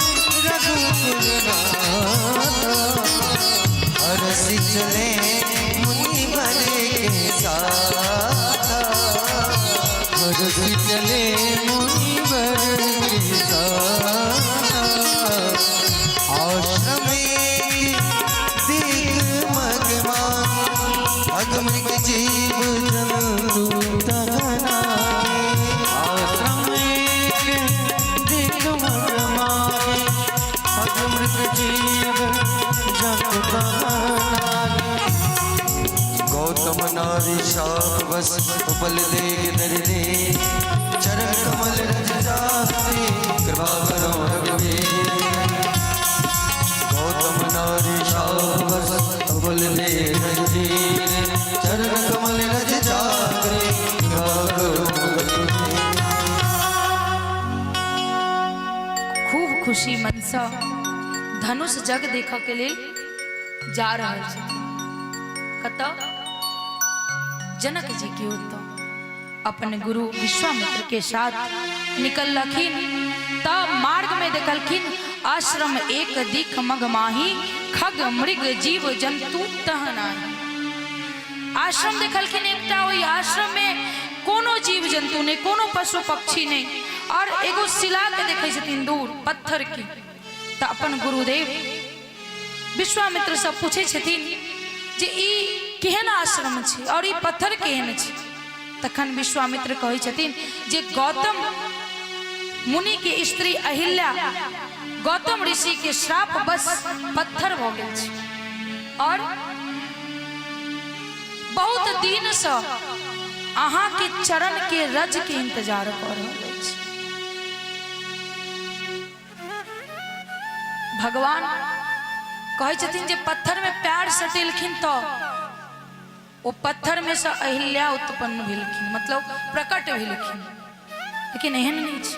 रघुकुल नाथा, हरषि चले मुनि भरे के साथ, हरषि चले मुनि भर के साथ, आश्रम दिग मगमान, अगमृग जीव जंतु तगना, आश्रम दिग मगमान, अगमृग जीव जंतु तगना। गौतम नारी शाप बस उपल देख दरदे, चरण कमल रज जाते कृपा करो रघुवीर। गौतम नारी शाप बस उपल देख दरदे, चरण कमल रज जाते कृपा करो रघुवीर। खूब खुशी मन सँ धनुष जग देखऽ के लेल जा रहल छथिन। कतऽ? जनक जी के ओतऽ। अपन गुरु विश्वामित्र के साथ निकललखिन तब मार्ग में देखलखिन आश्रम एक दिख मग माही, खग मृग जीव जंतु तह नाही। आश्रम देखलखिन एकटा, ओहि आश्रम में कोनो जीव जंतु नहीं, कोनो पशु पक्षी नहीं, और एगो शिला के देखै छथिन दूर पत्थर के। तऽ अपन गुरुदेव विश्वामित्र से पूछै छथिन जे ई केहन आश्रम छै और ई पत्थर केहन छै। तखन विश्वामित्र कहै छथिन जे गौतम मुनि के स्त्री अहिल्या गौतम ऋषि के श्राप बस पत्थर भऽ गेल छै और बहुत दिन से अहाँ के चरण के रज के इंतजार कऽ रहल अछि। भगवान कहै छथिन जे पत्थर में प्यार सटेलखिन तो ओ पत्थर में से अहिल्या उत्पन्न भेलखिन, मतलब प्रकट भेलखिन, लेकिन एहन नहीं छै।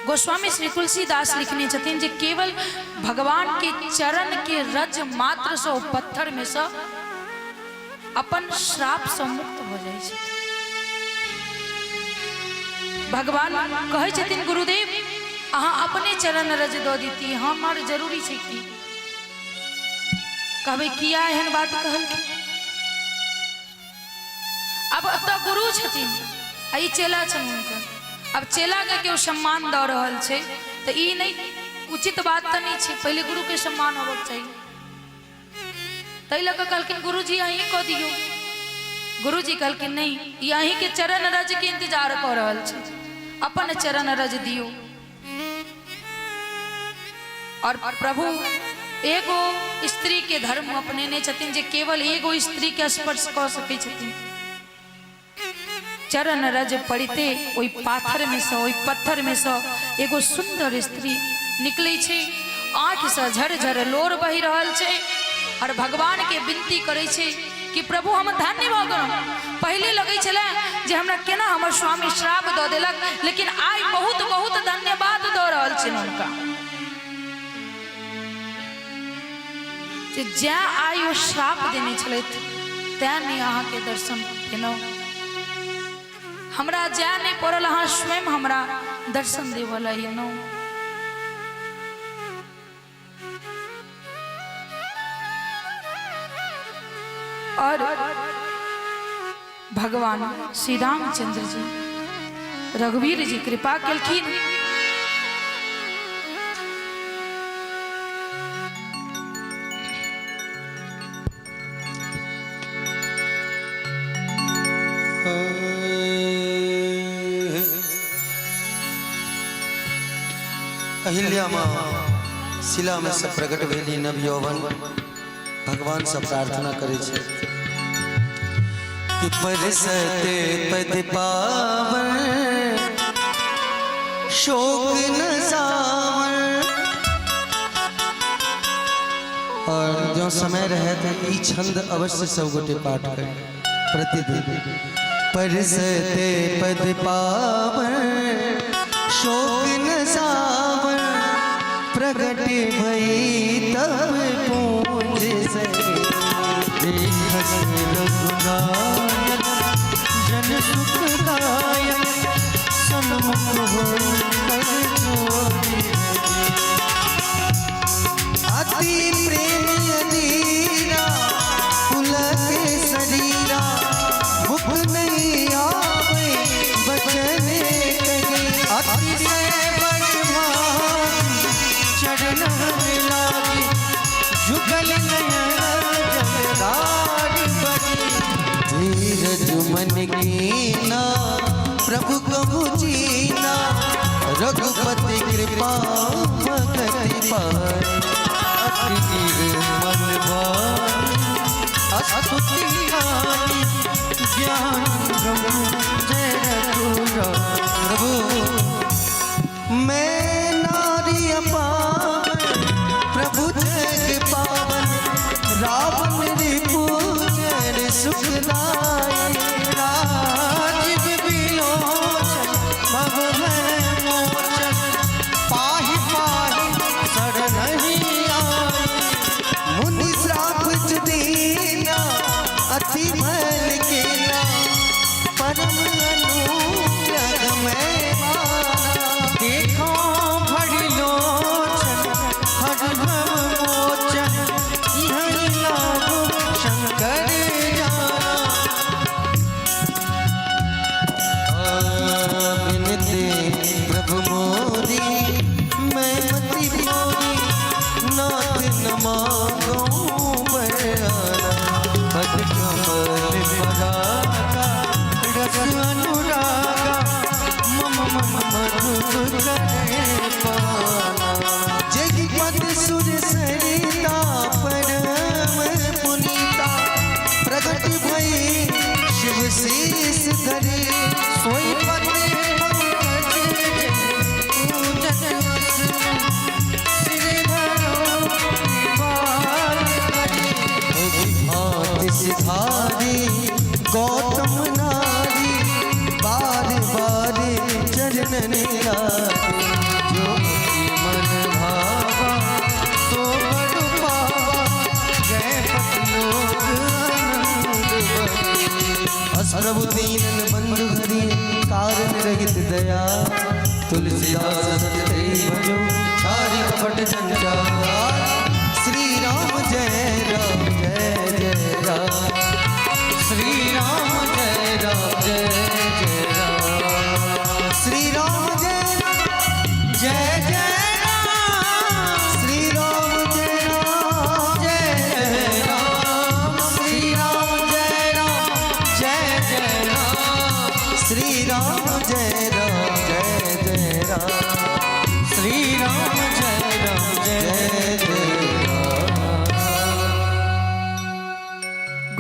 गोस्वामी श्री तुलसीदास लिखने छथिन जे केवल भगवान के चरण के रज मात्र से ओ पत्थर में से अपन श्राप से मुक्त भऽ जाइ छै। भगवान कहै छथिन गुरुदेव अहाँ अपने चरण रज दऽ दीती, हमर जरूरी छै की? कहबै किया एहन बात कहलखिन? अब एतऽ गुरु छथिन आ ई चेला छनि हुनकर। अब चेला के केओ सम्मान दऽ रहल छै तऽ ई नहि उचित बात तऽ नहि छै, पहिले गुरु के सम्मान होबक चाही। ताहि लऽ कऽ कहलखिन गुरुजी अहीं कऽ दियौ। गुरुजी कहलखिन नहीं, ई अहीं के चरण रज के इंतजार कऽ रहल छै, अपन चरण रज दियौ। और प्रभु एगो स्त्री के धर्म अपनेने छथिन जे केवल एगो स्त्री के स्पर्श कऽ सकै छथिन। चरण रज पड़िते ओहि पाथर में सँ, ओहि पत्थर में सँ एगो सुंदर स्त्री निकलै छै, आँखि सँ झर झर लोर बहि रहल छै और भगवान के विनती करै छै कि प्रभु हम धन्य भऽ गेलहुँ। पहिले लगै छलै जे हमरा केना हमर स्वामी श्राप दऽ देलक, लेकिन आइ बहुत बहुत धन्यवाद दऽ रहल छियनि हुनका जे जैं आइ ओ श्राप देने छलथि तैं नहि अहाँके दर्शन केलहुँ, हमरा जाय नहि पड़ल, अहाँ स्वयं हमरा दर्शन देबऽ लए एलहुँ। और भगवान श्री रामचंद्र जी रघुवीर जी कृपा केलखिन। अहिल्या माँ शिला में से प्रकट भेली नव यौवन, भगवान से प्रार्थना करे छै कि परसते पद पावन शोक न सावन। और जो समय रहे तो ई छंद अवश्य सब गोटे पाठ करी प्रतिदिन। परसते पद पावन शोक न सावन, प्रगट भई तब पूंज से देखत रघुनायक जन सुखदायक सन्मुख होई कर जोरी। अति प्रेम अधीरा पुलक शरीरा, मुख नहीं आवे बचन कहे। अतिशय बड़ भागी चरण लागी, जुगल नयन जलधार बही। धीरज मन कीना प्रभु कबु जीना, रघुपति कृपा भगति पाई। अति निर्मल वाणी स्तुति गानी, ज्ञान ब्रह्म जय रघुराई प्रभु। मैं नारी अपावन प्रभु जग पावन, रावण रिपु जन सुखदाई। राजीव विलोचन भव भय मोचन, पाहि पाहि शरणहि आई। मुनि श्राप दीना अति भल केना, परम अनुग्रह मैं माना। देखो भरि लोचन हर भव मोचन, इहहि लागु शंकर जाना। विनते प्रभु मोरी मैं मति मोरी, नाथ न मांगो बर आना। पद कमल परागा रस अनुरागा, मम मन मधुर करे पाना। जय पद सुर सरिता परम पुनीता, प्रगट भई शिव शीस धरे। सोई पद पंकज पूजन सिर धरो बाल करे। भांति सिधारी गौतम नारी, बार बार चरण निरारी। जो अति मन भावा सो बड़ पावा, जय पतलोक आनंद बहे। अस प्रभु दीनन बंधु हरि कारण रहित दया, तुलसीदास सत भजो चारि कपट जंजाल। श्री राम जय राम जय जय राम, श्री राम जय राम जय जय राम, श्री राम जय जय जय राम, श्री राम जय राम जय जय राम, श्री राम जय राम जय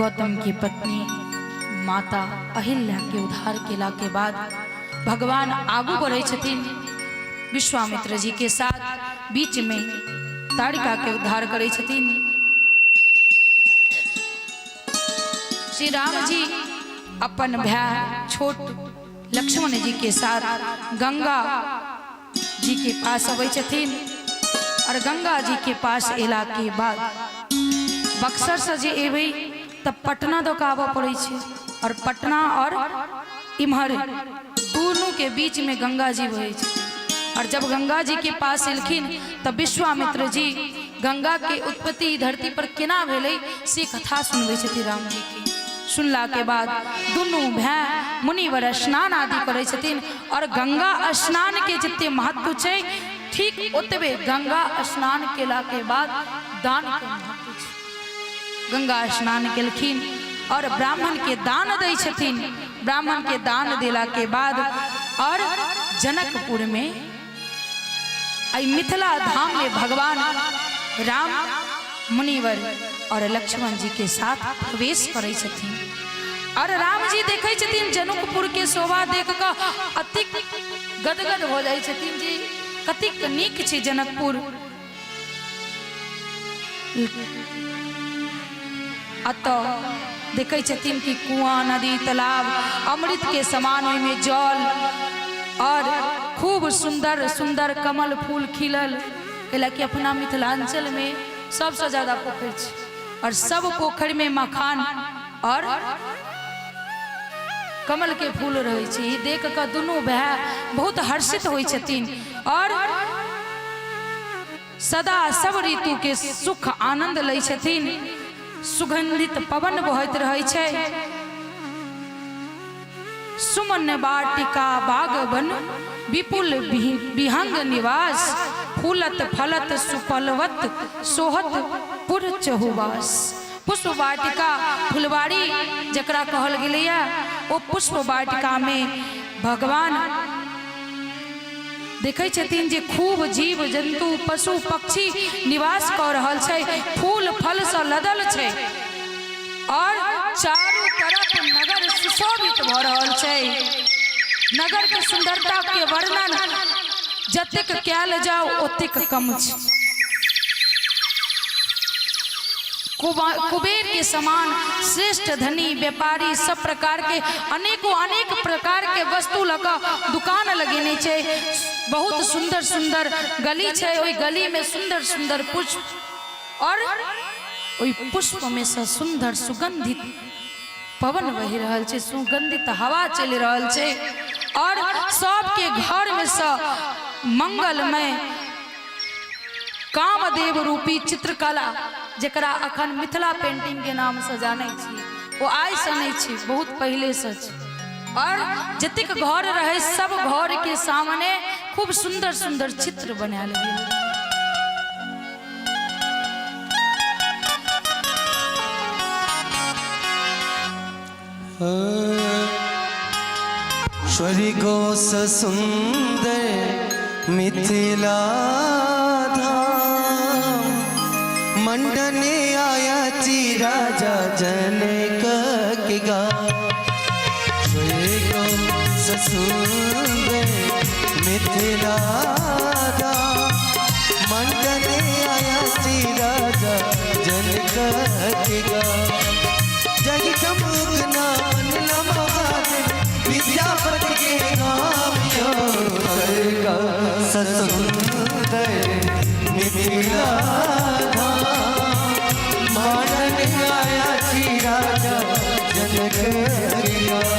गौतम की पत्नी माता अहिल्या के उद्धार केला के बाद भगवान आगू बढ़ै छथिन विश्वामित्र जी के साथ। बीच में ताड़िका के उद्धार करै छथिन। श्री राम जी अपन भाई छोट लक्ष्मण जी के साथ गंगा जी के पास अबै छथिन और गंगा जी के पास एला के बाद बक्सर से जे एबै तब पटना दऽ कऽ आबऽ पड़ै छै और पटना और इम्हर दोनों के बीच में गंगा जी बहै छै। और जब गंगा जी के पास एलखिन तब विश्वामित्र जी गंगा के उत्पत्ति धरती पर केना भेलै से कथा सुनबै छथिन राम जी के। सुनला के बाद दुनू भाय मुनिवर स्नान आदि करै छथिन और गंगा स्नान के जते महत्व छै ठीक ओतबे गंगा स्नान केला के बाद दान के महत्व छै। गंगा स्नान केलखिन और ब्राह्मण के दान दै छथिन। ब्राह्मण के दान देला के बाद और जनकपुर में आई मिथिला धाम में भगवान राम मुनिवर और लक्ष्मण जी के साथ प्रवेश करै छथिन। और राम जी देखै छथिन जनकपुर के शोभा देख कऽ अतिक गदगद हो जाइ छथिन जी कतेक नीक छै जनकपुर। अतः देखै छथिन कि कुआं नदी तालाब अमृत के समान ओहिमे जल और खूब सुंदर सुंदर कमल फूल खिलल। कैलाकि अपना मिथिलांचल में सबसे ज्यादा पोखरि छै और सब पोखरि में मखान और कमल के फूल रहै छै। ई देख कऽ दुनू भाय बहुत हर्षित होइ छथिन और सदा सब ऋतु के सुख आनंद लै छथिन। सुगंधित पवन बहैत रहै छै। सुमन वाटिका बागवन विपुल विहंग निवास फूलत फलत सुफलवत सोहत पुर चहुवास। पुष्प वाटिका फुलवारी जकरा कहल गेलैया ओ पुष्प वाटिका में भगवान देखै छथिन जे खूब जीव जंतु पशु पक्षी निवास कऽ रहल छै, फूल फल से लदल छै और चारू तरफ नगर सुशोभित भऽ रहल छै। नगर के सुंदरता के वर्णन जतेक कयल जाओ ओतेक कम छै। कुबेर के समान श्रेष्ठ धनी व्यापारी सब प्रकार के अनेको अनेक प्रकार के वस्तु लऽ कऽ दुकान लगेने छै। बहुत सुंदर सुंदर गली छै, ओहि गली में सुंदर सुंदर पुष्प और ओहि पुष्प में से सुंदर सुगंधित पवन बहि रहल छै, सुगंधित हवा चलि रहल छै और सबके घर में से मंगलमय कामदेव रूपी चित्रकला जकरा अखन मिथिला पेंटिंग के नाम से जानै छी ओ आइ से नहीं छी, बहुत पहले से छै। और जतेक घर रहे सब घर के सामने खूब सुंदर सुंदर चित्र बनायल गेल। स्वर्गो से सुंदर मिथिला धाम मंडन आया ची राजा जनक के गाम। स्वर्गो से सुंदर मिथिला धाम मंडन आया ची राजा जनक के गाम। जग चमक नाम लमादे विद्यापति के गाम यो स्वर्ग से सुंदर मिथिला धाम मंडन आया ची राजा जनक के गाम।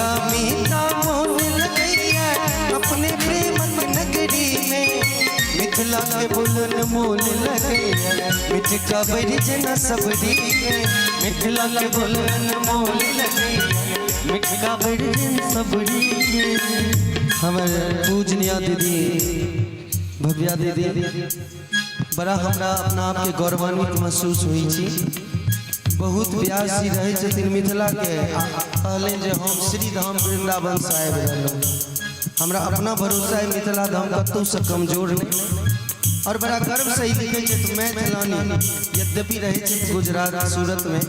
हमरा मीता मोन लगैया अपने प्रेमक नगरी में। मिथिला के बोलन मोल लगैया मिठका बैर जेना सबरी के। मिथिला के बोलन मोल लगैया मिठका बैर जेना सबरी के। हमर पूजनिया दीदी भव्या दीदी, बड़ा हमरा अपना आपके गौरवान्वित महसूस होइ छी। बहुत व्यास जी रहै छथिन मिथिला के, कहलनि जे हम श्री धाम वृंदावन से आबि रहलहुँ। हमरा अपना भरोसा है मिथिला धाम कतहुसँ कमजोर नहि। और बड़ा गर्व से ई लिखै छथि मैथिलानी, यद्यपि रहै छथि गुजरात सूरत में,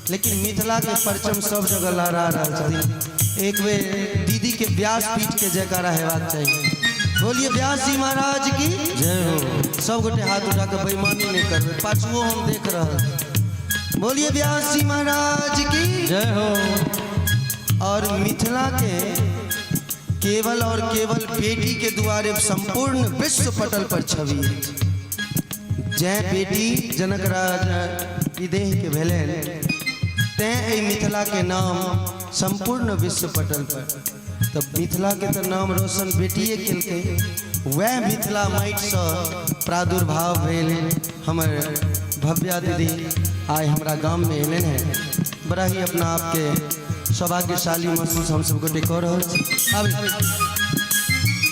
लेकिन मिथिला के परचम सब जगह लहरा रहल छथिन। एक बेर दीदी के व्यास पीठ के जयकारा हेबाक चाही। बोलिए व्यास जी महाराज की जय हो। सब गोटे हाथ उठा के बेईमानी नहीं करबै, पाछुओ हम देख रहल छी। बोलिए व्यास जी महाराज की जय हो। और मिथिला के केवल और केवल बेटी के दुआरे संपूर्ण विश्व पटल पर छवि अछि। जय बेटी जनक राजा विदेह के भेलनि, तैं एहि मिथिला के नाम संपूर्ण विश्व पटल पर। तऽ मिथिला के तऽ नाम रोशन बेटिए केलकै। वएह मिथिला माटिसँ प्रादुर्भाव भेल हमर भव्या दीदी आइ हमरा गाममे एलनि हेँ। बड़ा ही अपना आपके सौभाग्यशाली महसूस हम सब गोटे कऽ रहल छी। आब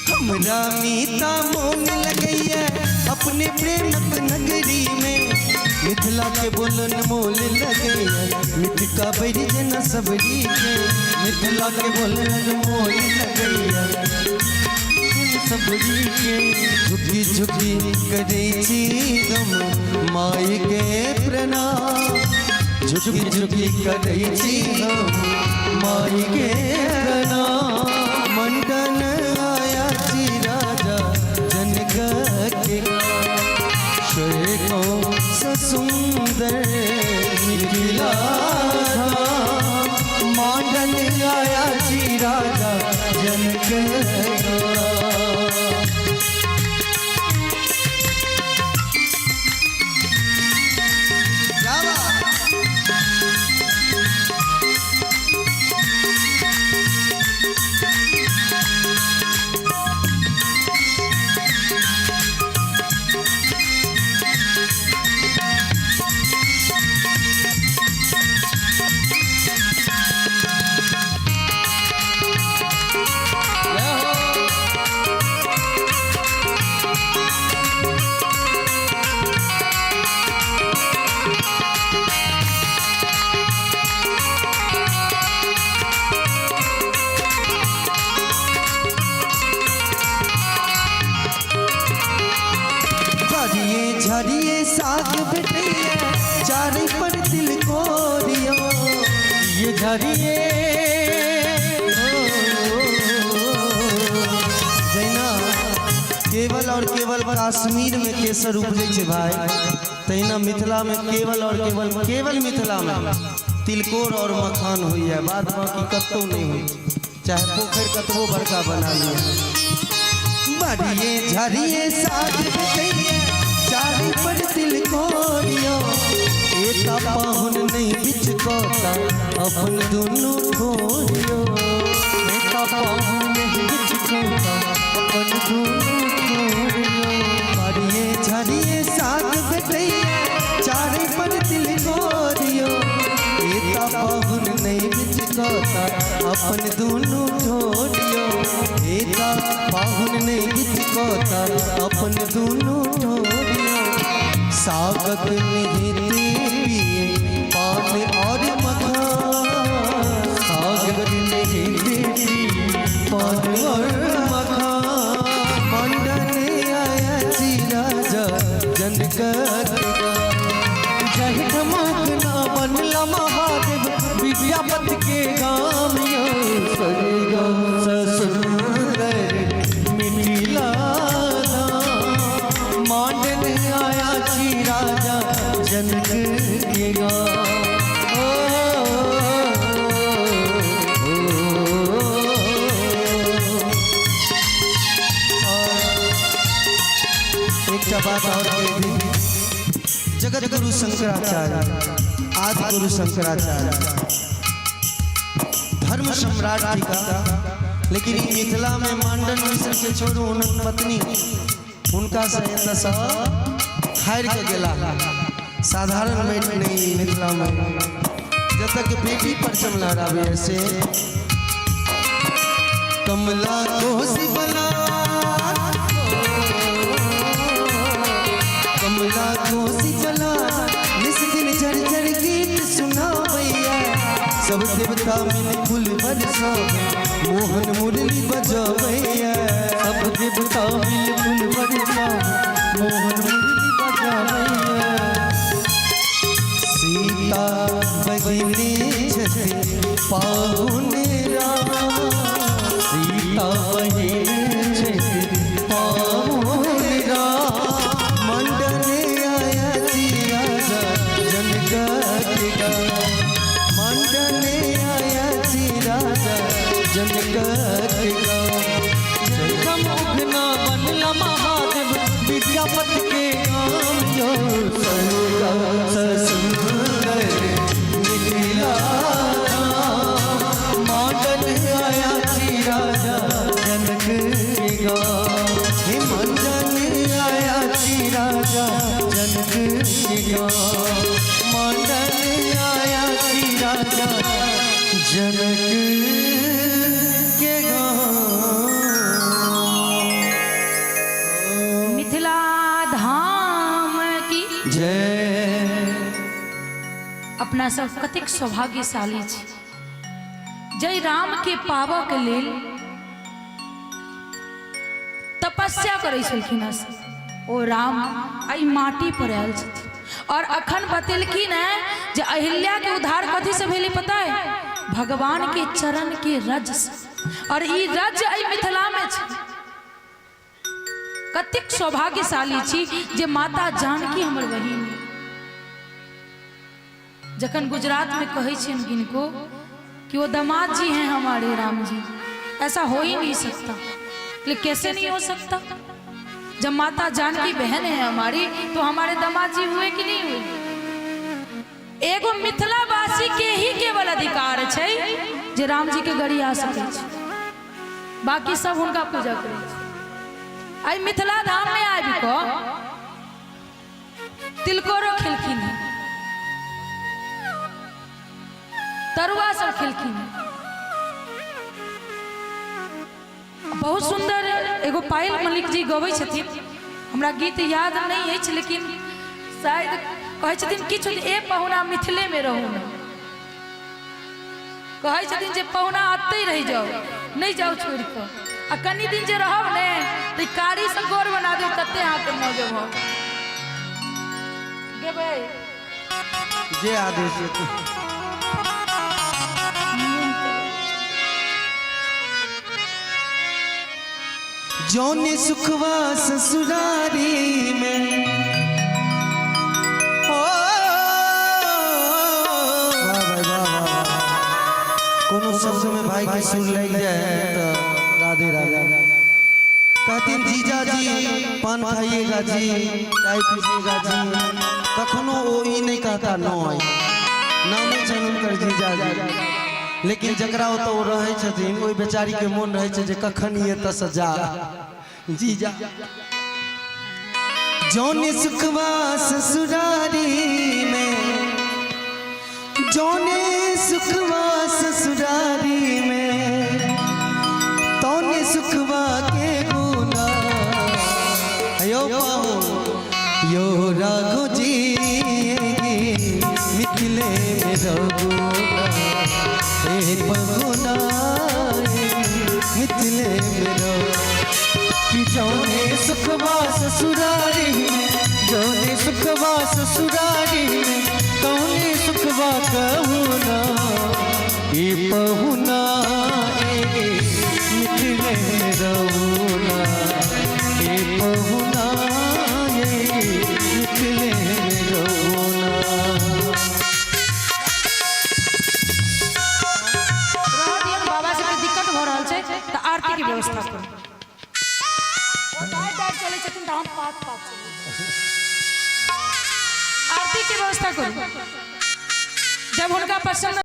हमरा मीता मोन लगैया अपने प्रेमक नगरी में। मिथिला के बोलन मोल लगैया मिथिका बैर जेना सबरी के। मिथिला के बोलन मोल लगैया सबरी के। झुकी झुकी करै छी हम माई के प्रणाम। झुकी झुकी करै छी हम माई के प्रणाम। मंडन आया छी राजा जनक के, स्वर्गों से सुंदर मिथिला धाम। मांडन आया छी राजा जनक के। झरिए झरिए साग भेटैया चारे पर तिलकोरियो। ये झरिए जहिना केवल और केवल कश्मीर में केसर उपजै छै भाई, तहिना मिथिला में केवल और केवल केवल मिथिला में तिलकोर और मखान होइए, बाद बाकी कतौ नहीं होइ, चाहे पोखरि कतबो बड़का बना लिया। बारिए झरिए साग भेटैया चारे पर तिलकोरियो। एता पाहुन नहीं बिचकोता अपन दुनू ठोरियो। एता पाहुन नहीं बिचकोता अपन दुनू ठोरियो। बारिए झरिए साग भेटैया चारे पर तिलकोरियो। एता पाहुन नहीं बिचकोता अपन दुनू ठोरियो। एता पाहुन नहीं बिचकोता अपन दुनू ठोरियो। सागक निहिते पिए पान और मखान। सागक निहिते पिए पान और मखान। मंडन आया छी राजा जनक जहि ठमक ना बनला महादेव विद्यापति के गाम यो। स्वर्ग सुंदर मिथिला धाम। मांडन आया छी राजा जनक के गाम। ओ, ओ, एकटा बात और कहि दी। जगत गुरु शंकराचार्य, आदि गुरु शंकराचार्य धर्म सम्राट थिका। लेकिन ई मिथिला में मांडन मिश्र के छोड़ू, हुनक पत्नी हुनका से एतऽसँ हारि के गेला। साधारण मैट नहीं मिथिला में, जब तक बेटी परचम लहरावे से। कमला कोसी बला, कमला कोसी बला, निस दिन झर झर गीत सुनावैया। सब देवता मिल फूल बरसावे, मोहन मुरली बजावैया। सब देवता मिल फूल बरसावे, मोहन मुरली बजावैया। सीता बहिनी छथि पाहुन राम, सीता बहिन छथि पाहुन राम। मंडन आया जी राजा जनक के गाँव, मंडन आया जी राजा जनक के गाँव। जखम उगना बनला महादेव विद्यापति के गाम यो स्वर्ग सुंदर मिथिला धाम, मांडन आया जी राजा जनक के गाम। हे मंडन आया जी राजा जनक के गाम, मांडन आया जी राजा जनक के गाम। मिथिला धाम की जय। अपना सब कतेक सौभाग्यशाली छी जय राम के पाबऽ के लेल तपस्या करै छलखिन हँ ओ राम एहि माटी पर आयल छथिन। और अखन बतेलखिन हैं जे अहिल्या के उद्धार कथी से भेलै पता है? भगवान के चरण के रज से। और ई रज एहि मिथिला में छै। कतेक सौभाग्यशाली छी जे माता जानकी हमर बहिन। जखन गुजरात में कहै छियनि किनको कि वो दामाद जी हैं हमारे राम जी, ऐसा हो ही नहीं सकता। लेकिन कैसे नहीं हो सकता? जब माता जानकी बहन है हमारी तो हमारे दामाद जी हुए कि नहीं हुए? एगो मिथिलावासी के ही केवल अधिकार छै जे राम जी के गड़ी आ सकै छै, बाकी सब हुनका पूजा करै छै। आइ मिथिला धाम में आबि कऽ तिलकोरो खेलखिन हैं, तरुआ सब खेलखिन हैं। बहुत सुंदर एगो पायल मलिक जी गबै छथिन, हमरा गीत याद नहीं अछि लेकिन शायद कहै छथिन किछु ए पहुना मिथिले में रहू ना, कहै छथिन जे पहुना अतै रहि जाओ, नहीं जाओ छोड़ि कऽ, आ कनि दिन जे रहब ने तऽ कारी से गोर बना देब तते अहाँके मौज भऽ गेबै। जे आदेश हेतै। जौने सुखवा ससुरारी में ओ, वाह भाई वाह वाह वाह। कोनो शब्द में भाई के सुर लग जाए तो राधे राधे। कहते जीजा जी पान खाइएगा जी, चाय पीजिएगा जी, कखनो ओ ई नहीं कहता नो आई नामे छनि हुनकर जीजा जी। लेकिन जकरा ओतऽ ओ रहै छथिन ओहि बेचारी के मोन रहै छै जे कखन ई एतऽसँ जा जीजा। जौने सुखवा ससुरारी में, जौने सुखवा ससुरारी में, तौने सुखवा के गुना यो पाहु यो राघो जी मिथिले में रघुना, हे पगुना मिथिले में रघु। कि जौने सुखवा ससुरारी में, जौने सुखवा ससुरारी में, तौने सुखवा कहूना ई पहुना ए मिथिले में रहुना, ए पहुना ए मिथिले में रहुना। रहऽ दियौन, बाबा सबके दिक्कत भऽ रहल छै तऽ आरती के व्यवस्था करू। ओ दाइ दाइ चलै छथिन तऽ हम पात पात चलै छी। आरती के व्यवस्था करू जब हुनका पसंद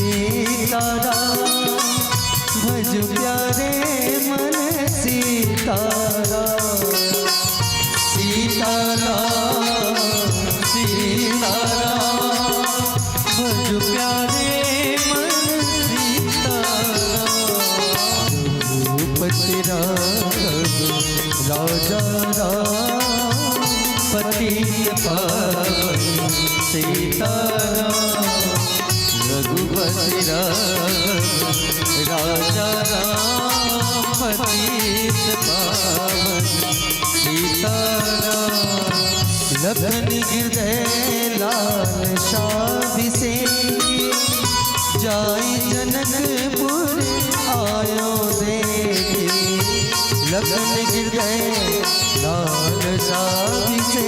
सीताराम भज प्यारे मन सीताराम सीताराम सीताराम भज प्यारे मन सीताराम रघुपति राघव राजा राम पतित पावन सीताराम रघुपति राघव राजा राम पतित पावन सीताराम लखन हृदय लाल शाह से जाई जनकपुर आयो देखी लखन हृदय लाल शाह से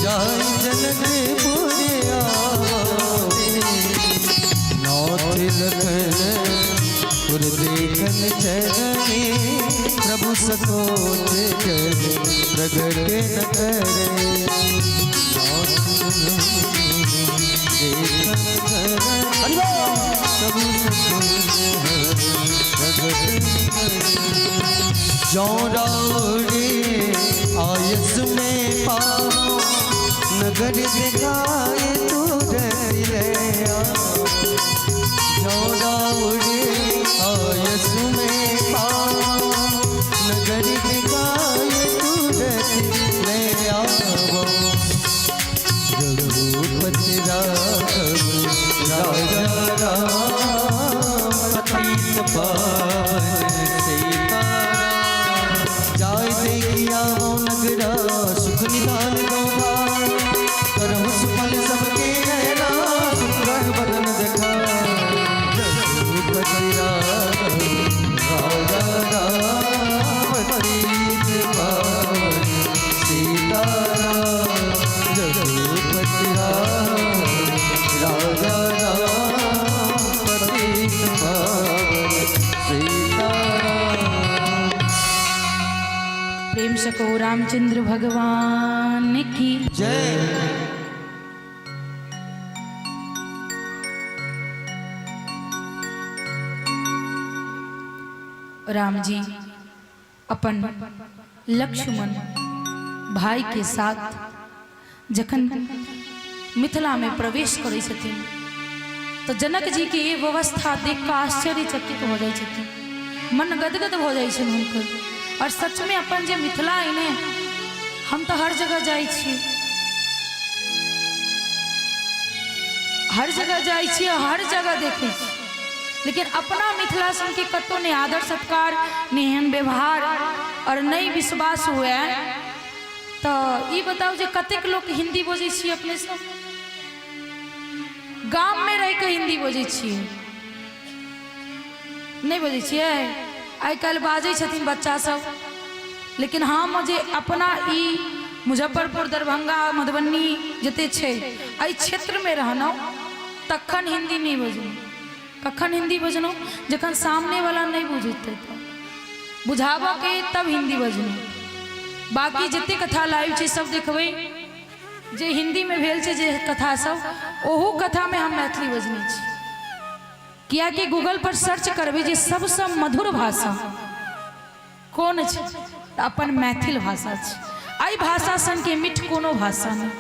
जाई जनकपुर आयो देखी नाथ लखन पुर देखन चरणे प्रभु सकोच जल प्रगट न करे नाथ लखन देखन चरणे प्रभु सकोच प्रगट न करे जो रावड़े आयस में पाओ नगर दिखाए तू ले आओ जोड़ा उड़े आयस में पाओ नगर दिखाए तुरत ले आवो रघुपति राघव राजा राम पतित पावन सीताराम जाय देखिया नगरा सुख निधान गौरा करहु सुफल सबके नैना सुंदर बदन देखा रघुपति राघव राजा राम पतित पावन सीताराम रघुपति राघव राजा राम पतित पावन सीताराम। प्रेम से कहो रामचंद्र भगवान की जय। राम जी अपन लक्ष्मण भाई के साथ जखन मिथिला में प्रवेश करै छथिन तो जनक जी के ये व्यवस्था देख कऽ आश्चर्यचकित हो जाइ छथिन, मन गदगद हो जाइ छनि हुनकर। और सच में अपन जे मिथिला अइ ने, हम तो हर जगह जाइ छी, हर जगह जाइ छी, हर जगह देखै छी, लेकिन अपना मिथिला सन के कतौ नहि आदर सत्कार, नहि एहन व्यवहार और नहि विश्वास हुए। तो ई बताउ जे कतेक लोक हिंदी बजै छी? अपने सब गाम में रहि कऽ हिंदी बजै छियै? नहि बजै छियै? आइ काल्हि बाजै छथिन बच्चा सब, लेकिन हम जे अपना ई मुजफ्फरपुर, दरभंगा, मधुबनी जते छै एहि क्षेत्रमे रहलहुँ तखन हिंदी नहि बजलहुँ। कखन हिंदी बजलहुँ? जखन सामनेवला नहि बुझतै तब बुझाबऽके तब हिंदी बजलहुँ। बाकी जते कथा लाइव छै सब देखबै जे हिंदीमे भेल छै जे कथा सब, ओहू कथामे हम मैथिली बजने छी। कियाकि गूगल पर सर्च करबै जे सबसँ मधुर भाषा कोन छै तऽ अपन मैथिल भाषा छै। एहि भाषा सनके मीठ कोनो भाषा नहि,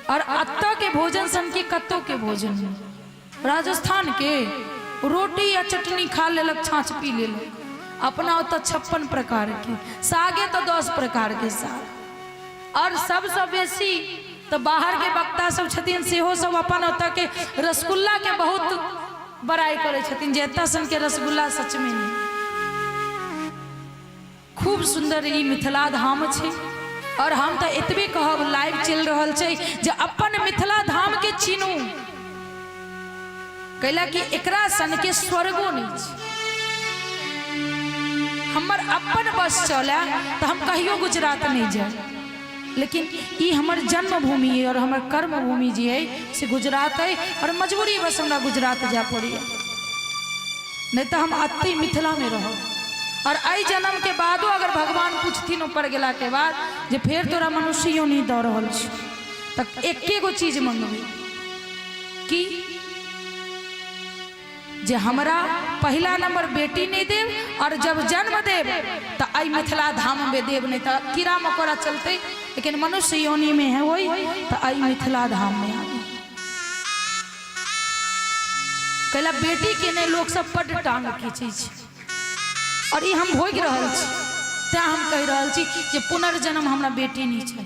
और एतऽ के भोजन सनके कतौ के भोजन नहि। राजस्थान के रोटी या चटनी खा लेलक, छाँछ पी लेलक। अपना ओतऽ 56 प्रकार के सागे तऽ 10 प्रकार के साग। और सबसँ बेसी तऽ बाहर के वक्ता सब छथिन सेहो सब अपन ओतऽ के रसगुल्ला के बहुत बड़ाई करै छथिन जे एतऽ सन के रसगुल्ला सच में नहीं। खूब सुंदर ई मिथिला धाम छै। और हम तऽ एतबे कहब, लाइव चलि रहल छै जे अपन मिथिला धाम के चिन्हू, कैला कि एकरा सन के स्वर्गो नहीं छै। हमर अपन बस चले तऽ हम कहियो गुजरात नहीं जाए, लेकिन ई हमर जन्मभूमि है और हमर कर्मभूमि जे है से गुजरात है, और मजबूरी बस हमरा गुजरात जाय पड़ैया, नहीं तो हम अतै मिथिला में रहब। और एहि जन्म के बादो अगर भगवान पूछथिन ऊपर गेला के बाद जे फेर तोरा मनुष्य योनि दऽ रहल छी, तऽ एके गो चीज मंगबै कि जे हमरा पहिला नंबर बेटी नहीं देव और जब जन्म देव तो आई मिथिला धाम में देव, नहीं तो कीड़ा मकोड़ा चलते, लेकिन मनुष्य योनि में है वही तो आई मिथिला धाम में आबी। कैला बेटी के ने लोग सब बड टांग खींचै छै और ई हम भोगि रहल छी, तें हम कहि रहल छी जे पुनर्जन्म हमरा बेटी नहीं छै।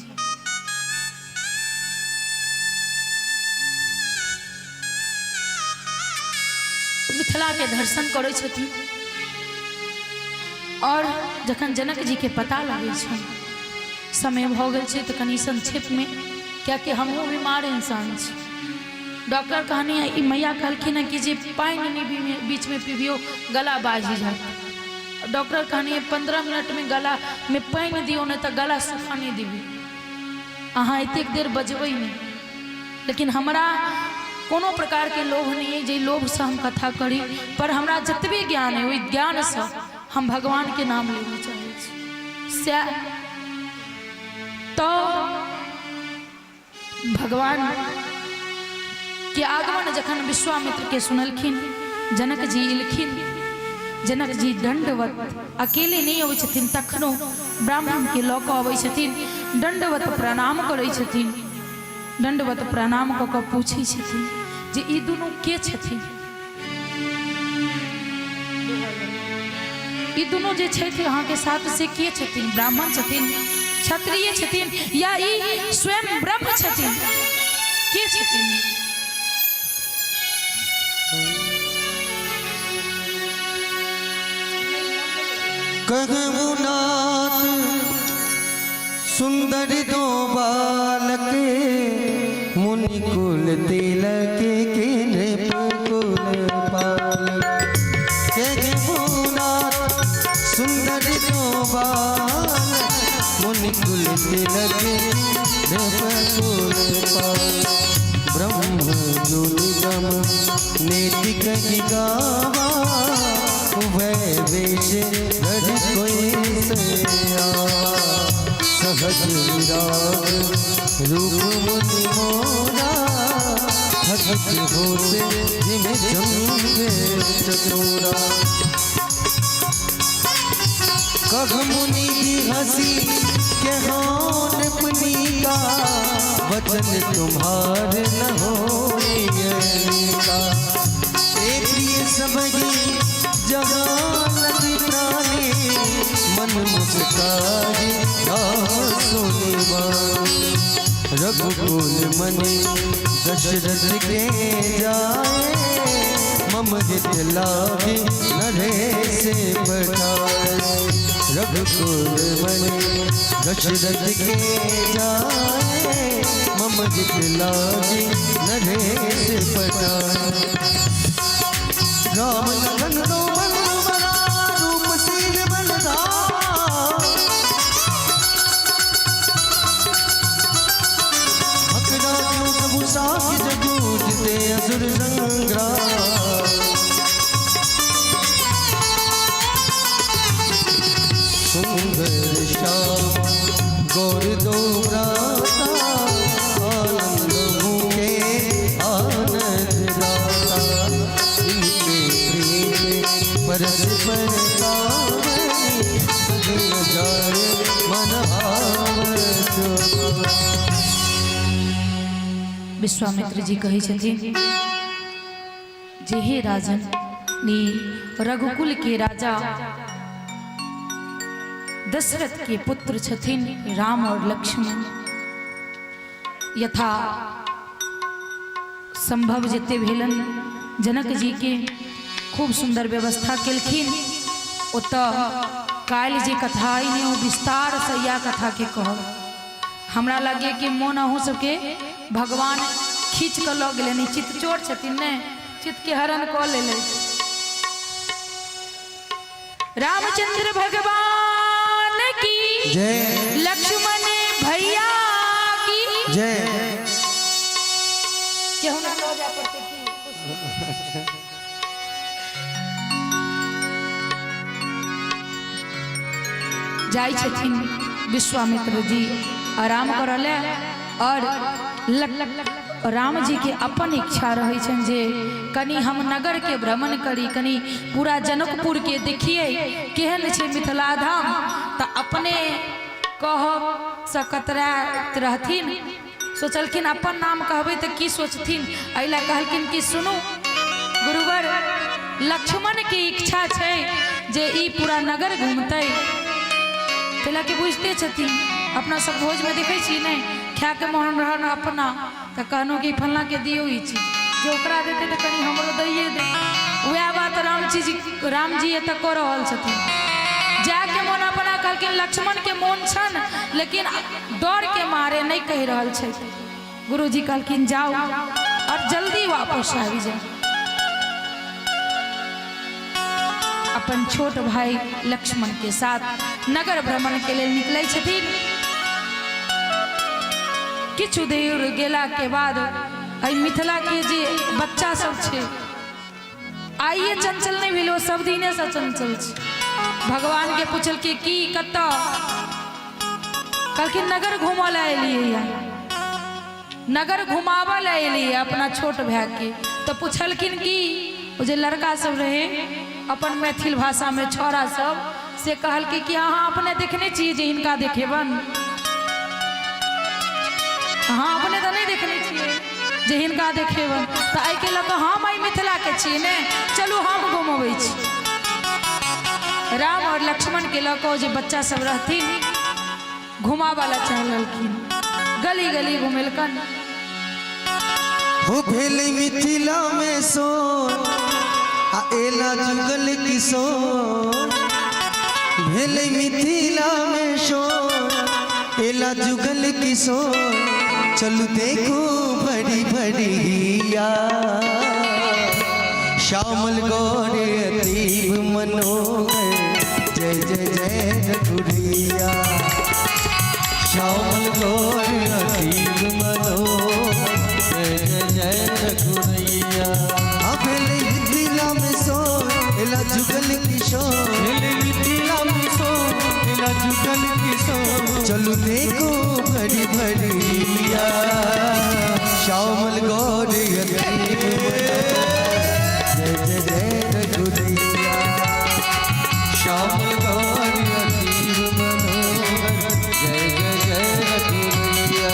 मिथिला के दर्शन करै छथिन और जखन जनक जी के पता लगै छनि, समय भऽ गेल छै तऽ कनि संक्षेप में, कियाकि हमहूँ बीमार इंसान छी। डॉक्टर कहनी है, ई मैया कहलखिन हँ कि जे पानि नहि बीच में पीबियौ गला बाझि जायत। डॉक्टर कहनी है 15 मिनट में गला में पानि दियौ, नहीं तऽ गला सुखा नहि देबै, अहाँ एतेक देर बजबै नहि। लेकिन हमरा कोनो प्रकार के लोभ नहीं है जे लोभसँ हम कथा करी, पर हमरा जतबे ज्ञान है ओहि ज्ञानसँ हम भगवान के नाम लेबऽ चाहै छी। सएह तऽ भगवान के आगमन जखन विश्वामित्र के सुनलखिन, जनक जी एलखिन, जनक जी दंडवत अकेले नहीं अबै छथिन, तखनो ब्राह्मण के लऽ कऽ अबै छथिन, दंडवत प्रणाम करै छथिन। दंडवत प्रणाम कऽ कऽ पूछै छथिन जे ई दुनू के छथिन, ई दुनू जे छथि अहाँके साथ से के छथिन, ब्राह्मण छथिन, क्षत्रिय छथिन या ई स्वयं ब्रह्म छथिन, के छथिन? कहु नाथ सुंदर दो बालक, मुनि कुल तिलक के नृप कुल पालक। कहु नाथ सुंदर दो बालक, मुनि कुल तिलक नृप कुल पालक। ब्रह्म जोनि गम नीति कही गावा, उभय वेश धर कोई से आवा। सहज विराग रूप मुनि मोरा, थकित होते जिम चमके चकोरा। कह मुनि की हंसी के हो नृपनी का, वचन तुम्हार न हो का। ए प्रिय सबही जहाँ लग प्राणी, मन मुस्काई सुनी वाणी। रघुकुल मनि दशरथ के जाए, मम हित लागी नरेश पठाए। रघुकुल मनि दशरथ के जाए, मम हित लागी नरेश पठाए। राम लखन दो बल बड़ा, रूप सील बलधाम। अकरा क्यों सबु साख जगू जिते असुर संग्राम। सुंदर श्याम गौर दो भ्राता, आनंद भूखे आनंद दाता। इनके प्रीत परस्पर पावनी, कहीं न जाए मन आवत। विश्वामित्र जी कहै छथिन जे हे राजन, नी रघुकुल के राजा दशरथ के पुत्र छथिन राम और लक्ष्मण। यथा संभव जते भेलन जनक जी के खूब सुंदर व्यवस्था केलखिन। ओतऽ काल्हि जे कथा अइ ने ओ विस्तार से इएह कथा के कहब। हमरा लगे कि मोन अहूँ सबके भगवान खींच कऽ लऽ गेलै, नहीं चित्त चोर छथिन ने, चित्त के हरण कऽ लेलै। रामचंद्र भगवान की जय, लक्ष्मण भैया की जय। केहू ना लऽ जाय पड़तै की? जाइ छथिन विश्वामित्र जी आराम करऽ ले और राम जी के अपन इच्छा रहै छनि जे कनि हम नगर के भ्रमण करी, कनि पूरा जनकपुर के देखिए केहन छै मिथिला धाम। तऽ अपने कहब से कतराइत रहथिन, सोचलखिन अपन नाम कहबै तऽ की सोचथिन, एहि लए कहलखिन कि सुनू गुरुवर, लक्ष्मण के इच्छा छै जे ई पूरा नगर घूमतै। कैला कि बुझते छथिन, अपना सब भोजमे देखै छी नहि, खायके मोन रहल अपना तऽ कहलहुँ कि फल्लाँके दियौ ई चीज, जे ओकरा देतै तऽ कनि हमरो दैए दे। वएह बात रामजी एतऽ कऽ रहल छथिन। जायके मोन अपना कहलखिन लक्ष्मणके मोन छनि, लेकिन डरके मारे नहि कहि रहल छथि। गुरुजी कहलखिन जाउ और जल्दी वापस आबि जाउ। अपन छोट भाई लक्ष्मण के साथ नगर भ्रमण के लेल निकलै छथिन। किछु देर गेला के बाद एहि मिथिला के जे बच्चा सब छै, आइए चंचल नहीं भेल, सब दिने से चंचल छै। भगवान के पूछलकै की कतऽ, कहलखिन नगर घूमऽ लए एलियै, नगर घुमाबऽ लए एलियै अपना छोट भाय के। तऽ पुछलखिन कि ओ जे लड़का सब रहे अपन मैथिल भाषा में छौड़ा सब, से कहलकै कि अहाँ अपने देखने छियै जे हिनका देखेबन, अहाँ अपने तऽ नहि देखने छियै जे हिनका देखेबन, तऽ एहिके लऽ कऽ हम एहि मिथिलाके छियै ने, चलू हम घुमबै छी। राम और लक्ष्मण के लऽ कऽ जे बच्चा सब रहथिन घुमाबऽ लए चललखिन, गली गली घुमेलकन। हो भेल मिथिला में सोन आ एला जुगल किशोर, भेल मिथिला में सोन एला जुगल किशोर, चलू देखो भरी भरी हिया, श्यामल गौर अतीव मनोहर, जय जय जय रघुरैया, श्यामल गौर अतीव मनोहर, जय जय जय रघुरैया। भेल मिथिला में सोन एला जुगल किशोर, भेल मिथिला में सोन एला जुगल किशोर, चलू देखो भरी भरिया, श्यामल गौर अतीव जय जय जय रघुरैया, श्यामल गौर अतीव मनोहर, जय जय जय रघुरैया।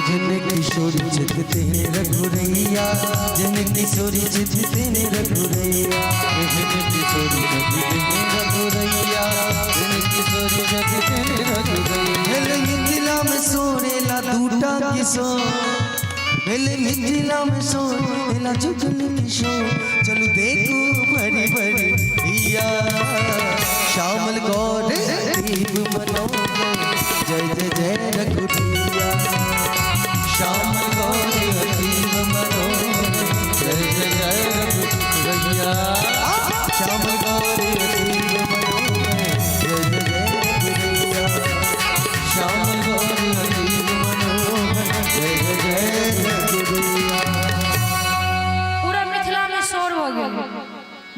जन किशोर जितते हैं रघुरैया, जन किशोर जितते हैं रघुरैया, जन किशोर जितते हैं रघुरैया, जन किशोर जितते हैं रघुरैया। भेल मिथिला में सोरेला दूटा किशोर, भेल मिथिला में सोरेला जुगल किशोर, चलू देखो भरी भरी हिया, श्यामल गौर दीप मनोहर, जय जय जय रघुरैया, श्यामल गौर अतीव मनोहर, जय जय जय रघुरैया, श्यामल गौर अतीव मनोहर, जय जय जय रघुरैया, श्यामल गौर अतीव मनोहर, जय जय जय रघुरैया। पूरा मिथिला में शोर हो गेल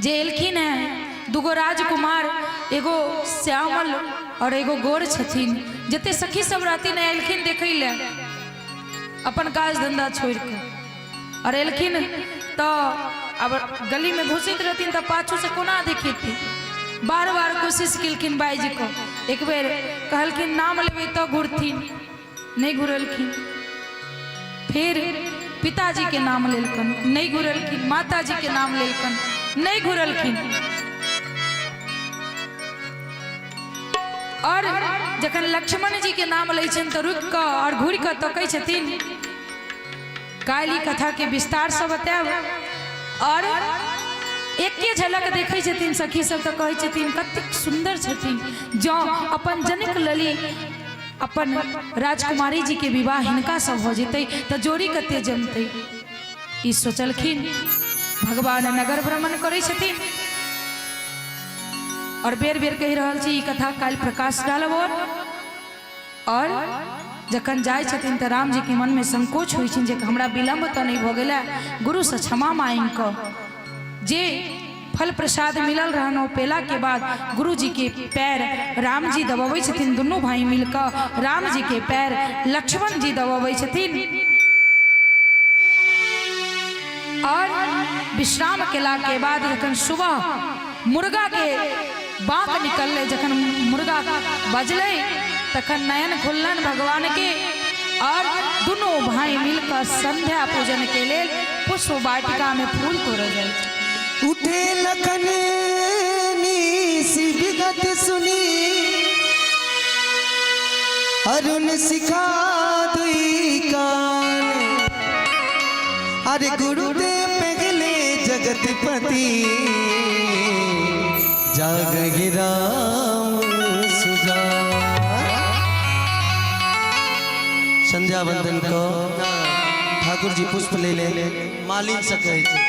जे एलखिन हैं दूगो राजकुमार, एगो श्यामल और एगो गोर छथिन। जते सखी सब रहथिन एलखिन देखै ले अपन काज धंधा छोड़ के, और एलखिन तो अब गली में घुसैत रहथिन तो पाछू से कोना देखेथिन। बार बार कोशिश केलखिन बाजि कऽ, एक बेर कहलखिन नाम लेबै तऽ घुरथिन, नहीं घुरलखिन। फिर पिताजी के नाम लेलकन, नहीं घुरलखिन। माताजी के नाम लेलकन, नहीं घुरलखिन। और जखन लक्ष्मण जी के नाम लै छनि तऽ रुकि कऽ और घुरि कऽ तकै छथिन। काल्हि कथा के विस्तार से बतायब। और एके झलक देखै छथिन सखी सब तऽ कहै छथिन कतेक सुन्दर छथिन, जँ अपन जनक लली अपन राजकुमारी जी के विवाह हिनका सब हो जेतै तऽ जोड़ी कते जमतै। ई सोचलखिन। भगवान नगर भ्रमण करै छथिन। और बेर बेर कहि रहल छी ई कथा काल्हि प्रकाश डालब। और जखन जाइ छथिन तऽ राम जी के मन में संकोच होइ छनि जे हमरा विलम्ब तऽ नहि भऽ गेलै, गुरुसँ क्षमा मांगि कऽ जे फल प्रसाद मिलल रहन ओ पेला के बाद गुरु जी के पैर राम जी दबाबै छथिन। दुनू भाई मिलकऽ राम जी के पैर लक्ष्मण जी दबाबै छथिन। और विश्राम केला के बाद जखन सुबह मुर्गा के बाँक निकललै, जखन मुर्गा बजलै तखन नयन खुललन भगवान के और दुनू भाई मिलकर संध्या पूजन के लेल पुष्प वाटिका में फूल तोड़ल जाइ छै। उठे लखन नीसी विगत सुनी, अरुण सिखा दुई कान। अरे गुरुदेव पहले जगतपति, जाग राम सुजान। संध्या वंदन को ठाकुर जी पुष्प ले ले मालिन से कहै छै,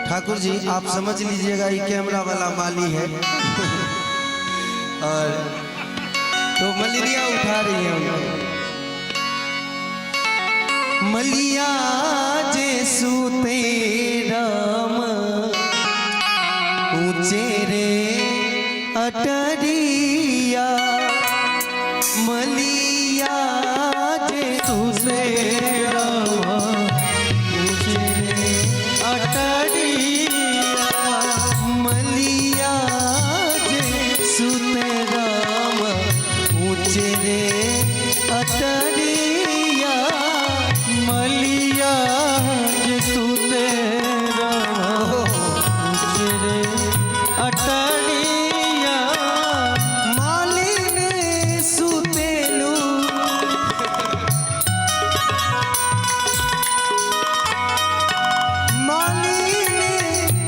ठाकुर जी आप समझ लीजिएगा ये कैमरा वाला माली है और तो मलेरिया उठा रही है। मलिया जे सूते राम ऊंचे रे अटरिया, मलिया जे सूते राम ऊंचे रे अटरिया, मलिया जे सूते राम ऊंचे रे अटरिया, मलिया जे सूते राम ऊंचे रे अटरिया, मालिन सुतेलू मालिन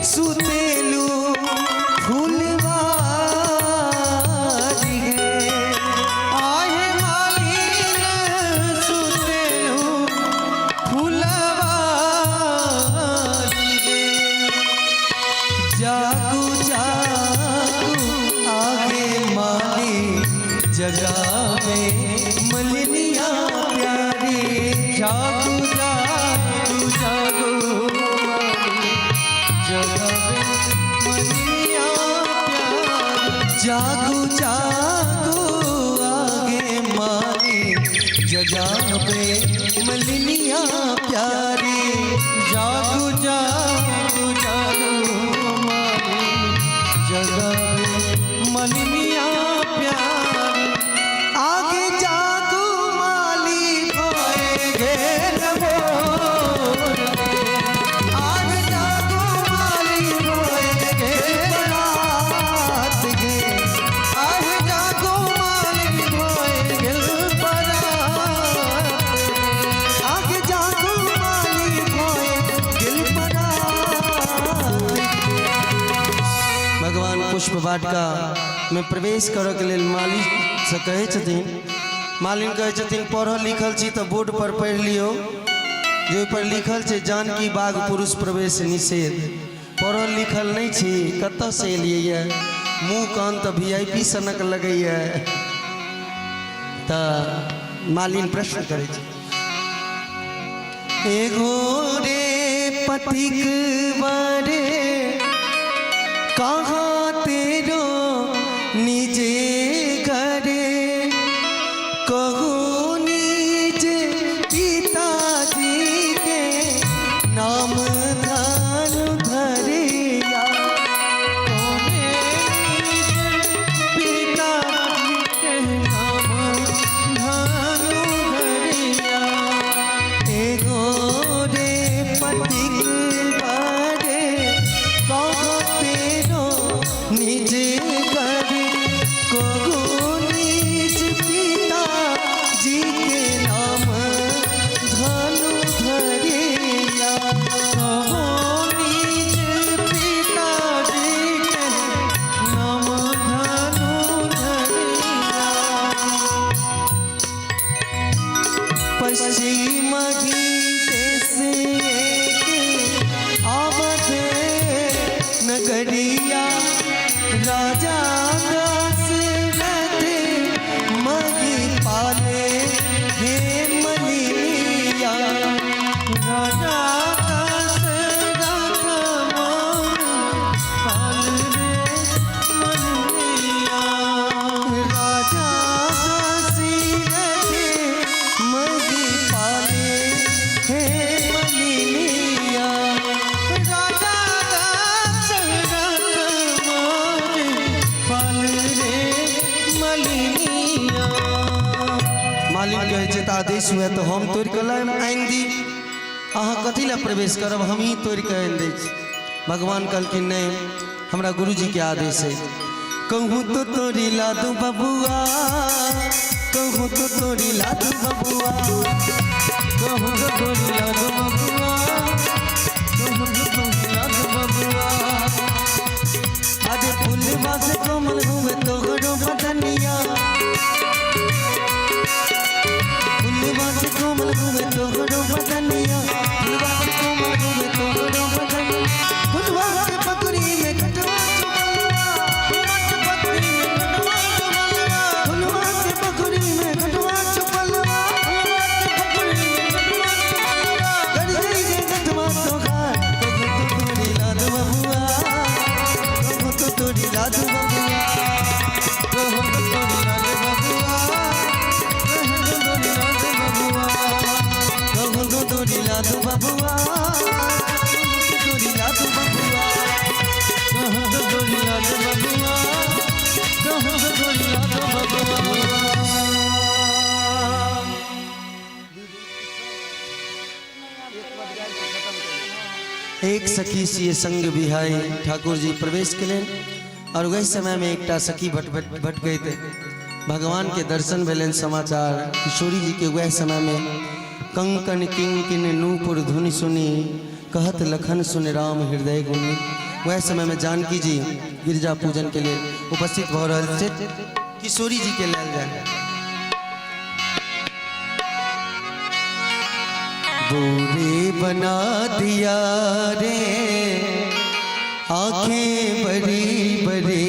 सुतेलू फूलवारी गे, आहे मालिन सुतेलू फूलवारी गे। जागू जागू आगे माली जगावे मलिनिया प्यारी, जागू जागू जागू माली जगावे मलिनिया प्यारी, जागू जागू आगे माली जगावे मलिनिया प्यारी, जागू जागू जागू माली जगावे मलिनिया प्यारी। आगे जागू माली भोए गेल भोर रे, आगे जागू माली भोए गेल रात गे, आहे जागू माली भोए गेल परात रे। आगे जागू माली भोए गेल परात गे। भगवान पुष्प वाटिका में प्रवेश करऽ के लेल माली से कहै छथिन। मालिन कहै छथिन पढ़ल लिखल छी तऽ बोर्ड पर पढ़ि लियौ जे ओहिपर लिखल छै जानकी बाग पुरुष प्रवेश निषेध। पढ़ल लिखल नहि छी, कतऽसँ एलियै यऽ, मुँह कान तऽ VIP सनक लगैए। तऽ मालिन प्रश्न करै छै, एगो रे पथिक बरे कहाँ तेरो निजे घरे, कहू निज पिताजी के नाम धनु धरिया, कोने निज पिताजी के नाम धनु धरिया, एगो रे पथिक बरे कहाँ तेरो निज घरे, कहू निज पिताजी के नाम धनु धरिया, कहो निज पिताजी के नाम धनु धरिया। पश्चिम देश एक आव मालिक कहै छै तऽ आदेश हुए तऽ हम तोड़ि कऽ लायब आनि दी, अहाँ कथी लए प्रवेश करब, हम ही तोड़ि कऽ आनि दै छी। भगवान कहलखिन नहि, हमरा गुरुजीके आदेश है। कहूँ तो तोरी ला दू बबुआ, कहूँ तो तोरी ला दू बबुआ, कहूँ तो तोरी ला दू बबुआ, कहूँ तो तोरी ला दू बबुआ। अरे फूलवा से कोमल हुए तोहरो बदनिया, फूलवा से कोमल हुए तोहरो बदनिया, फूलवा से कोमल हुए तोहरो बदनिया। फूलवा के पकड़ी में कटवा चुबलवा, फूलवा के पकड़ी में कटवा चुबलवा, फूलवा के पकड़ी में कटवा चुबलवा, फूलवा के पकड़ी में कटवा चुबलवा। कर गई रे कटवा तोहार, कहूँ तो तोरी ला दू बबुआ, कहूँ तो तोरी ला दू बबुआ, कहूँ तो तोरी ला दू बबुआ, कहूँ तो तोरी ला दू बबुआ, कहूँ तो तोरी ला दू बबुआ, कहूँ तो तोरी ला दू बबुआ, कहूँ तो तोरी ला दू बबुआ, कहूँ तो तोरी ला दू बबुआ। एक सखी सिय संग बिहाई ठाकुर जी प्रवेश केलनि और वही समय में एकटा सखी भटकैत भगवान के दर्शन भेलनि समाचार किशोरी जी के। वह समय में कंकन किंकिन नूपुर धुनि सुनी, कहत लखन सुन राम हृदय गुनी। वह समय में जानकी जी गिरजा पूजन के लिए उपस्थित भऽ रहल छथि। किशोरी जी के लायल जाय। बोरे बना दिया रे आंखें बड़ी बड़ी,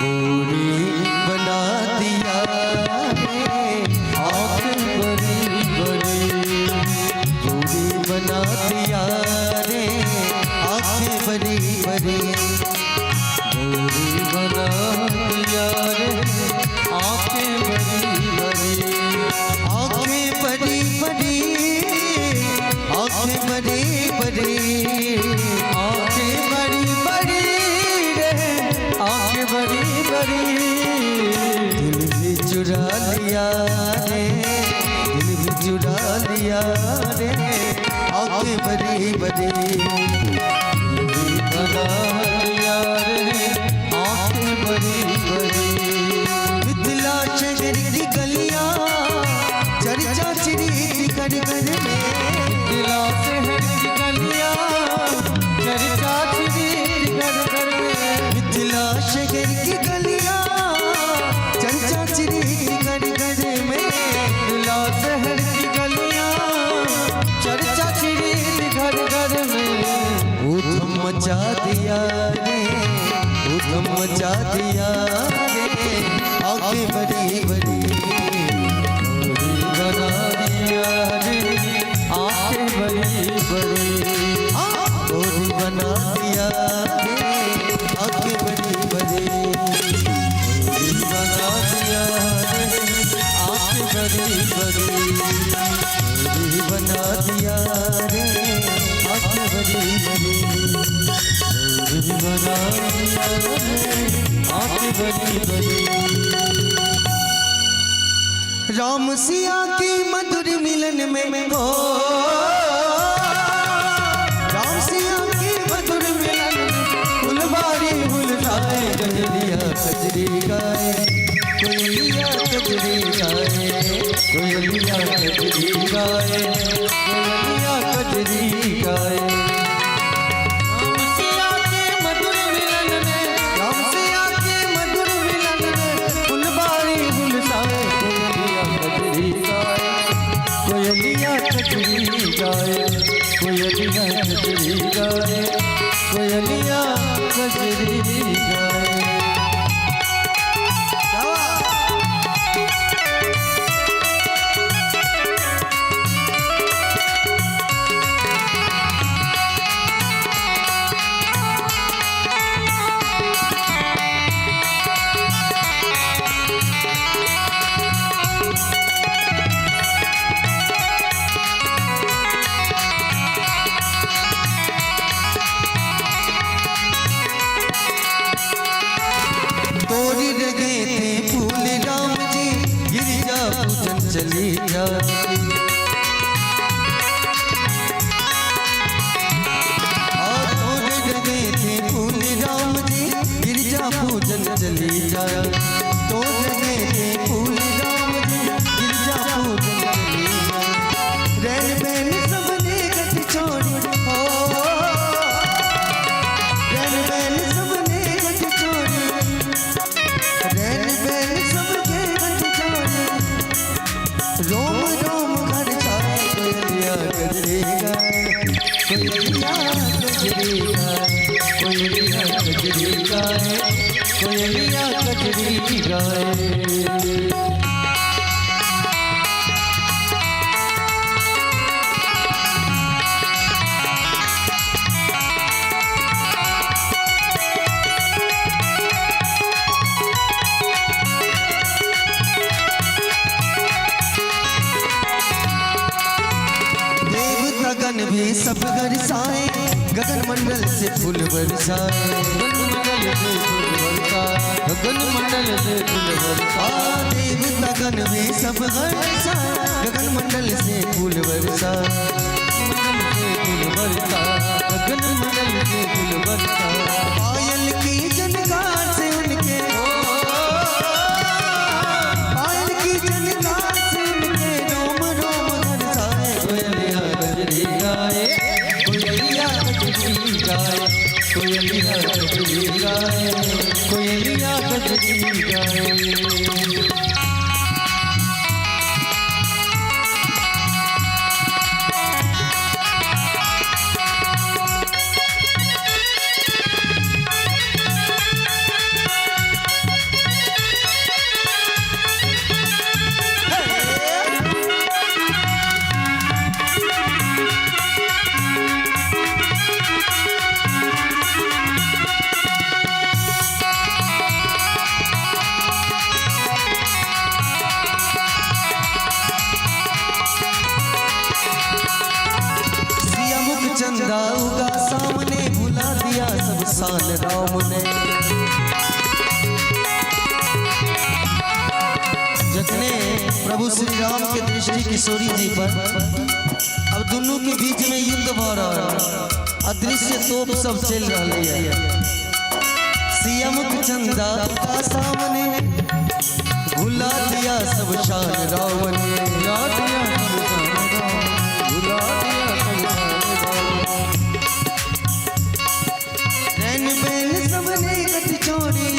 बोरे बना दिया रे आंखें बड़ी बड़ी, बोरे बना दिया रे आंखें बड़ी बड़ी, बोरे बना दिया रे आंखें बड़ी बड़ी, आंखें बड़ी बड़ी, आंखें बड़ी बड़ी, आंखें बड़ी बड़ी रे आंखें बड़ी बड़ी। दिल भी चुरा लिया रे, दिल भी चुरा लिया रे आंखें बड़ी बड़ी, दिल भी बना लिया रे आंखें बड़ी बड़ी। मिथिला शहर की गलियां चर्चा चिड़ी घर घर में, मिथिला शहर की गलियां चर्चा चिड़ी घर घर में, मिथिला शहर की गलियां चर्चा चिड़ी घर घर में, मिथिला शहर की गलियां चर्चा चिड़ी घर घर में। ऊधम मचा दिया रे, ऊधम मचा दिया रे आंखें बड़ी बड़ी, बना दिया रे आंखें बड़ी बड़ी, गोरी बना दिया रे आंखें बड़ी बड़ी, गोरी बना दिया रे आंखें बड़ी बड़ी, गोरी बना दिया रे आंखें बड़ी बड़ी, गोरी बना दिया रे आंखें बड़ी बड़ी। राम सिया की मधुर मिलन में हो, राम सिया की मधुर मिलन में, फुलबारी फुलराए कजरिया कजरी गाए, कोयलिया कजरी गाए, कोयलिया कजरी गाए, कोयलिया कजरी गाए। राम सिया के मधुर मिलन में, राम सिया के मधुर मिलन में, फुलबारी फुलराए कजरी गाए, कोयलिया कजरी गाए, कोयलिया कजरी गाए, कोयलिया कजरी गाए। चली जाए। और तोड़ गए थे फूल राम जी गिरजा पूजन चली जाए। तोड़ गए थे फूल राम जी गिरजा पूजन चली जाए। रैन बैन सबने गठ छोड़ी हो, रैन बैन सबने गठ छोड़ी, रैन बैन सबके गठ छोड़ी। रोम रोम घर जाए कोयलिया कजरी गाए, कोयलिया कजरी गाए, कोयलिया कजरी गाए, कोयलिया कजरी गाए। देवतागण भी सब बरसाए, गगन मंडल से फूल बरसाए, गगन मंडल से फूल बरसाए, गगन मंडल से फूल बरसाए। देवतागण भी सब बरसाए, गगन मंडल से फूल बरसाए, मंडल से फूल बरसाए, गगन मंडल से फूल बरसाए। पायल की जनकार से उनके, पायल की जनकार से उनके रोम रोम बरसाए। कोयलिया कजरी गाए, कोयलिया कजरी गाए, कोयलिया कजरी गाए, कोयलिया कजरी गाए। सिया मुख चंदा उगा सामने, भुला दिया सब शान राम ने। जखने प्रभु श्री राम के दृष्टि किशोरी जी पर, अब दोनों के बीच में युद्ध भ रहा है, अदृश्य तोप सब चल रहा है। सिया मुख चंदा उगा सामने, भुला दिया सब शान राम ने। भुला दिया सब शान राम, भुला दिया सब शान राम। रैन बैन सबने गठ छोड़ी,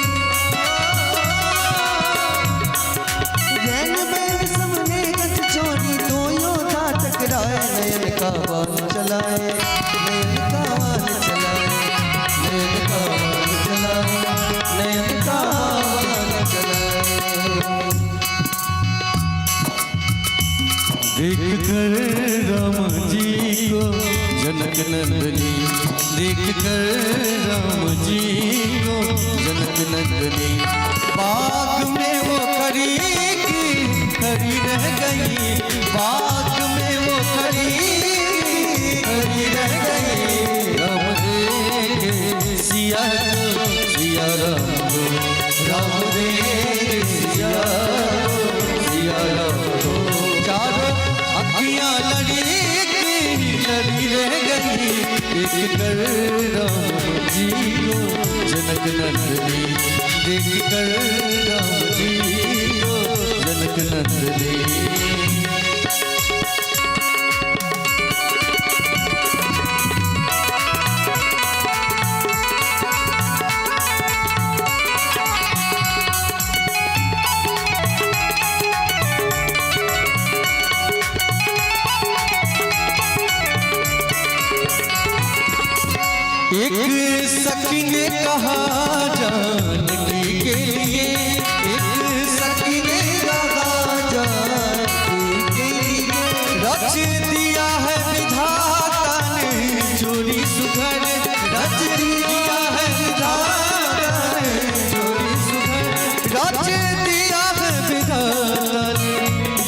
रैन बैन सबने गठ छोड़ी। दो योद्धा टकराए, नयन का बाण चलाए, नयन का बाण चलाए, नयन का बाण चलाए, नयन का बाण चलाए। देख कर राम जी को जनक नंदनी, देख कर राम जी को जनक नंदनी, बाग में वो खड़ी की खड़ी रह गई, बाग में वो खड़ी की खड़ी रह गई। राम देखे सिया को, सिया राम को, राम देखे सिया को, सिया राम को। चारों अखियां लड़ी की लड़ी रह गई, देख कर राम जी को जनक नंदनी, देख कर राम जी को जनक नंदनी। एक सखी ने कहा जानकी के लिए, एक सखी ने कहा जानकी के लिए, रच दिया है विधाता ने चोरी सुघर, रच दिया है विधाता ने चोरी सुघर, रच दिया है विधाता ने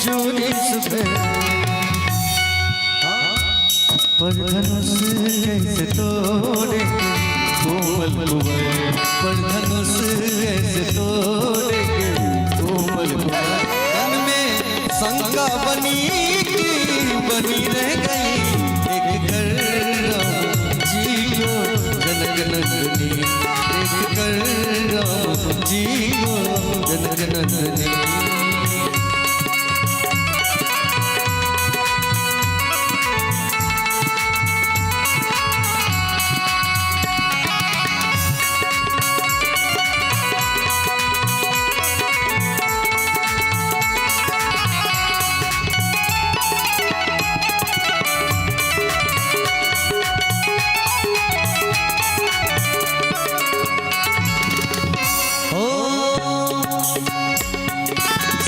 चोरी सुघर। पर धनुष कैसे तोड़े कोमल कुंवर, पर धनुष कैसे तोड़े कोमल कुंवर। तन में शंका बनी की बनी रह गई, देख कर राम जी को जनक नंदनी, देख कर राम जी को जनक नंदनी। हो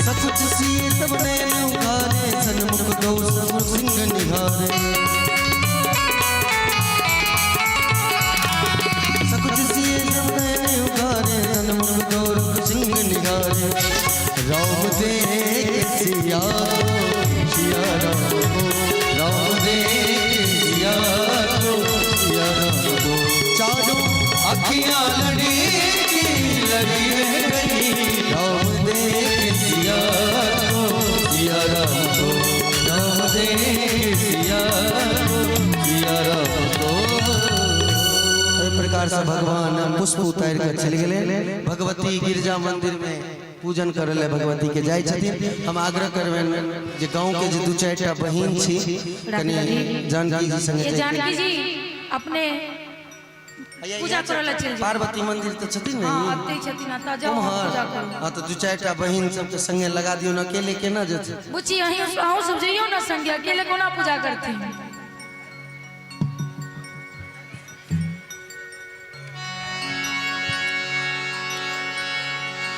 सकुच सिए तब नैन उघारे, सन्मुख गौ सगुण सिंह निहारे। सकुच सिए तब नैन उघारे, सन्मुख गौ सिंह निहारे। राम देख सिया को, सिया राम को, राम देख सिया को, सिया राम को। चारों अखियाँ लड़ी की लड़ी रह गई, राम देख सिया को, सिया राम को, राम देख सिया को, सिया राम को। एहि प्रकार से भगवान पुष्प उतारि कऽ चलि गेलै। भगवती गिरजा मंदिर में पूजन करे ले भगवती के जाइ छथिन। हम आग्रह करबनि जे गाँव के जे दू चारि टा बहिन छी कनि जानकी जी संगे ये जाइके। जानकी जी अपने पूजा करे ला चलि जाउ। पार्वती मंदिर तऽ छथिन ने? हाँ, अतै छथिन, अतऽ जाउ, अहाँ पूजा करू। हाँ तऽ दू चारि टा बहिन सबके संगे लगा दियौ ने, अकेले केना जेतै? बुच्ची अहीं अहूँ सब जइयौ ने संगे, अकेले कोना पूजा करथिन?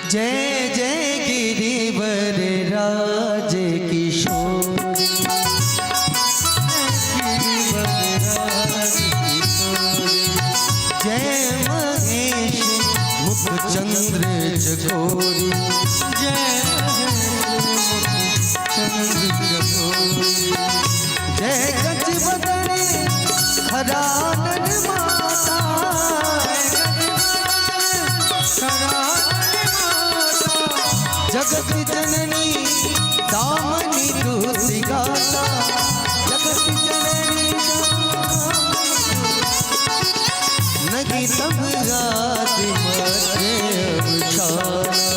जय जय गिरिवर राज किशोर, गिरिवर राज किशोर, जय महेश मुख चंद्र चकोरी, जय महेश मुख चंद्र चकोरी, जय गज बदन खरानन माता, जगत जननी दामनी तुलसी गाता, जगत जननी नगी तब रात मध्य अवसाना,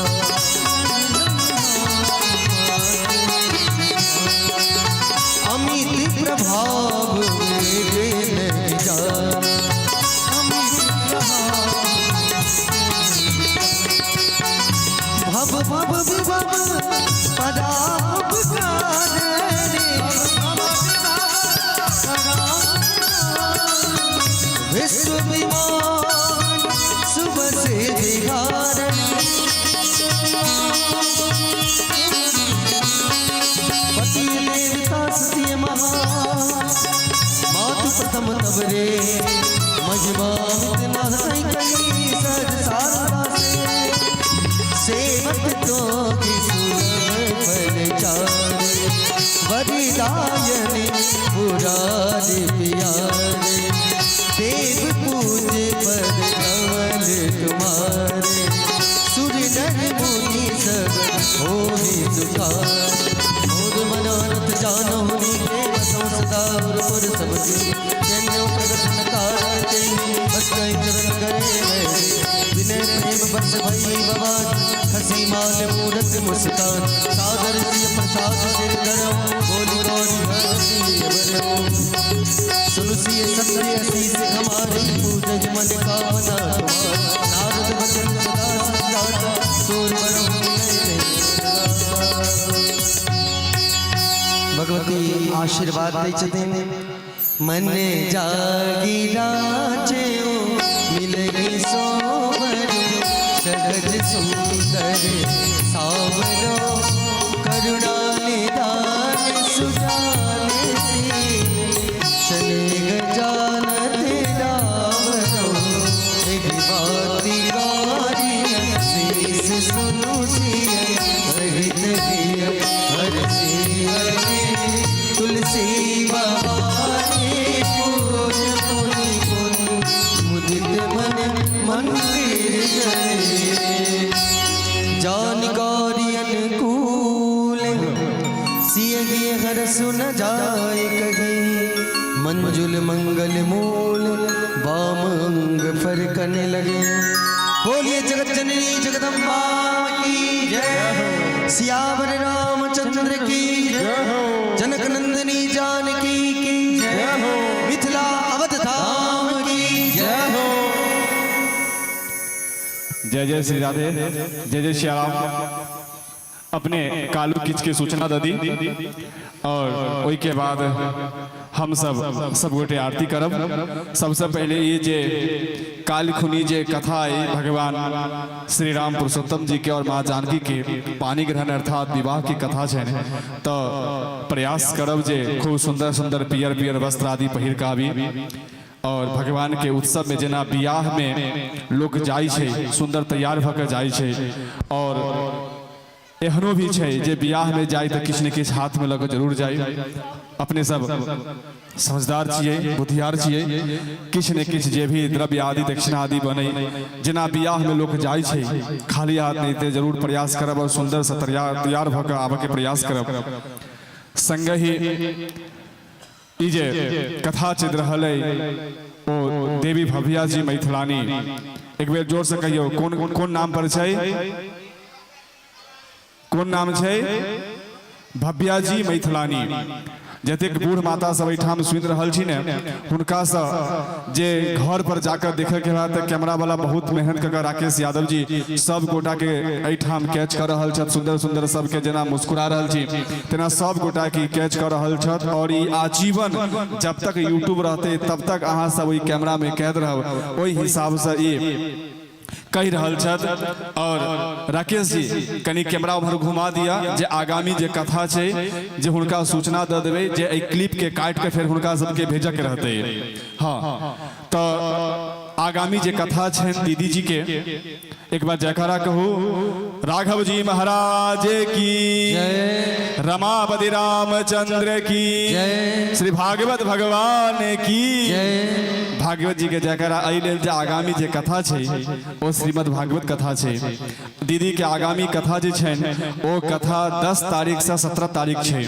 अमित प्रभाव मेरे नहीं जाना, अमित प्रभाव भव भव विभव पराभव कारणे, विश्व विमान सुबह से बिहार, पति देवता सती महा, मातु प्रथम तब रे, महिमा इतना कई सज सारा से, सेवक तो की सुलभ फल चारे, वरदायनी पुरारी प्यारे, देव पूज पद कमल तुम्हारे, सुर नर मुनि सब होहि सुखारे। मोर मनोरथ जानो मुनि के बसो सदा और पुर सब जन्यो प्रगट न कारण ते, बस कहीं चरण करे विनय प्रेम बस भई भवान, खसी माल मूरत मुस्कान, सादर सिय प्रसाद सिर धरो, बोली गौरी हरसी बरो। सुन सिय सत्य असीस हमारी, पूजज मन कामना तुम्हार, नारद वचन सदा सदाता, सूर बरो भगवती आशीर्वाद दै छथिन। मन जागी राजेओ मिलगी सोबर, सहज सुंदर सावरो, करुणा निदान सुजान सीन, शनि गजानन रावरो, बाती गारी शीस सुनु सिय, हरित हिय हर सिय, तुलसी भवानी पूज पुनि पुनि, मुद हिय हिय हरसु न जाय कहीं, मंजुल मंगल मूल वाम अंग फरकने लगे। बोलिए जगत जननी जगदम्बा की जय, सियावर रामचंद्र की जय, जनक नंदिनी जानकी की जय, मिथिला अवध धाम की जय हो। जय जय श्री राधे, जय जय श्री राम। अपने कालू किच के सूचना दे दी और ओहि के बाद हम सब सब गोटे आरती करब। सबसे पहले ये जे काल खुनी जे कथा है भगवान श्री राम पुरुषोत्तम जी के और माँ जानकी के पानी ग्रहण अर्थात विवाह की कथा छै, तो प्रयास करब जे खूब सुंदर सुंदर पियर पियर वस्त्र आदि पहिर के आबी और भगवान के उत्सव में जेना बियाह में लोग जाइ छै सुंदर तैयार भऽ के जाइ छै, और एहनो भी छै जे बियाह में जाइ तऽ किछु ने किछु हाथ में लऽ कऽ जरूर जाइ। अपने सब समझदार छियै, बुद्धियार छियै, किछु ने किछु जे भी द्रव्य आदि दक्षिणा आदि बनै, जेना बियाह में लोक जाइ छै खाली हाथ नहीं ते जरूर प्रयास करब और सुंदर से तैयार भऽ कऽ आबऽ के प्रयास करब। संगहि ई जे कथा चलि रहल अइ ओ देवी भव्या जी मैथिलानी, एक बेर जोर से कहियौ कोन कोन नाम पर छै, कोन नाम छै? भव्या जी मैथिलानी। जतेक बूढ़ माता सब एहिठाम सुनि रहल छी ने, हुनकासँ जे घर पर जाकर देखे के बाद कैमरा वाला बहुत मेहनत कऽ राकेश यादव जी सब गोटा के एहिठाम कैच कऽ रहल छथि, सुंदर सुंदर सबके जेना मुस्कुरा रहल छी तेना सब गोटा के कैच कऽ रहल छथि। और ई आजीवन जब तक यूट्यूब रहते तब तक अहाँ सब ओहि कैमरा में कैद रहब, ओहि हिसाबसँ ई कहि रहल छथि। और राकेश जी कनि कैमरा उम्हर घुमा दिया जे आगामी जे कथा छै जे हुनका सूचना दऽ देबै जे एहि क्लिप के काटि के फेर हुनका सबके भेजऽ के रहतै। हाँ, तऽ आगामी जे कथा छनि दीदी जी के एक बार जयकारा कहू, राघव जी महाराज की, रमापति रामचंद्र की, श्री भागवत भगवान की। भागवत जी के जयकारा एहि लेल जे आगामी जे कथा छै ओ श्रीमद् भागवत कथा छै। दीदी के आगामी कथा जे छनि ओ कथा 10 तारीख से 17 तारीख छै।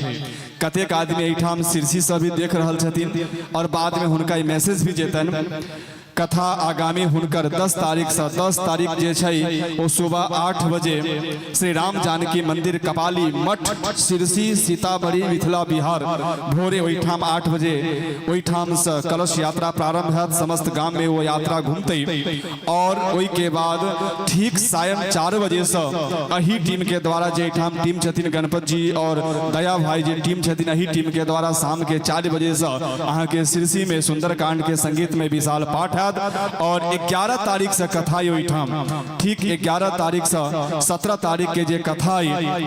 कतेक आदमी एहिठाम सिरसी से भी देख रहल छथिन और बाद में हुनका ई मैसेज भी जेतनि। कथा आगामी हुनकर 10 तारीख से 10 तारीख जे छै ओ सुबह 8 बजे श्री राम जानकी मंदिर कपाली मठ सिरसी सीतामढ़ी मिथिला बिहार भोरे ओहिठाम 8 बजे ओहिठाम से कलश यात्रा प्रारंभ हैत। समस्त गाम में वो यात्रा घूमते और ओहि के बाद ठीक सायं 4 बजे से अही टीम के द्वारा जे एहिठाम टीम छथिन गणपत जी और दया भाई जे टीम छथिन अही टीम के द्वारा शाम के 4 बजे से अहाँ के सिरसी में सुंदरकांड के संगीत में विशाल पाठ हैत। और 11 तारीख से कथा ओहिठाम ठीक 11 तारीख से 17 तारीख के जे कथा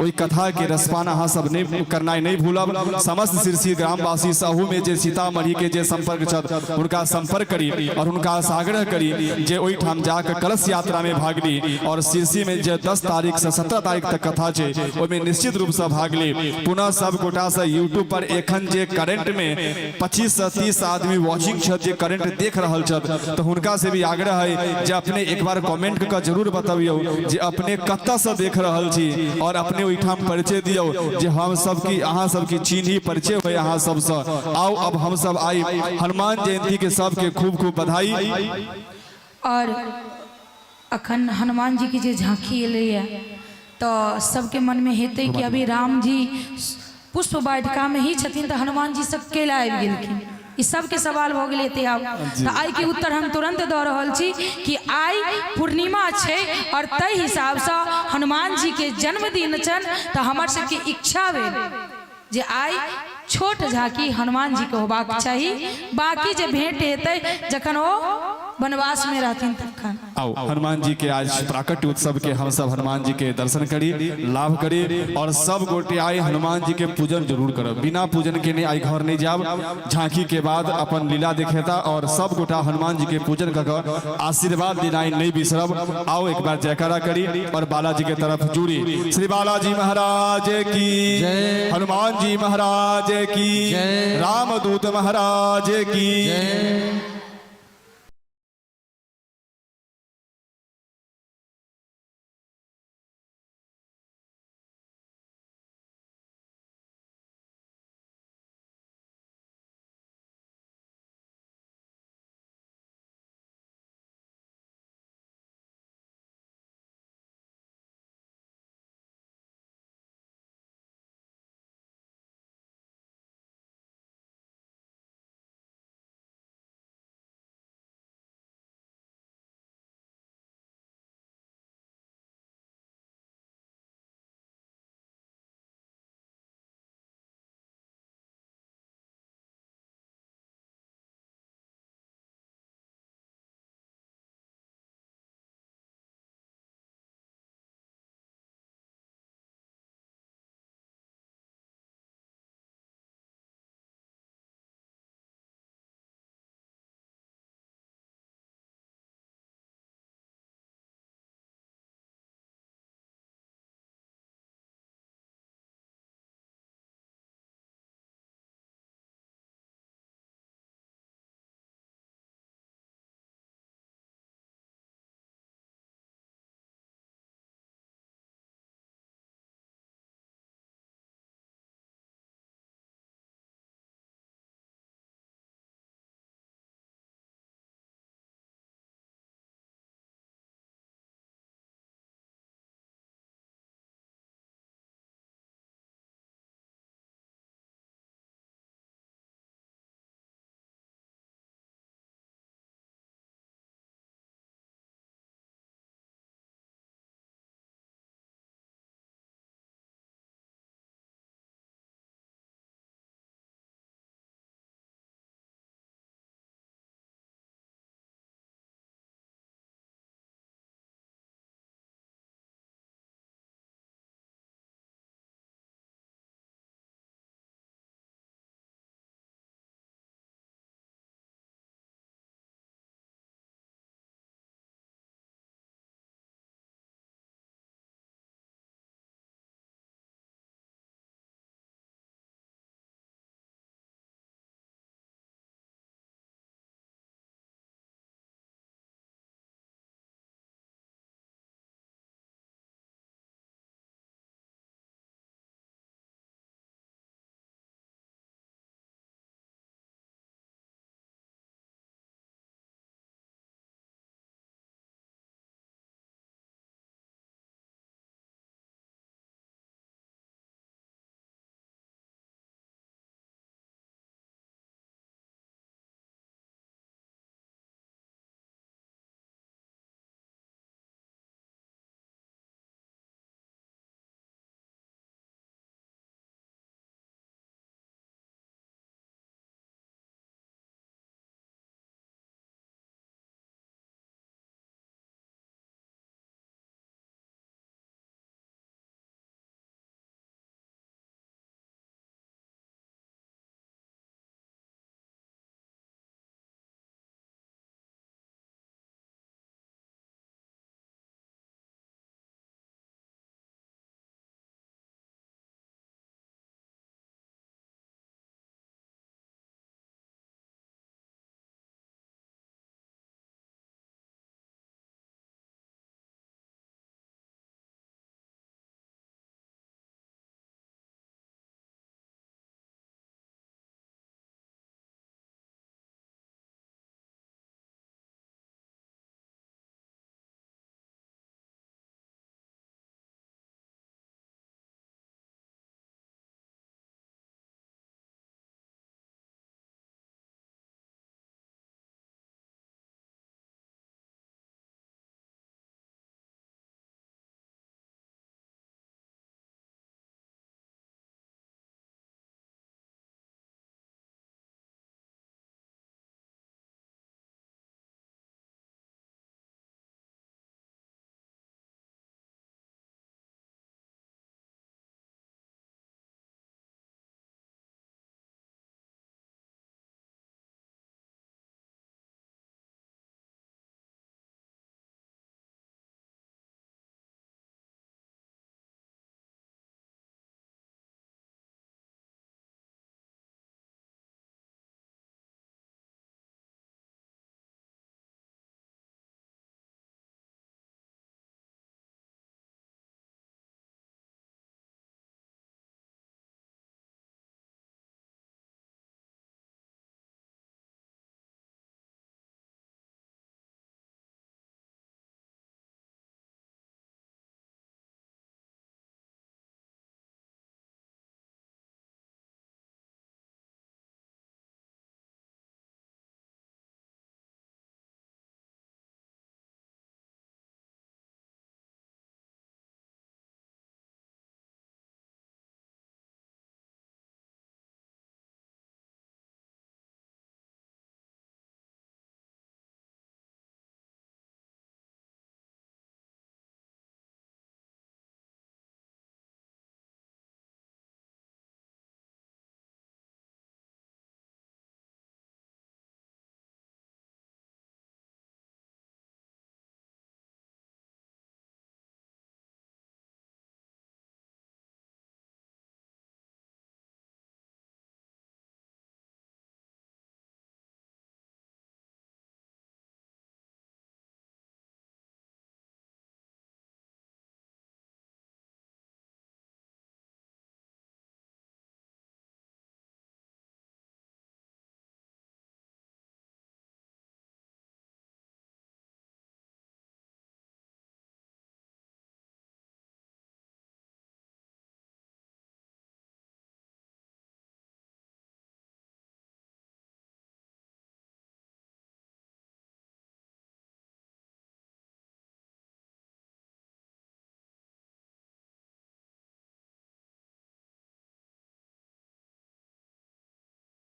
ओहि कथा के रसपान अहाँ सब नहीं करनाइ नहीं भूलब। समस्त सिरसी ग्रामवासी सहू में जे सीतामढ़ी के जे संपर्क छथि हुनका संपर्क करी और हुनका आग्रह करी जे ओहिठाम जाकर कलश यात्रा में भाग ली और सिरसी में जे 10 तारीख से 17 तारीख तक कथा छै ओहिमे निश्चित रूप से भाग ली। पुनः सब गोटा से यूट्यूब पर एखन जे करेंट में 25 से 30 आदमी वॉचिंग छथि जे करेंट देख रहल छथि, तो हुनका से भी आग्रह है जे अपने एक बार कमेंट कऽ जरूर बतबियौ जे अपने कतऽ से देख रहल छी और अपने ओहिठाम परिचय दियौ जे हम सब की अहाँ सब की चिन्ही परिचय होय अहाँ सबसँ। आउ अब हम सब आई हनुमान जयंती के सबके खूब खूब बधाई। और अखन हनुमान जी के जे झांकी एलैया तो सबके मन में हेतै कि अभी राम जी पुष्प वाटिका में ही छथिन तो हनुमान जी सब केला आबि गेलखिन, ई सबके सवाल भऽ गेलै हेतै आब। तऽ आइ के उत्तर हम तुरंत दऽ रहल छी कि आइ पूर्णिमा छै और ताहि हिसाबसँ हनुमान जी के जन्मदिन छनि, तऽ हमर सबके इच्छा भेल जे आइ छोट झांकी हनुमान जी के होबाक चाही। बाकी जे भेंट हेतै जखन ओ वनवास में रहथिन तखन। आओ हनुमान जी के आज प्राकट्य उत्सव के हम सब हनुमान जी के दर्शन करी, लाभ करी और सब गोटे आइ हनुमान जी के पूजन जरूर करब। बिना पूजन के नहीं आई घर नहीं जाब। झांकी के बाद अपन लीला देखेता और सब गोटा हनुमान जी के पूजन कर आशीर्वाद दिनाई नहीं बिसरब। आओ एक बार जयकारा करी और बालाजी के तरफ जुड़ी। श्री बालाजी महाराज की, हनुमान जी महाराज की, रामदूत महाराज की।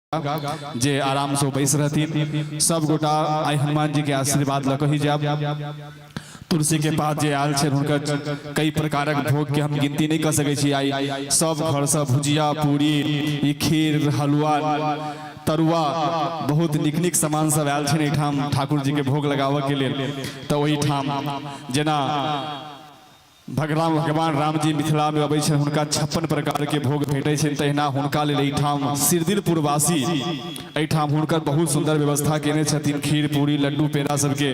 जे आराम से बैस रहथिन। सब गोटा आइ हनुमान जी के आशीर्वाद लऽ कऽ ही जायब। तुलसी के पात जे आयल छै, हुनकर कई प्रकारक भोग के हम गिनती नहि कऽ सकै छी। आइ सब घर से भुजिया, पूरी, ई खीर, हलुआ, तरुआ, बहुत नीक नीक सामान सब आयल छै एहिठाम ठाकुर जी के भोग लगाबऽ के लेल। तऽ ओहिठाम जेना भगवान भगवान राम जी मिथिला में अबै छनि, हुनका 56 प्रकार के भोग भेटै छनि, तहिना हुनका लेल एहिठाम सिरदिलपुरवासी एहिठाम हुनकर बहुत सुंदर व्यवस्था केने छथिन। खीर, पूरी, लड्डू, पेड़ा सबके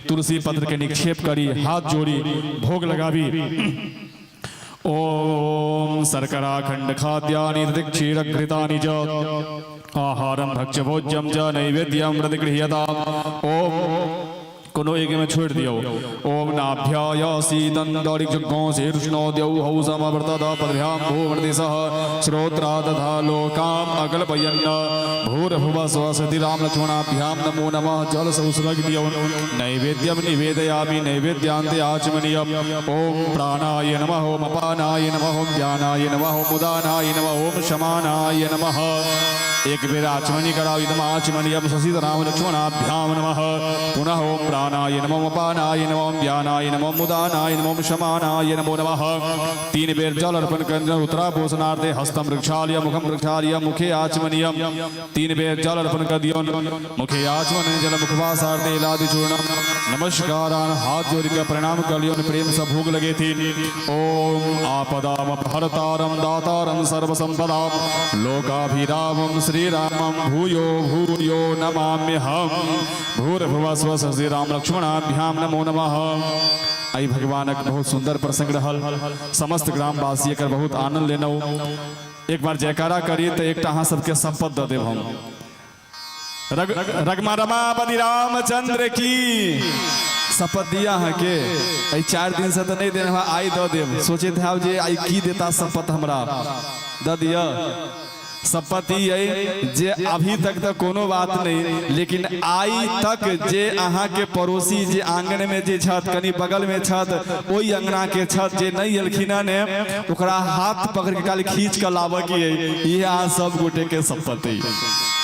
तुलसी पत्र के निक्षेप करी, हाथ जोड़ी भोग लगाबी। ओम शर्कराखंड खाद्यानि क्षीरघृतानि च आहारम भक्ष्य भोज्यम च नैवेद्यम प्रतिगृह्यताम। ओम कोनो एक में छोड़ दियौ। ओम नाभ्याय शीतन्दरिक्षगो शीर्ष्णो द्यौ हौ समवर्तद पदभ्याम भूमृतिसः श्रोत्रा तथा लोकाम अकल्पयन्न भूर्भुवः स्वस्ति राम लक्ष्मणाभ्याम नमो नमः। जल सौसर्ग दियौ। नैवेद्यम निवेदयामि। नैवेद्यान्ते आचमनीयम। ओम प्राणाय नमः, ओम अपानाय नमः, ओम ज्ञानाय नमः, ओम उदानाय नमः, ओम शमानाय नमः। एक बेर आचमनी कराओ। इदम आचमनीयम शशि राम लक्ष्मणाभ्याम नमः। पुनः ओम प्राणाय नमः, अपानाय नमः, ज्ञानाय नमः, उदानाय नमः, शमानाय नमो नमः। तीन बेर जल अर्पण कर उत्तरा पोषणार्थे हस्तम प्रक्षाल्य मुखम प्रक्षाल्य मुखे आचमनीयम। तीन बेर जल अर्पण कर दियो। मुखे आचमन जल मुखवासार्थे लादि चूर्णम। नमस्कारान, हाथ जोड़ के प्रणाम कर लियो। प्रेम से भोग लगे थी। ओम आपदाम अपहर्तारम दातारम सर्व संपदाम लोकाभिरामम श्री रामम भूयो भूयो नमाम्यहम। भूर्भुवः स्वः श्री राम लक्ष्मणाभ्याम नमो नमः। आई भगवानक बहुत सुंदर प्रसंग रहल। समस्त ग्रामवासी एकर बहुत आनंद लेनौ। एक बार जयकारा करी तऽ एकटा अहाँ सबके शपथ दऽ देब हम। रगमा रमापति रामचंद्र की। शपथ दिया अहाँके? एहि 4 दिन से तऽ नहि देने, हमरा आइ दऽ देब। सोचैत हैब जे आइ की देता शपथ हमरा। दऽ दिअ शपथ। ई अइ जे अभी तक तऽ कोनो बात नहि, लेकिन आइ तक जे अहाँके पड़ोसी जे आंगन में जे छथि, कनि बगल में छथि, ओहि अंगना के छथि, जे नहि एलखिन हँ ने, ओकरा हाथ पकड़ के काल्हि खींच कऽ लाबऽ के अइ। इहे अहाँ सब गोटे के शपथ अइ।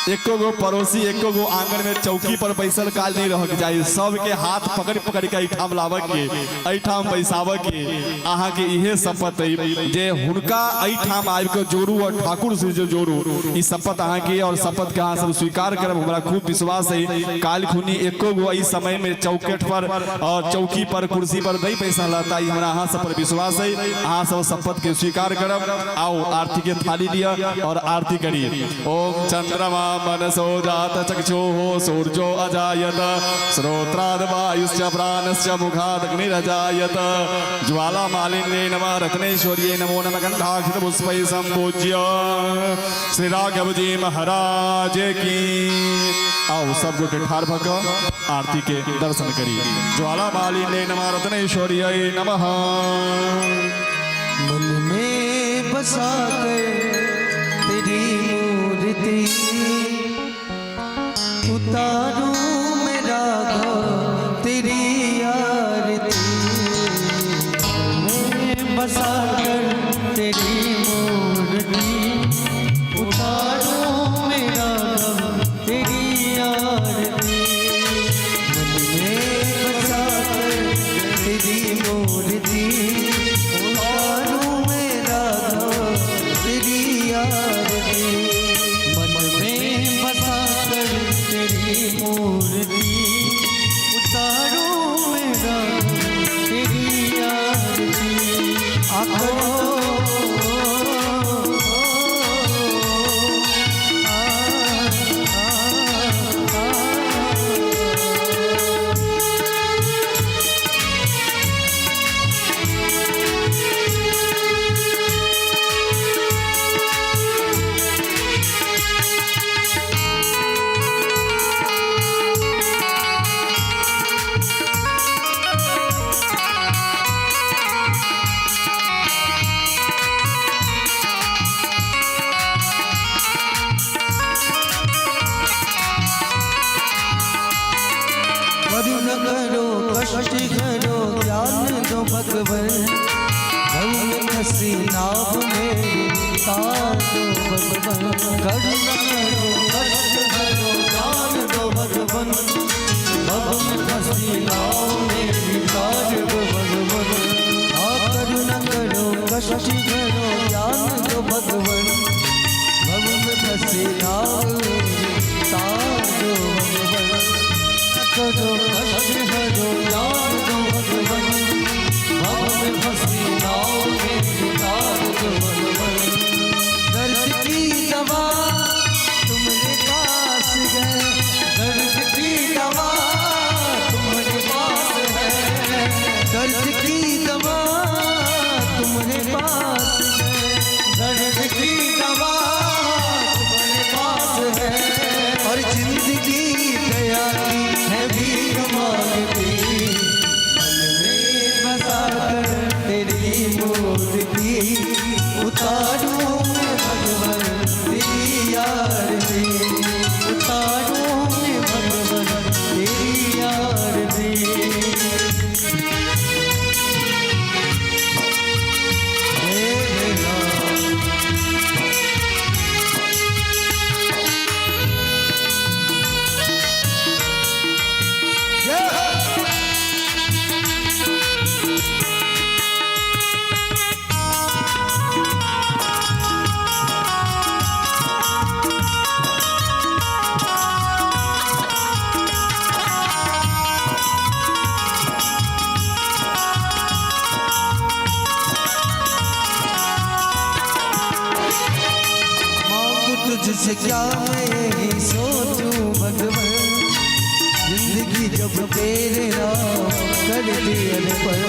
एको गो पड़ोसी, एको गो आंगन में चौकी पर बैसल काल नहीं रह के चाही। सबके हाथ पकड़ पकड़ के एहिठाम लाबऽ के, एहिठाम बैसाबऽ के अहाँके इहे शपथ अइ जे हुनका एहिठाम आबि कऽ जोड़ू और ठाकुर से जे जोड़ू। ई शपथ अहाँके और शपथ के अहाँ सब स्वीकार करब, हमरा खूब विश्वास अइ। काल्हि खुनी एको गो एहि समय में चौकट पर और चौकी पर, कुर्सी पर नहीं बैसल रहता, ई हमरा अहाँ सब पर विश्वास अइ। अहाँ सब शपथ के स्वीकार करब। आओ, आरती के थाली लिअ और आरती करी। ओम चंद्रमा मनसो जात चक्षुः सूर्यो अजायत श्रोत्राद वायुश्च प्राणश्च मुखादग्निरजायत। ज्वाला मालिन्ये नमः, रत्नेश्वर्ये नमो नमः। गंधाक्षत पुष्पै संपूज्य श्री राघव जी महाराज की। आओ, सब गोटे ठाढ़ भऽ कऽ आरती के दर्शन करी। ज्वाला मालिन्ये नमः, रत्नेश्वर्यै नमः। मन में बसा कर तेरी मूर्ति, उतारूं मैं राघव तेरी आरती। मन में बसा कर तेरी मूर्ति, उतारूं मैं राघव तेरी आरती। मन में बसा कर तेरी मूर्ति, उतारूं मैं राघव तेरी आरती। मन में बसा कर तेरी मूर्ति, उतारूं मैं राघव तेरी आरती। आकर तू आ, आ, आ, करुण करो, कष्ट हरो, ज्ञान दो भगवन। भव में फंसी नाव मेरी, तार दो भगवन। करुण करो, कष्ट फंसी नाव मेरी तार दो भगवन। आ करुणा करो कष्ट भरो ज्ञान दो भगवन, भव में फंसी नाव मेरी तार दो भगवन। करो कष्ट हरो ज्ञान दो भगवन, भव में फंसी नाव मेरी तार दो भगवन। दर्द की दवा तुम्हारे पास है, दर्द की दवा तुम्हारे पास है, दर्द की दवा तुम्हारे पास है, दर्द की दवा तुम्हारे पास है। और जिंदगी दया की है भीख मांगती, मन में बसा कर तेरी मूर्ति, उतारूं मैं भगवन तेरी आरती, उतारूं मैं भगवन तेरी आरती। तेरे नाम मांगू तुझसे क्या मैं यही सोचूं भगवन, जिंदगी जब तेरे नाम कर दी अर्पण।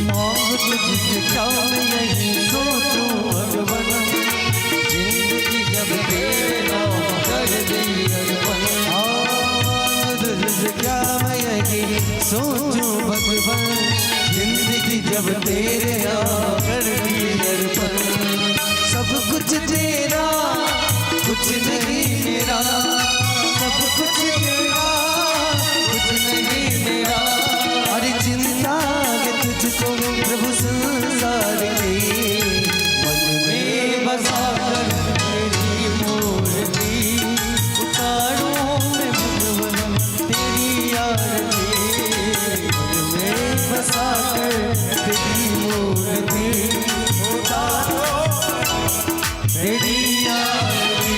मांगू तुझसे क्या मैं यही सोचूं भगवन, जिंदगी जब तेरे नाम कर दी अर्पण। मांगू तुझसे क्या मैं यही सोचूं भगवन, जिंदगी जब तेरे नाम कर दी अर्पण। सब कुछ तेरा कुछ नहीं मेरा, सब कुछ तेरा कुछ नहीं मेरा। अरे चिंता है तुझको प्रभु संसार की, मन में बसा कर तेरी मूर्ति, उतारूं मैं भगवन तेरी आरती, मन में बसा कर तेरी मूर्ति, उतारूं तेरी आरती।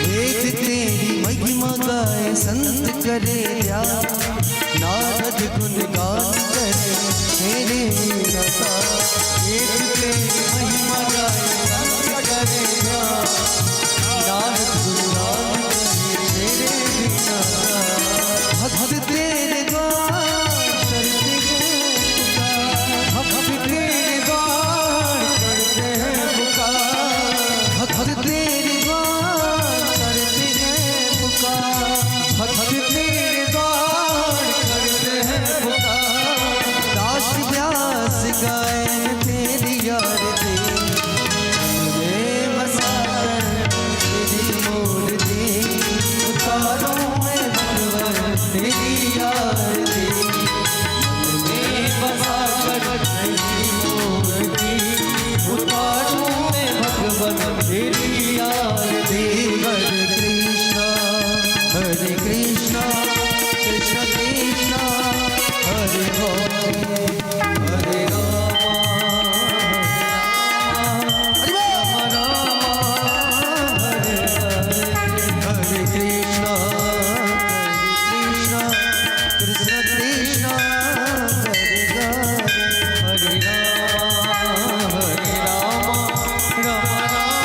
वेद तेरी महिमा गाए संत करे ध्यान, नारद गुणगान करे तेरे रसा। वेद तेरी महिमा गाए संत करे ध्यान, नारद गुणगान करे तेरे रसा। भक्त तेरे द्वार करते हैं पुकार, भक्त तेरे द्वार करते हैं पुकार, भक्त तेरे द्वार करते हैं पुकार, भक्त तेरे द्वार करते हैं पुकार। दास व्यास गाए तेरी आरती, में बसा कर तेरी मूर्ति, उतारूं मैं भगवन तेरी आरती, मन में बसा कर तेरी मूर्ति, उतारूं मैं भगवन तेरी आरती। हरे कृष्णा हरे कृष्णा कृष्ण कृष्णा हरे हरे, हरे राम राम राम हरे हरे, हरे कृष्णा हरे कृष्णा कृष्ण कृष्णा हरे हरे, हरे राम हरे राम राम राम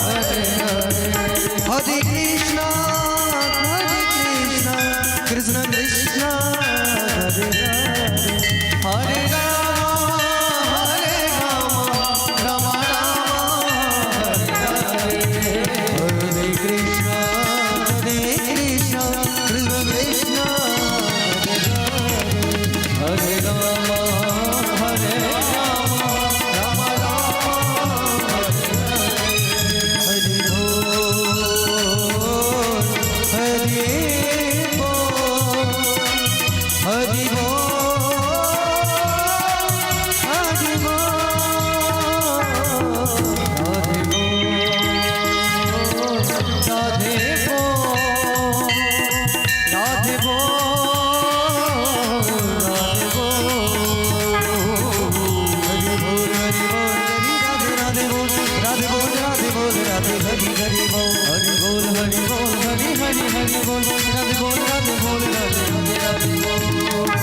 हरे हरे, हरे कृष्णा हरे कृष्णा कृष्ण कृष्णा हरे हरे, हरे राम हरे राम राम राम हरे हरे, हरे कृष्णा हरे कृष्णा कृष्ण कृष्णा हरे हरे, हरे राम हरे राम राम राम हरे हरे, हरि बोल। राधे बोल राधे बोल राधे हरि हरि बोल हरि बोल हरि बोल हरि हरि हरि बोल राधे बोल राधे बोल राधे राधे राधे बोल।